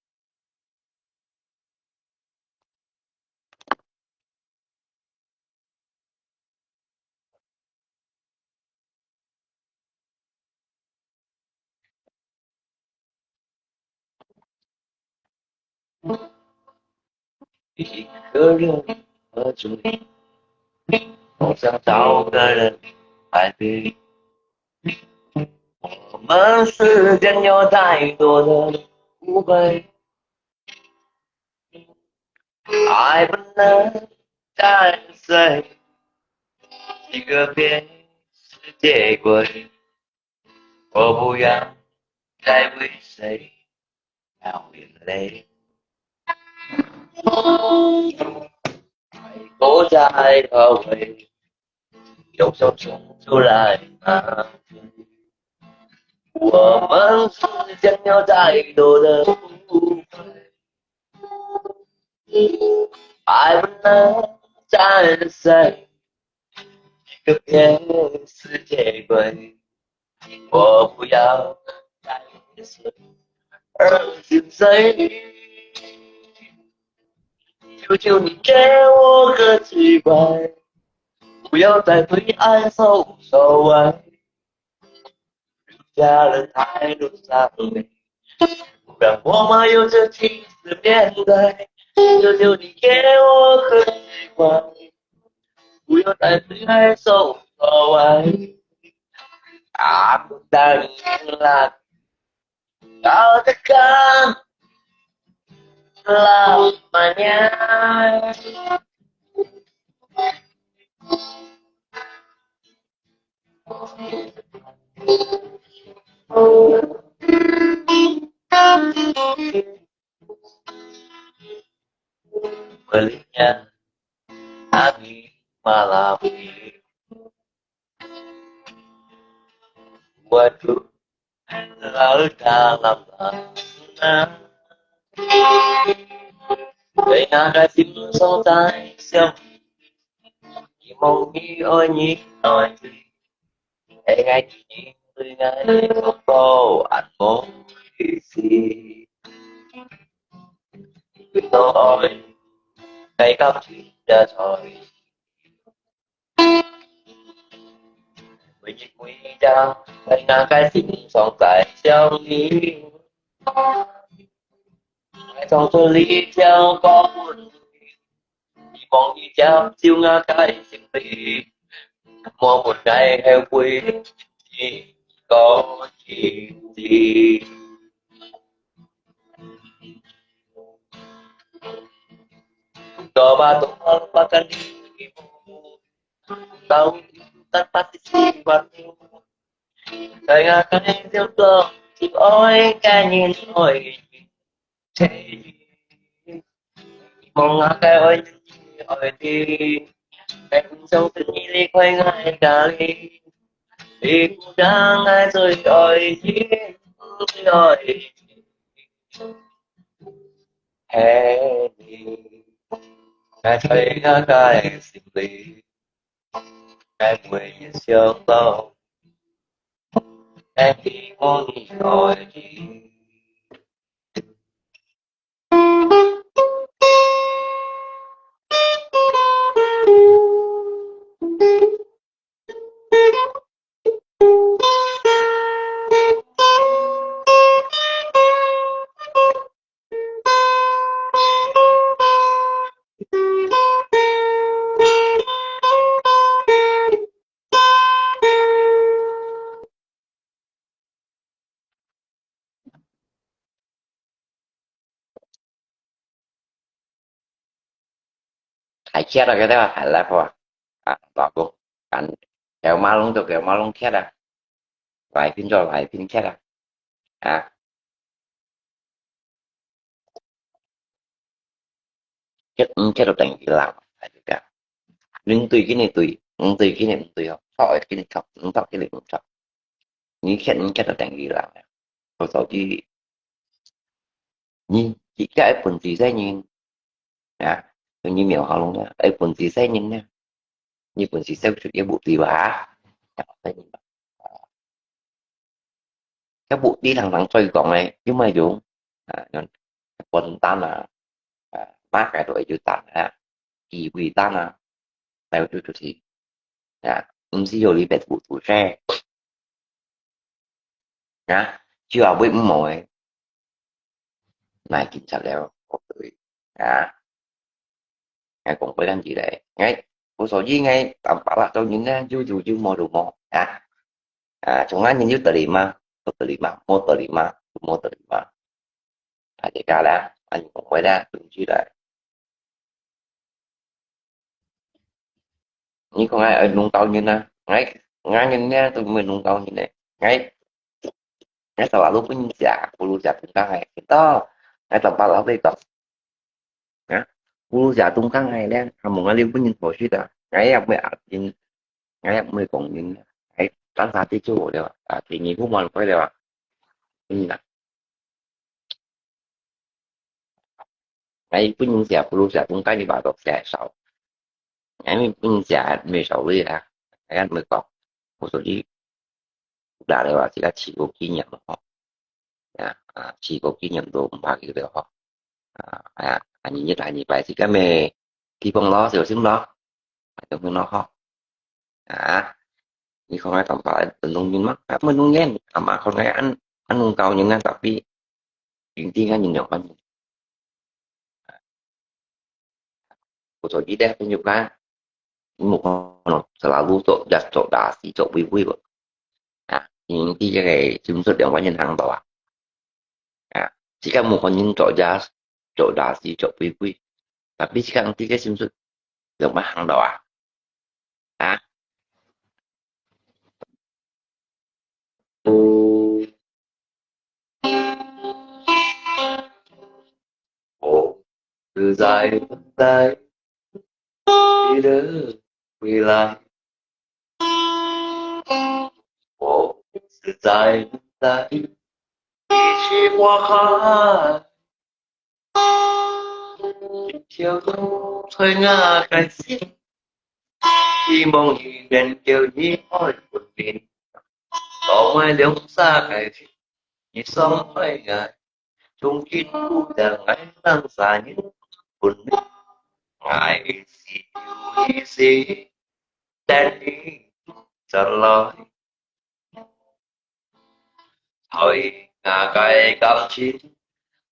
I will not die the same. 一个别世界归，我不要再为谁流眼泪。我在后悔，用手冲出来吗？我们之间有太多的误会。I will not die the same. 一个别世界归，我不要再是二十岁。求求你给我个机会，不要再对爱说无所谓。留下了太多伤悲，不让我们有这青春面对。求求你给我个机会，不要再对爱说无所谓。I'm done. Kau tekan lamanya. 每日每朝，在那个心上在想你。爱从这里跳过，希望你将就我在心里，我不再后悔，一个一个。Coba tuh melupakan dirimu. Tahu itu tanpa sisi baru. Saya akan hidup oleh kangen oi. Mong akan oi oi di. Kan song sendiri kau ngai kali. Ikudang ai soi oi di. Oi. Hey. Ngai soi ngai kai sendiri. 在每日想到，在希望你爱情。太欠了，给他还来不？啊，老公，俺给马龙都给马龙欠了，来拼就来拼欠了，啊。 Chết, chết到等于零，大家。零对今日对，五对今日五对哦，错的今日错，五错今日五错。你欠，你欠到等于零了。我早就，你自家一本自身人啊，你没有好弄啊，一本自身人呢，你本是小出也无对吧？啊， 个目的通常最讲呢，有乜用？啊，用分担啊，啊，马个都会有担啊，机会担啊，来就出去啊，毋是有里边读读书啊，就啊会毋好诶，来警察了，对啊。 𠊎講過恁樣咧，𠊎，我所以𠊎坦白啦，做人呢，有有有，無就無啊。啊，從來人有道理嘛，有道理嘛，無道理嘛，無道理嘛。啊，大家啦，啊，你講話啦，對毋住啦。你講𠊎愛弄到人啊，𠊎，𠊎人呢都毋會弄到人呢。𠊎，𠊎十八路分人食，不如食中間个，知道？𠊎十八路會講，啊，不如食中間个呢，還無𠊎哩分人討食啊，𠊎也毋會壓人，𠊎也毋會講人，𠊎當下就做好了啊，第二步無人快了啊，嗯啊。 𠊎本人食，不如食中間个話，都食少。𠊎本人食，毋會少个啦。𠊎毋會講，我說你，拿來話，自家試過經驗咯，吼。啊，啊，試過經驗都毋怕佢个，吼。啊，哎呀，啊，你一來二擺，自家咩地方咯，小心咯，啊，小心咯，吼。 啊，你看𠊎當白，弄人嘛，啊，毋弄人，啊嘛看𠊎恁，恁弄到人啊，tapi，inti𠊎人兩款人。不做一代朋友間，你無看到selalu做，也做大事，做微微个。啊，inti這个心術兩款人行到啊。 啊，自家無可能做這，做大事做貴貴，tapi自家自家心術，有麼行到啊？啊？我實在不在意的未来。 我實在毋知幾時花開，一條路在𠊎个心，希望伊能夠離開分明，當𠊎兩儕个心，你傷害𠊎。 從今不再愛人山人分離，愛是有一些等你轉來。在𠊎个感情，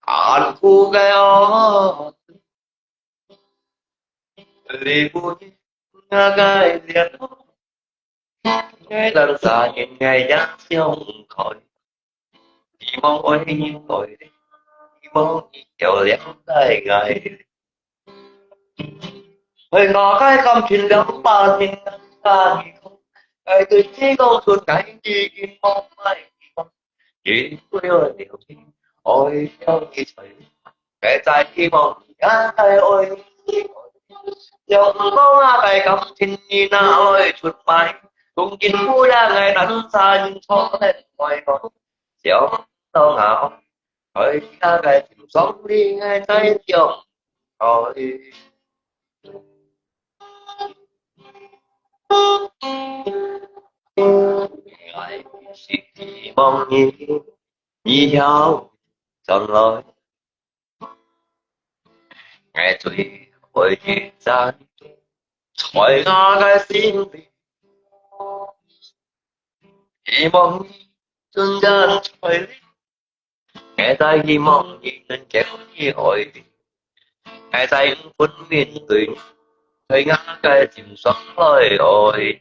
艱苦个哦，離不開𠊎个聯絡。 𠊎等三年𠊎也想毋開，希望愛人愛，希望你曉了解𠊎。愛𠊎个感情兩百年，兩百年，𠊎對你講出𠊎已經無愛你，因為愛了你，愛了你才 該再希望你也愛，想毋到𠊎个感情你拿來出賣，從今不要愛難殺人錯人愛，想到𠊎愛，愛你个心上你愛再想愛。愛是希望你，你要轉來。 𠊎最愛你在，在𠊎个心裡。希望你仍然在裡，𠊎再希望你能夠你愛你，𠊎再毋分面對你，在𠊎个心上來愛。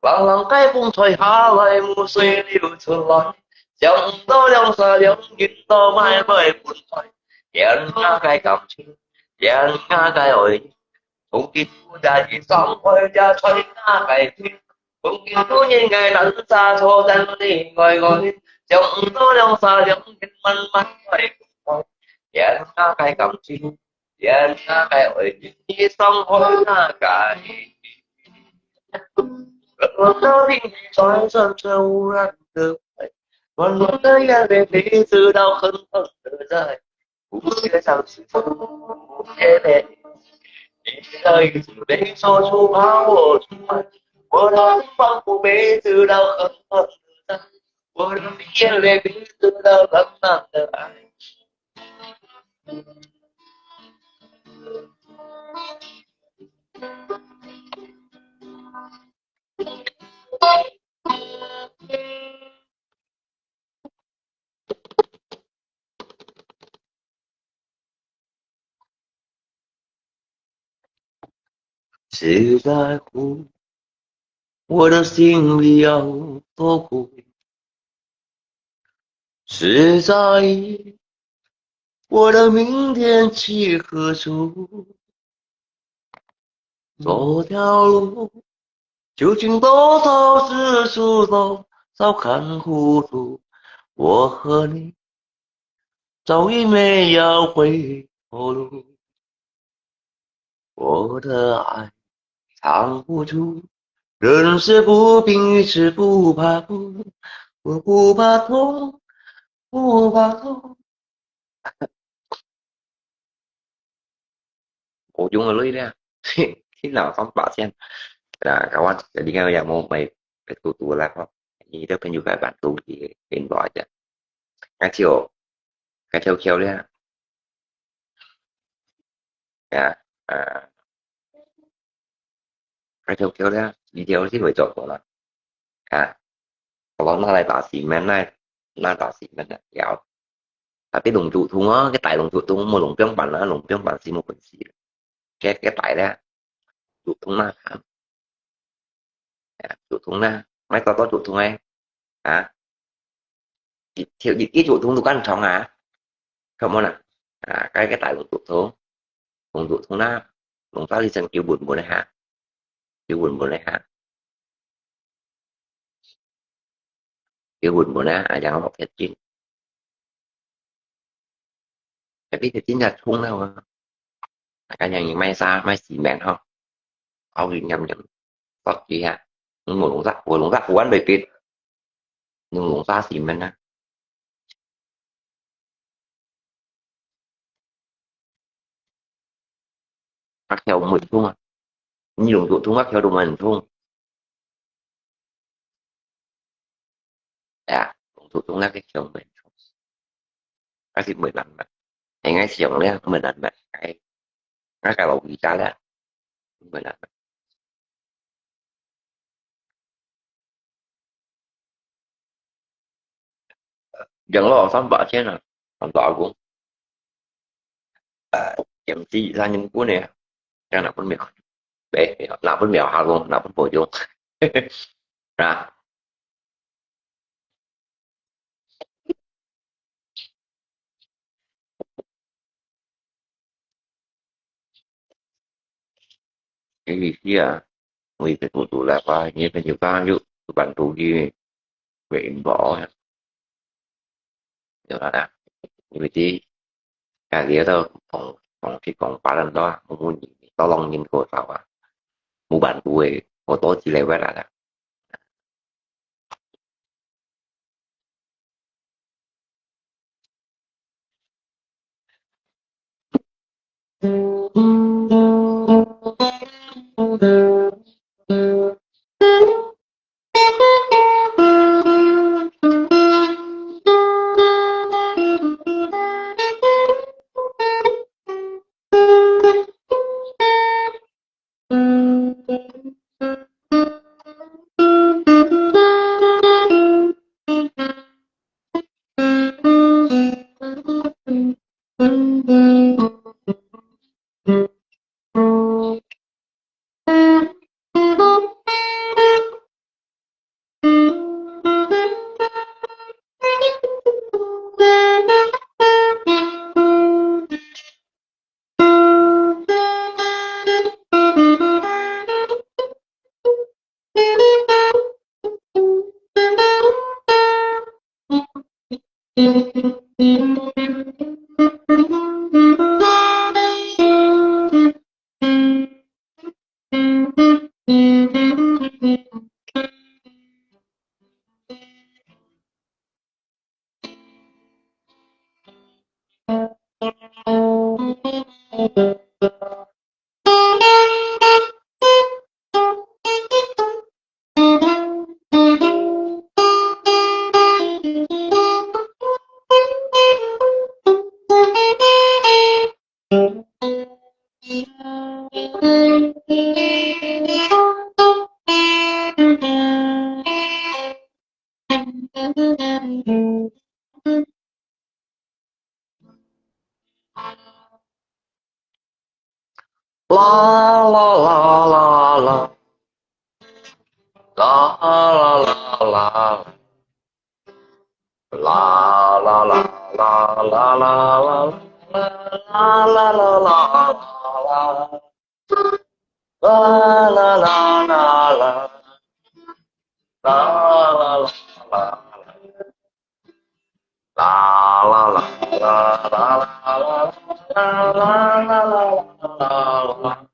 冷冷个風吹下來，雨水流出來，想毋到兩儕兩人都埋埋分開，連𠊎个感情，連𠊎个愛，從今不再有傷害，也在𠊎个心。從今不應該難殺錯人你愛愛，想毋到兩儕兩人慢慢埋分開，連𠊎个感情， 連𠊎个愛人，你傷害𠊎个心。冷冷的冰雨在山川污染的海，暖暖的眼泪陪直到很冷的夜。不觉像是风，不觉累。你的一句没说出怕我出卖，我的翅膀不被直到很冷的夜。我的眼泪陪直到冷冷的爱。 谁在乎我的心里有多苦？谁在意我的明天去何处？这条路究竟多少世事多少看糊涂，我和你早已没有回头路。我的爱藏不住，人事不平，一时不怕苦，我不怕痛，不怕痛。 我用个累了，听了三把线。啊，kawan，你看有没有买买嘟嘟啦？哈，你的朋友开板嘟嘟给你拿一下。那就，那就漂亮。啊，啊，那就漂亮，你就去会做过了。啊，我拿来打西门，拿，拿打西门的，要。Tapi 弄竹筒啊，个大弄竹筒，莫弄平板啦，弄平板是没本事。个，个大咧，竹筒啦，啊，竹筒啦，买多多竹筒哎，啊，一，一，一竹筒都敢装啊，come on 啊，啊，个，个大弄竹筒，弄竹筒啦，弄到一陣叫稳稳的哈，叫稳稳的哈。 佢會毋會咧？啊，讓我撇進。Tapi佢真正衝了啊！啊，恁樣賣沙賣西門吼，好佢黏黏，落去啊！你無弄沙，無弄沙，無恁特別，你弄沙西門啊！ 啊，橋毋會通啊！你用竹筒啊，橋都毋會通。哎呀，用竹筒那个橋毋會通，還是毋會難辦。應該是用了毋會難辦，哎，那个老人家了，毋會難辦。 養老三百千啊，很大功。呃，养鸡三年半呢，这样哪分秒？哎，哪分秒哈工，哪分秒用？啊？Ini dia, wih betul-betul apa, ini penyuka yuk, bantu di, wih imbau ya. Ya lah, ini kali itu kong, kong si kong palan doa, muni, tolong nyin ko sawa. Muban kue, foto ci lewat ada.啦啦啦啦啦，啦啦啦啦啦，啦啦啦啦啦啦啦，啦啦啦啦啦啦。啦啦啦啦啦，啦啦啦啦啦，啦啦啦啦啦啦啦啦啦啦啦。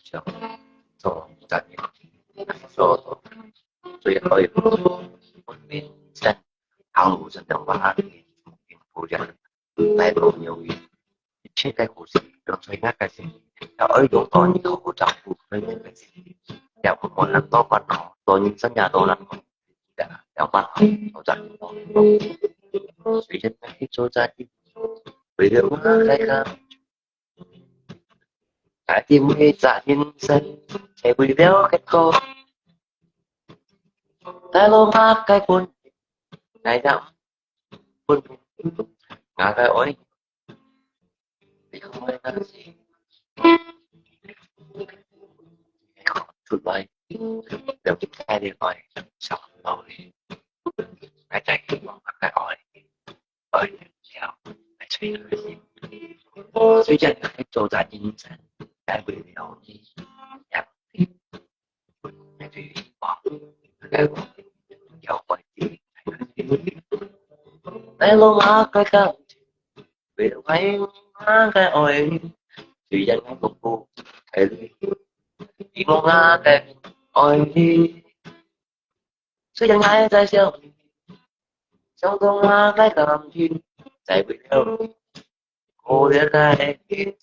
做，做，做，最好一步，分别在行路上的话，不然，来路有余，一切个故事，用最爱个心，要爱用到你好好照顾，最爱个心，要不然多管好，多人生涯多难过，要管好，好照顾。虽然你做在，为了我开口。 大家每隻人生，才為了結果。大路麼个分，大家分，𠊎个愛，你看𠊎个心，出來，了解你个愛，想到你，𠊎再希望𠊎个愛。 愛了，愛吹開心。雖然愛做在人生，但為了你，也愛對我，愛我，要愛你。愛我，我个感情，為了愛，我个愛，雖然我不愛你，希望我个愛你。 雖然𠊎在想你，想到𠊎个感情，在為了可憐个你。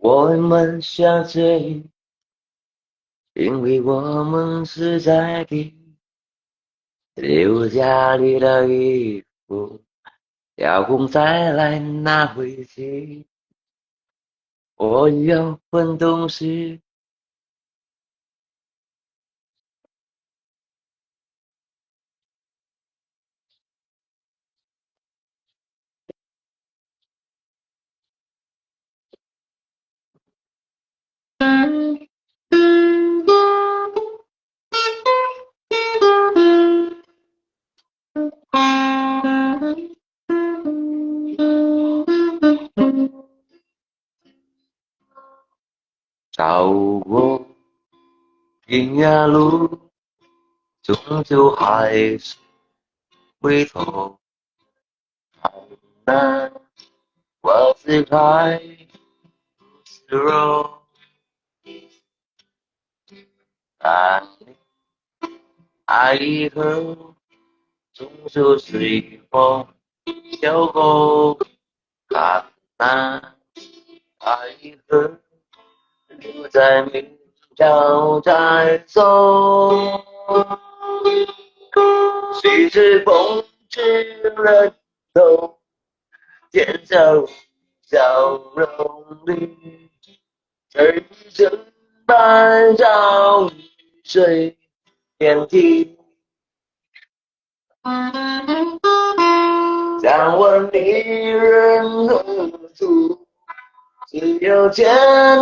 我們相聚，因為我們是在地，留下你的衣服，要風再來拿回去。我有份東西， 照顧，今夜路，終究還是回頭。好難，我只愛示弱。 愛一個，終究是一個小狗。看那愛一個，留在明朝再說。誰知風起了頭，天上笑容里。 谁曾把朝雨水天地？想问你人何处？只有千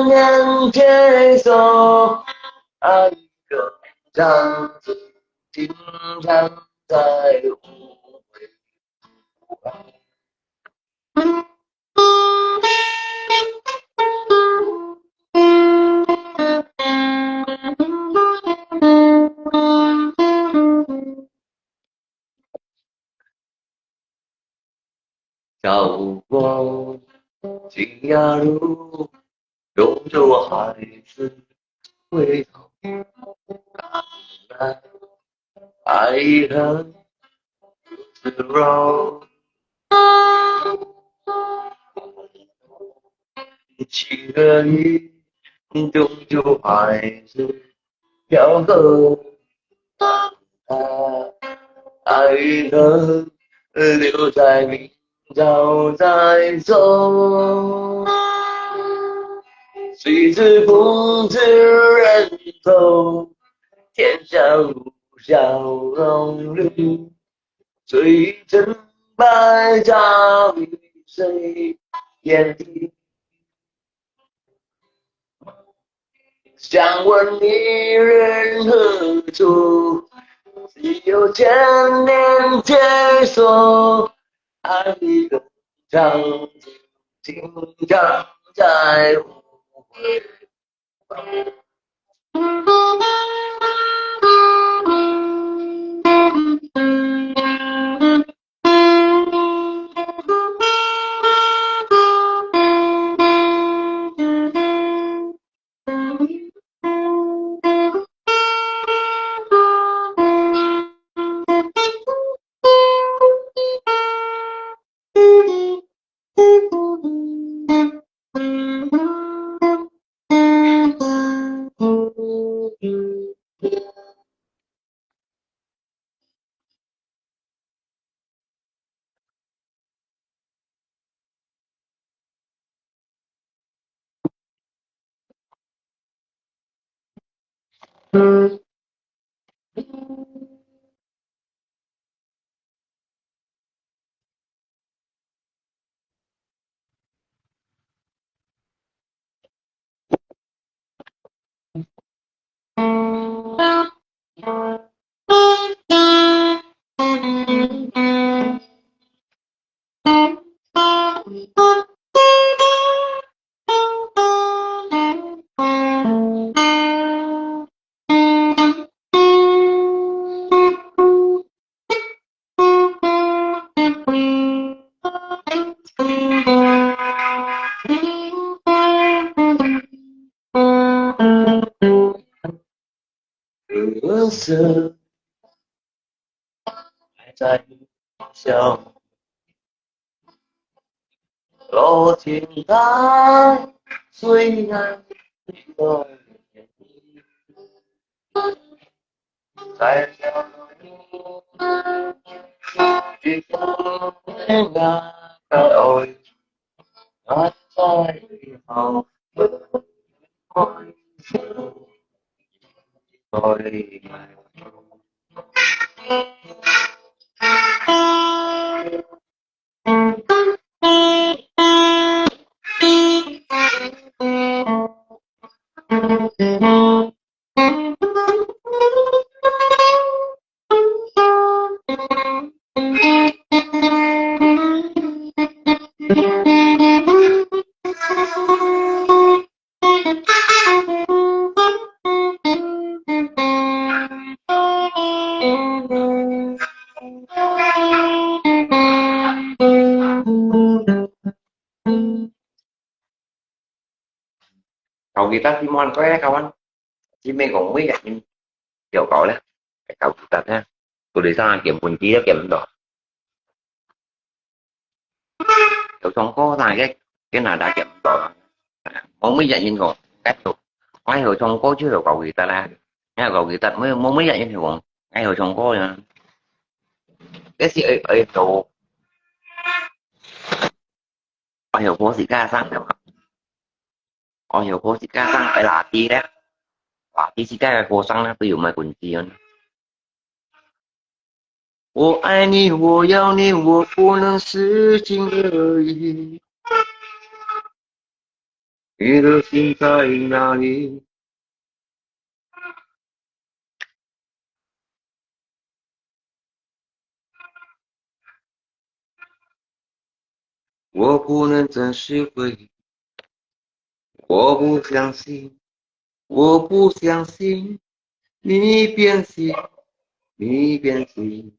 年劫所，爱一个长子，情长在无悔。跳过天涯路，终究还是回头。爱恨如此柔，情和义终究还是 飘过。爱恨留在明朝再说。谁知风尘人走，天下无笑容留。谁成败在谁眼底。 想问你人何处？只有千年劫所，爱的长，情长在无悔。搞吉他，希望各位，kawan，姊妹講每日要搞咧，搞吉他咧，佢哋生根本佢都見毋到。有唱歌，但係佢，佢哪打見毋到啦。我每日要講，該度，𠊎有唱歌就有搞吉他啦，𠊎有搞吉他，每，我每日要講，𠊎有唱歌呀。該係愛，愛做，愛有歌自家生个嘛。 哦，有歌自家生个垃圾咧，垃圾自家个歌聲咧，都有賣滾雞哦。我爱你，我要你，我不能失信而已。你的心在哪里？ 我不能真实回应，我不相信，我不相信，你变心，你变心。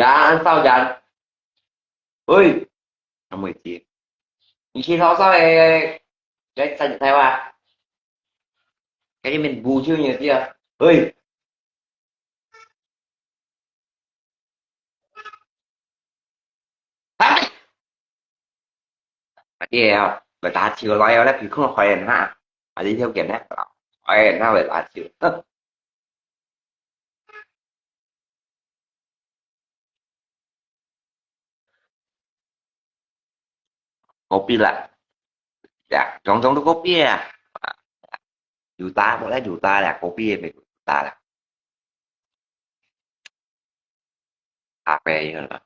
人，少人。喂，阿妹姐，你去老少个，个站台哇？给你们补救你的啊。喂。 啊，對啊，會打球來哦，那皮褲壞人哈，啊，你條件呢？壞人哈會打球。Kopi lah. Ya, zong-zong tu kopi ya. Juta, boleh juta lah, kopi ya, juta lah. Cà phê ya lah.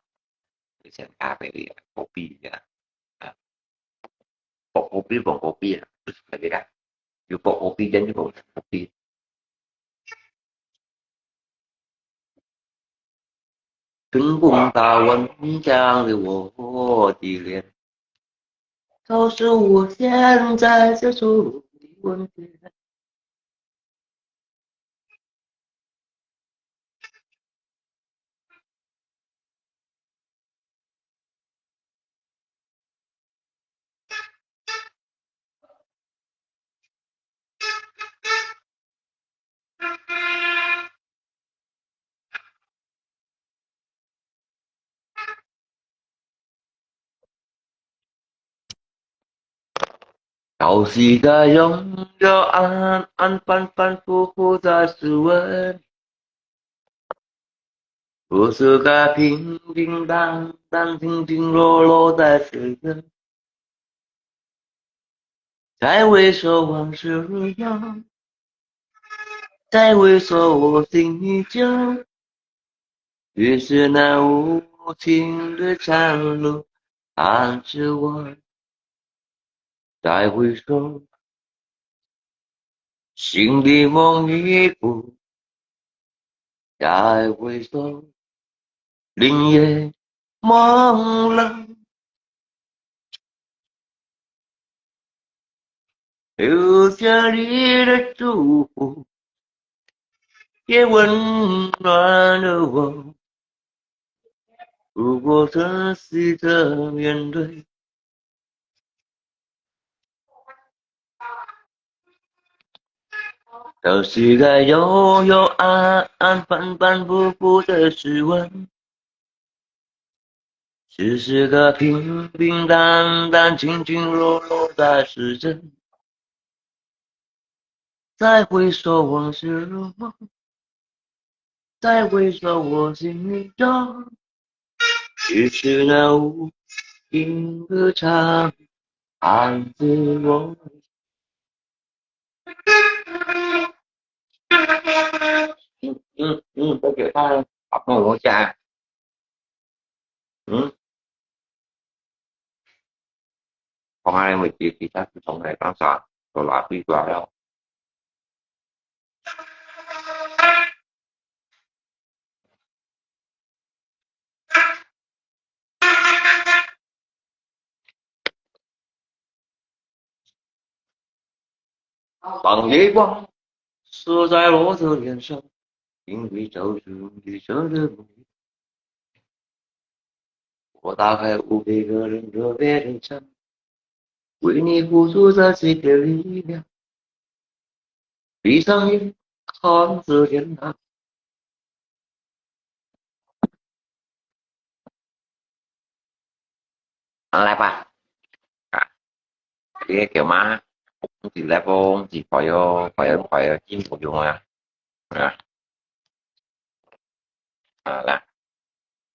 Sen cà phê ya, kopi ya. Ah. Pok kopi, pok kopi ya. Lagi dah. You pok kopi dan you pok kopi. 春风打完江的我的脸，告诉我现在这首的问题。 到时该用药安安反反复复在试问，不是该平平淡淡、轻轻落落在世人。再回首往事如梦，再回首我心依旧，只是那无情的长路 看着我。再回首，心里梦已故。再回首，林野梦冷。留下你的祝福，也温暖了我。如果这是这面对，都是该有有安安反反复复的试问。 只是个平平淡淡、轻轻落落的时辰。再回首往事如梦，再回首我心里中，只是那无影歌唱，伴着我。嗯嗯嗯，都给他打破一下。 嗯？講下你會記得其他係從哪當時做哪位過來哦？ 望一望，锁在我的脸上，因为早就遇着了梦。我打开无别个人特别的窗，为你付出这些的力量。闭上眼，看着天堂。 啊，來吧。啊，這个叫嘛？你來講，你快樂，快樂，快樂，真無用啊。啊。啊，來。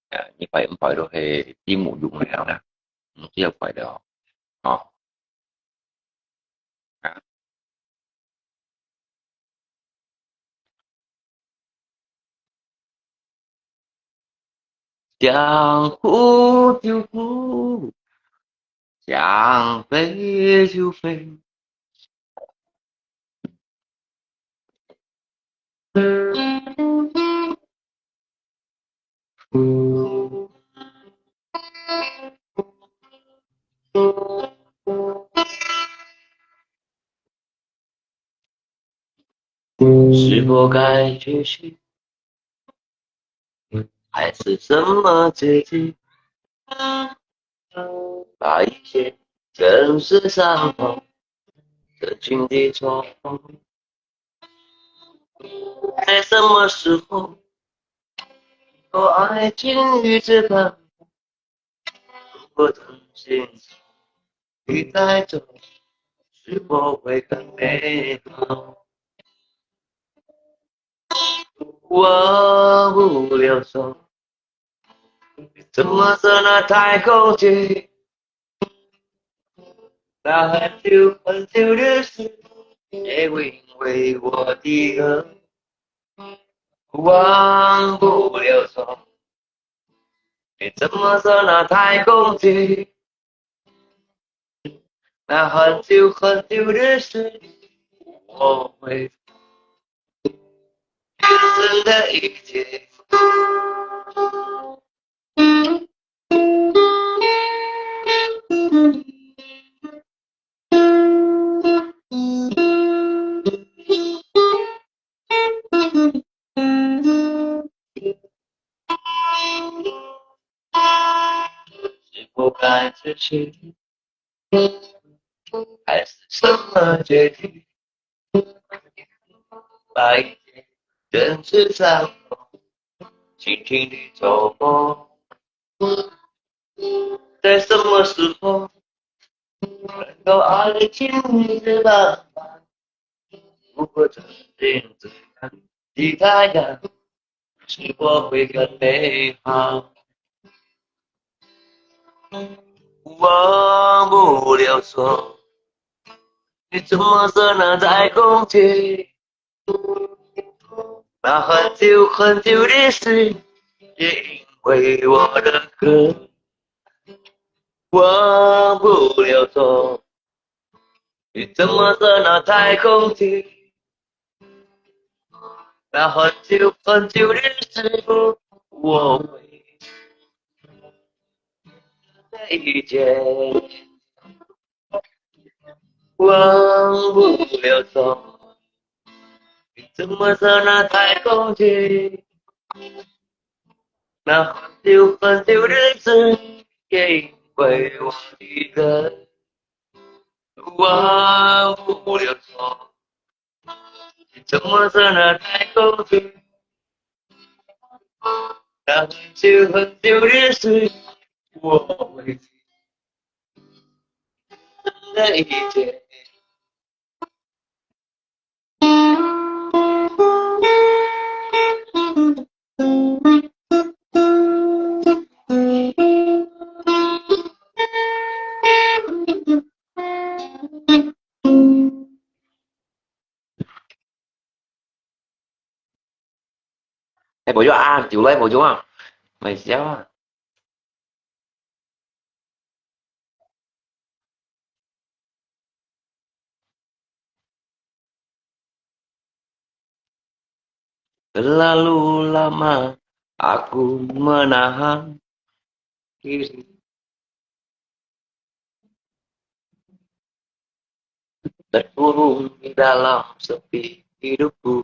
啊，你快樂，快樂，係真無用啊，啦。嗯，只有快樂哦。哦。 想哭就哭，想飞就飞。 是否该继续？还是什么结局？把一切真实伤痛，真情地戳破。在什么时候，有爱情与这个，如果真心与在这，是否会更美好？我不留手，怎么说那太空间？那很久很久的事，也因为我的歌，忘不了手。你怎么说那太空间？那很久很久的事，我会真的一切。是不该失去，还是什么结局？把一切真实伤痛，轻轻地戳破。在什么时候，能够爱情的浪漫，如果真心只看其他样，是否会更美好？我不留手，你怎么说那在空气？那很久很久的事，也因为我的歌，我不留手。你怎么说那太空气？那很久很久的事，我会再遇见。忘不了痛，你怎么说那太空气？那很久很久的事，也因为我的歌，忘不了痛。怎么说那太空去？那很久很久的事，我会再一见。哎，無用啊，就來無用啊，買笑啊。Terlalu lama aku menahan diri. Terkurung di dalam sepi hidupku.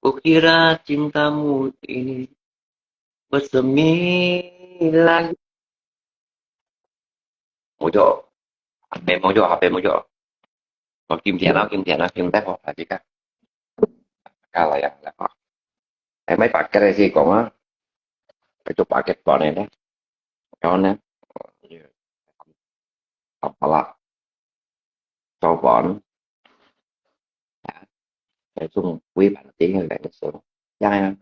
Kukira cintamu ini bersemi langit. Mojok. Ambil mojok, ambil mojok. 我今天啊，今天啊，今天我大家，大家來呀，來啊。哎，買paket个先講啊，愛做paket款个呢。然後呢，好，好啦，做飯啊，愛做幾盤定个來个時候，呀呀，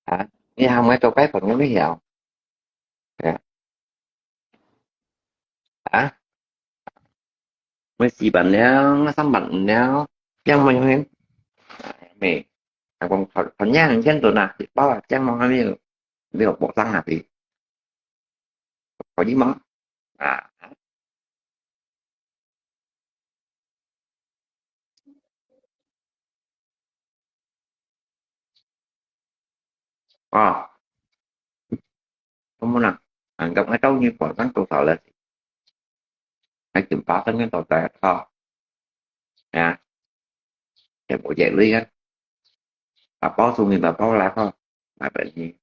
啊，你還沒做該盤个咩呀？哎呀，啊？ Mesti pandang, asam pandang, yang main. Meh, aku konyang yang tu nah, di bawah yang mau ambil, ambil potong habis. Kau di mana? Ah, ah, kamu nah, anggap ngai tahu ni potong tu salah. Ngai jumpa kan yang tahu saya tahu. 啊，也無幾鐳啊，八包送你，八包拿好，拿分你。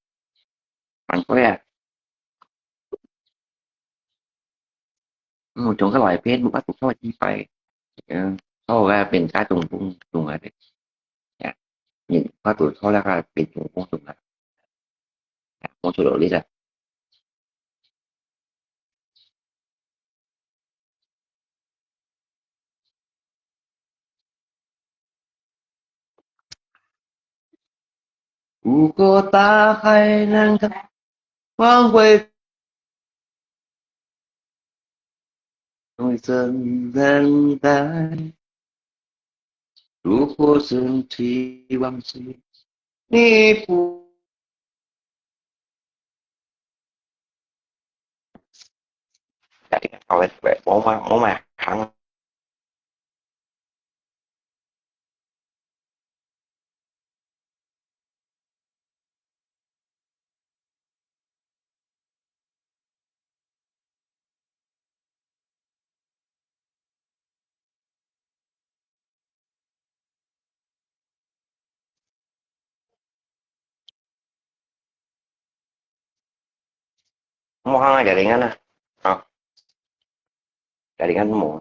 還貴啊！嗯，總个來片，我都做幾擺，嗯，做个變加中風中啊的，呀，你我都做那个變中風中啊，呀，我做到你了。如果大海能够换回一阵等待，如果身体忘记你不 Jadi, awet, awet, mau ma-, mau makan. Mau hang aja dengan ah. Ah. Jadi kan mau,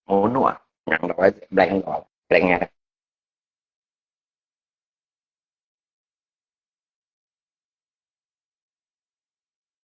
mau nua, yang dapat blank doang, blanknya.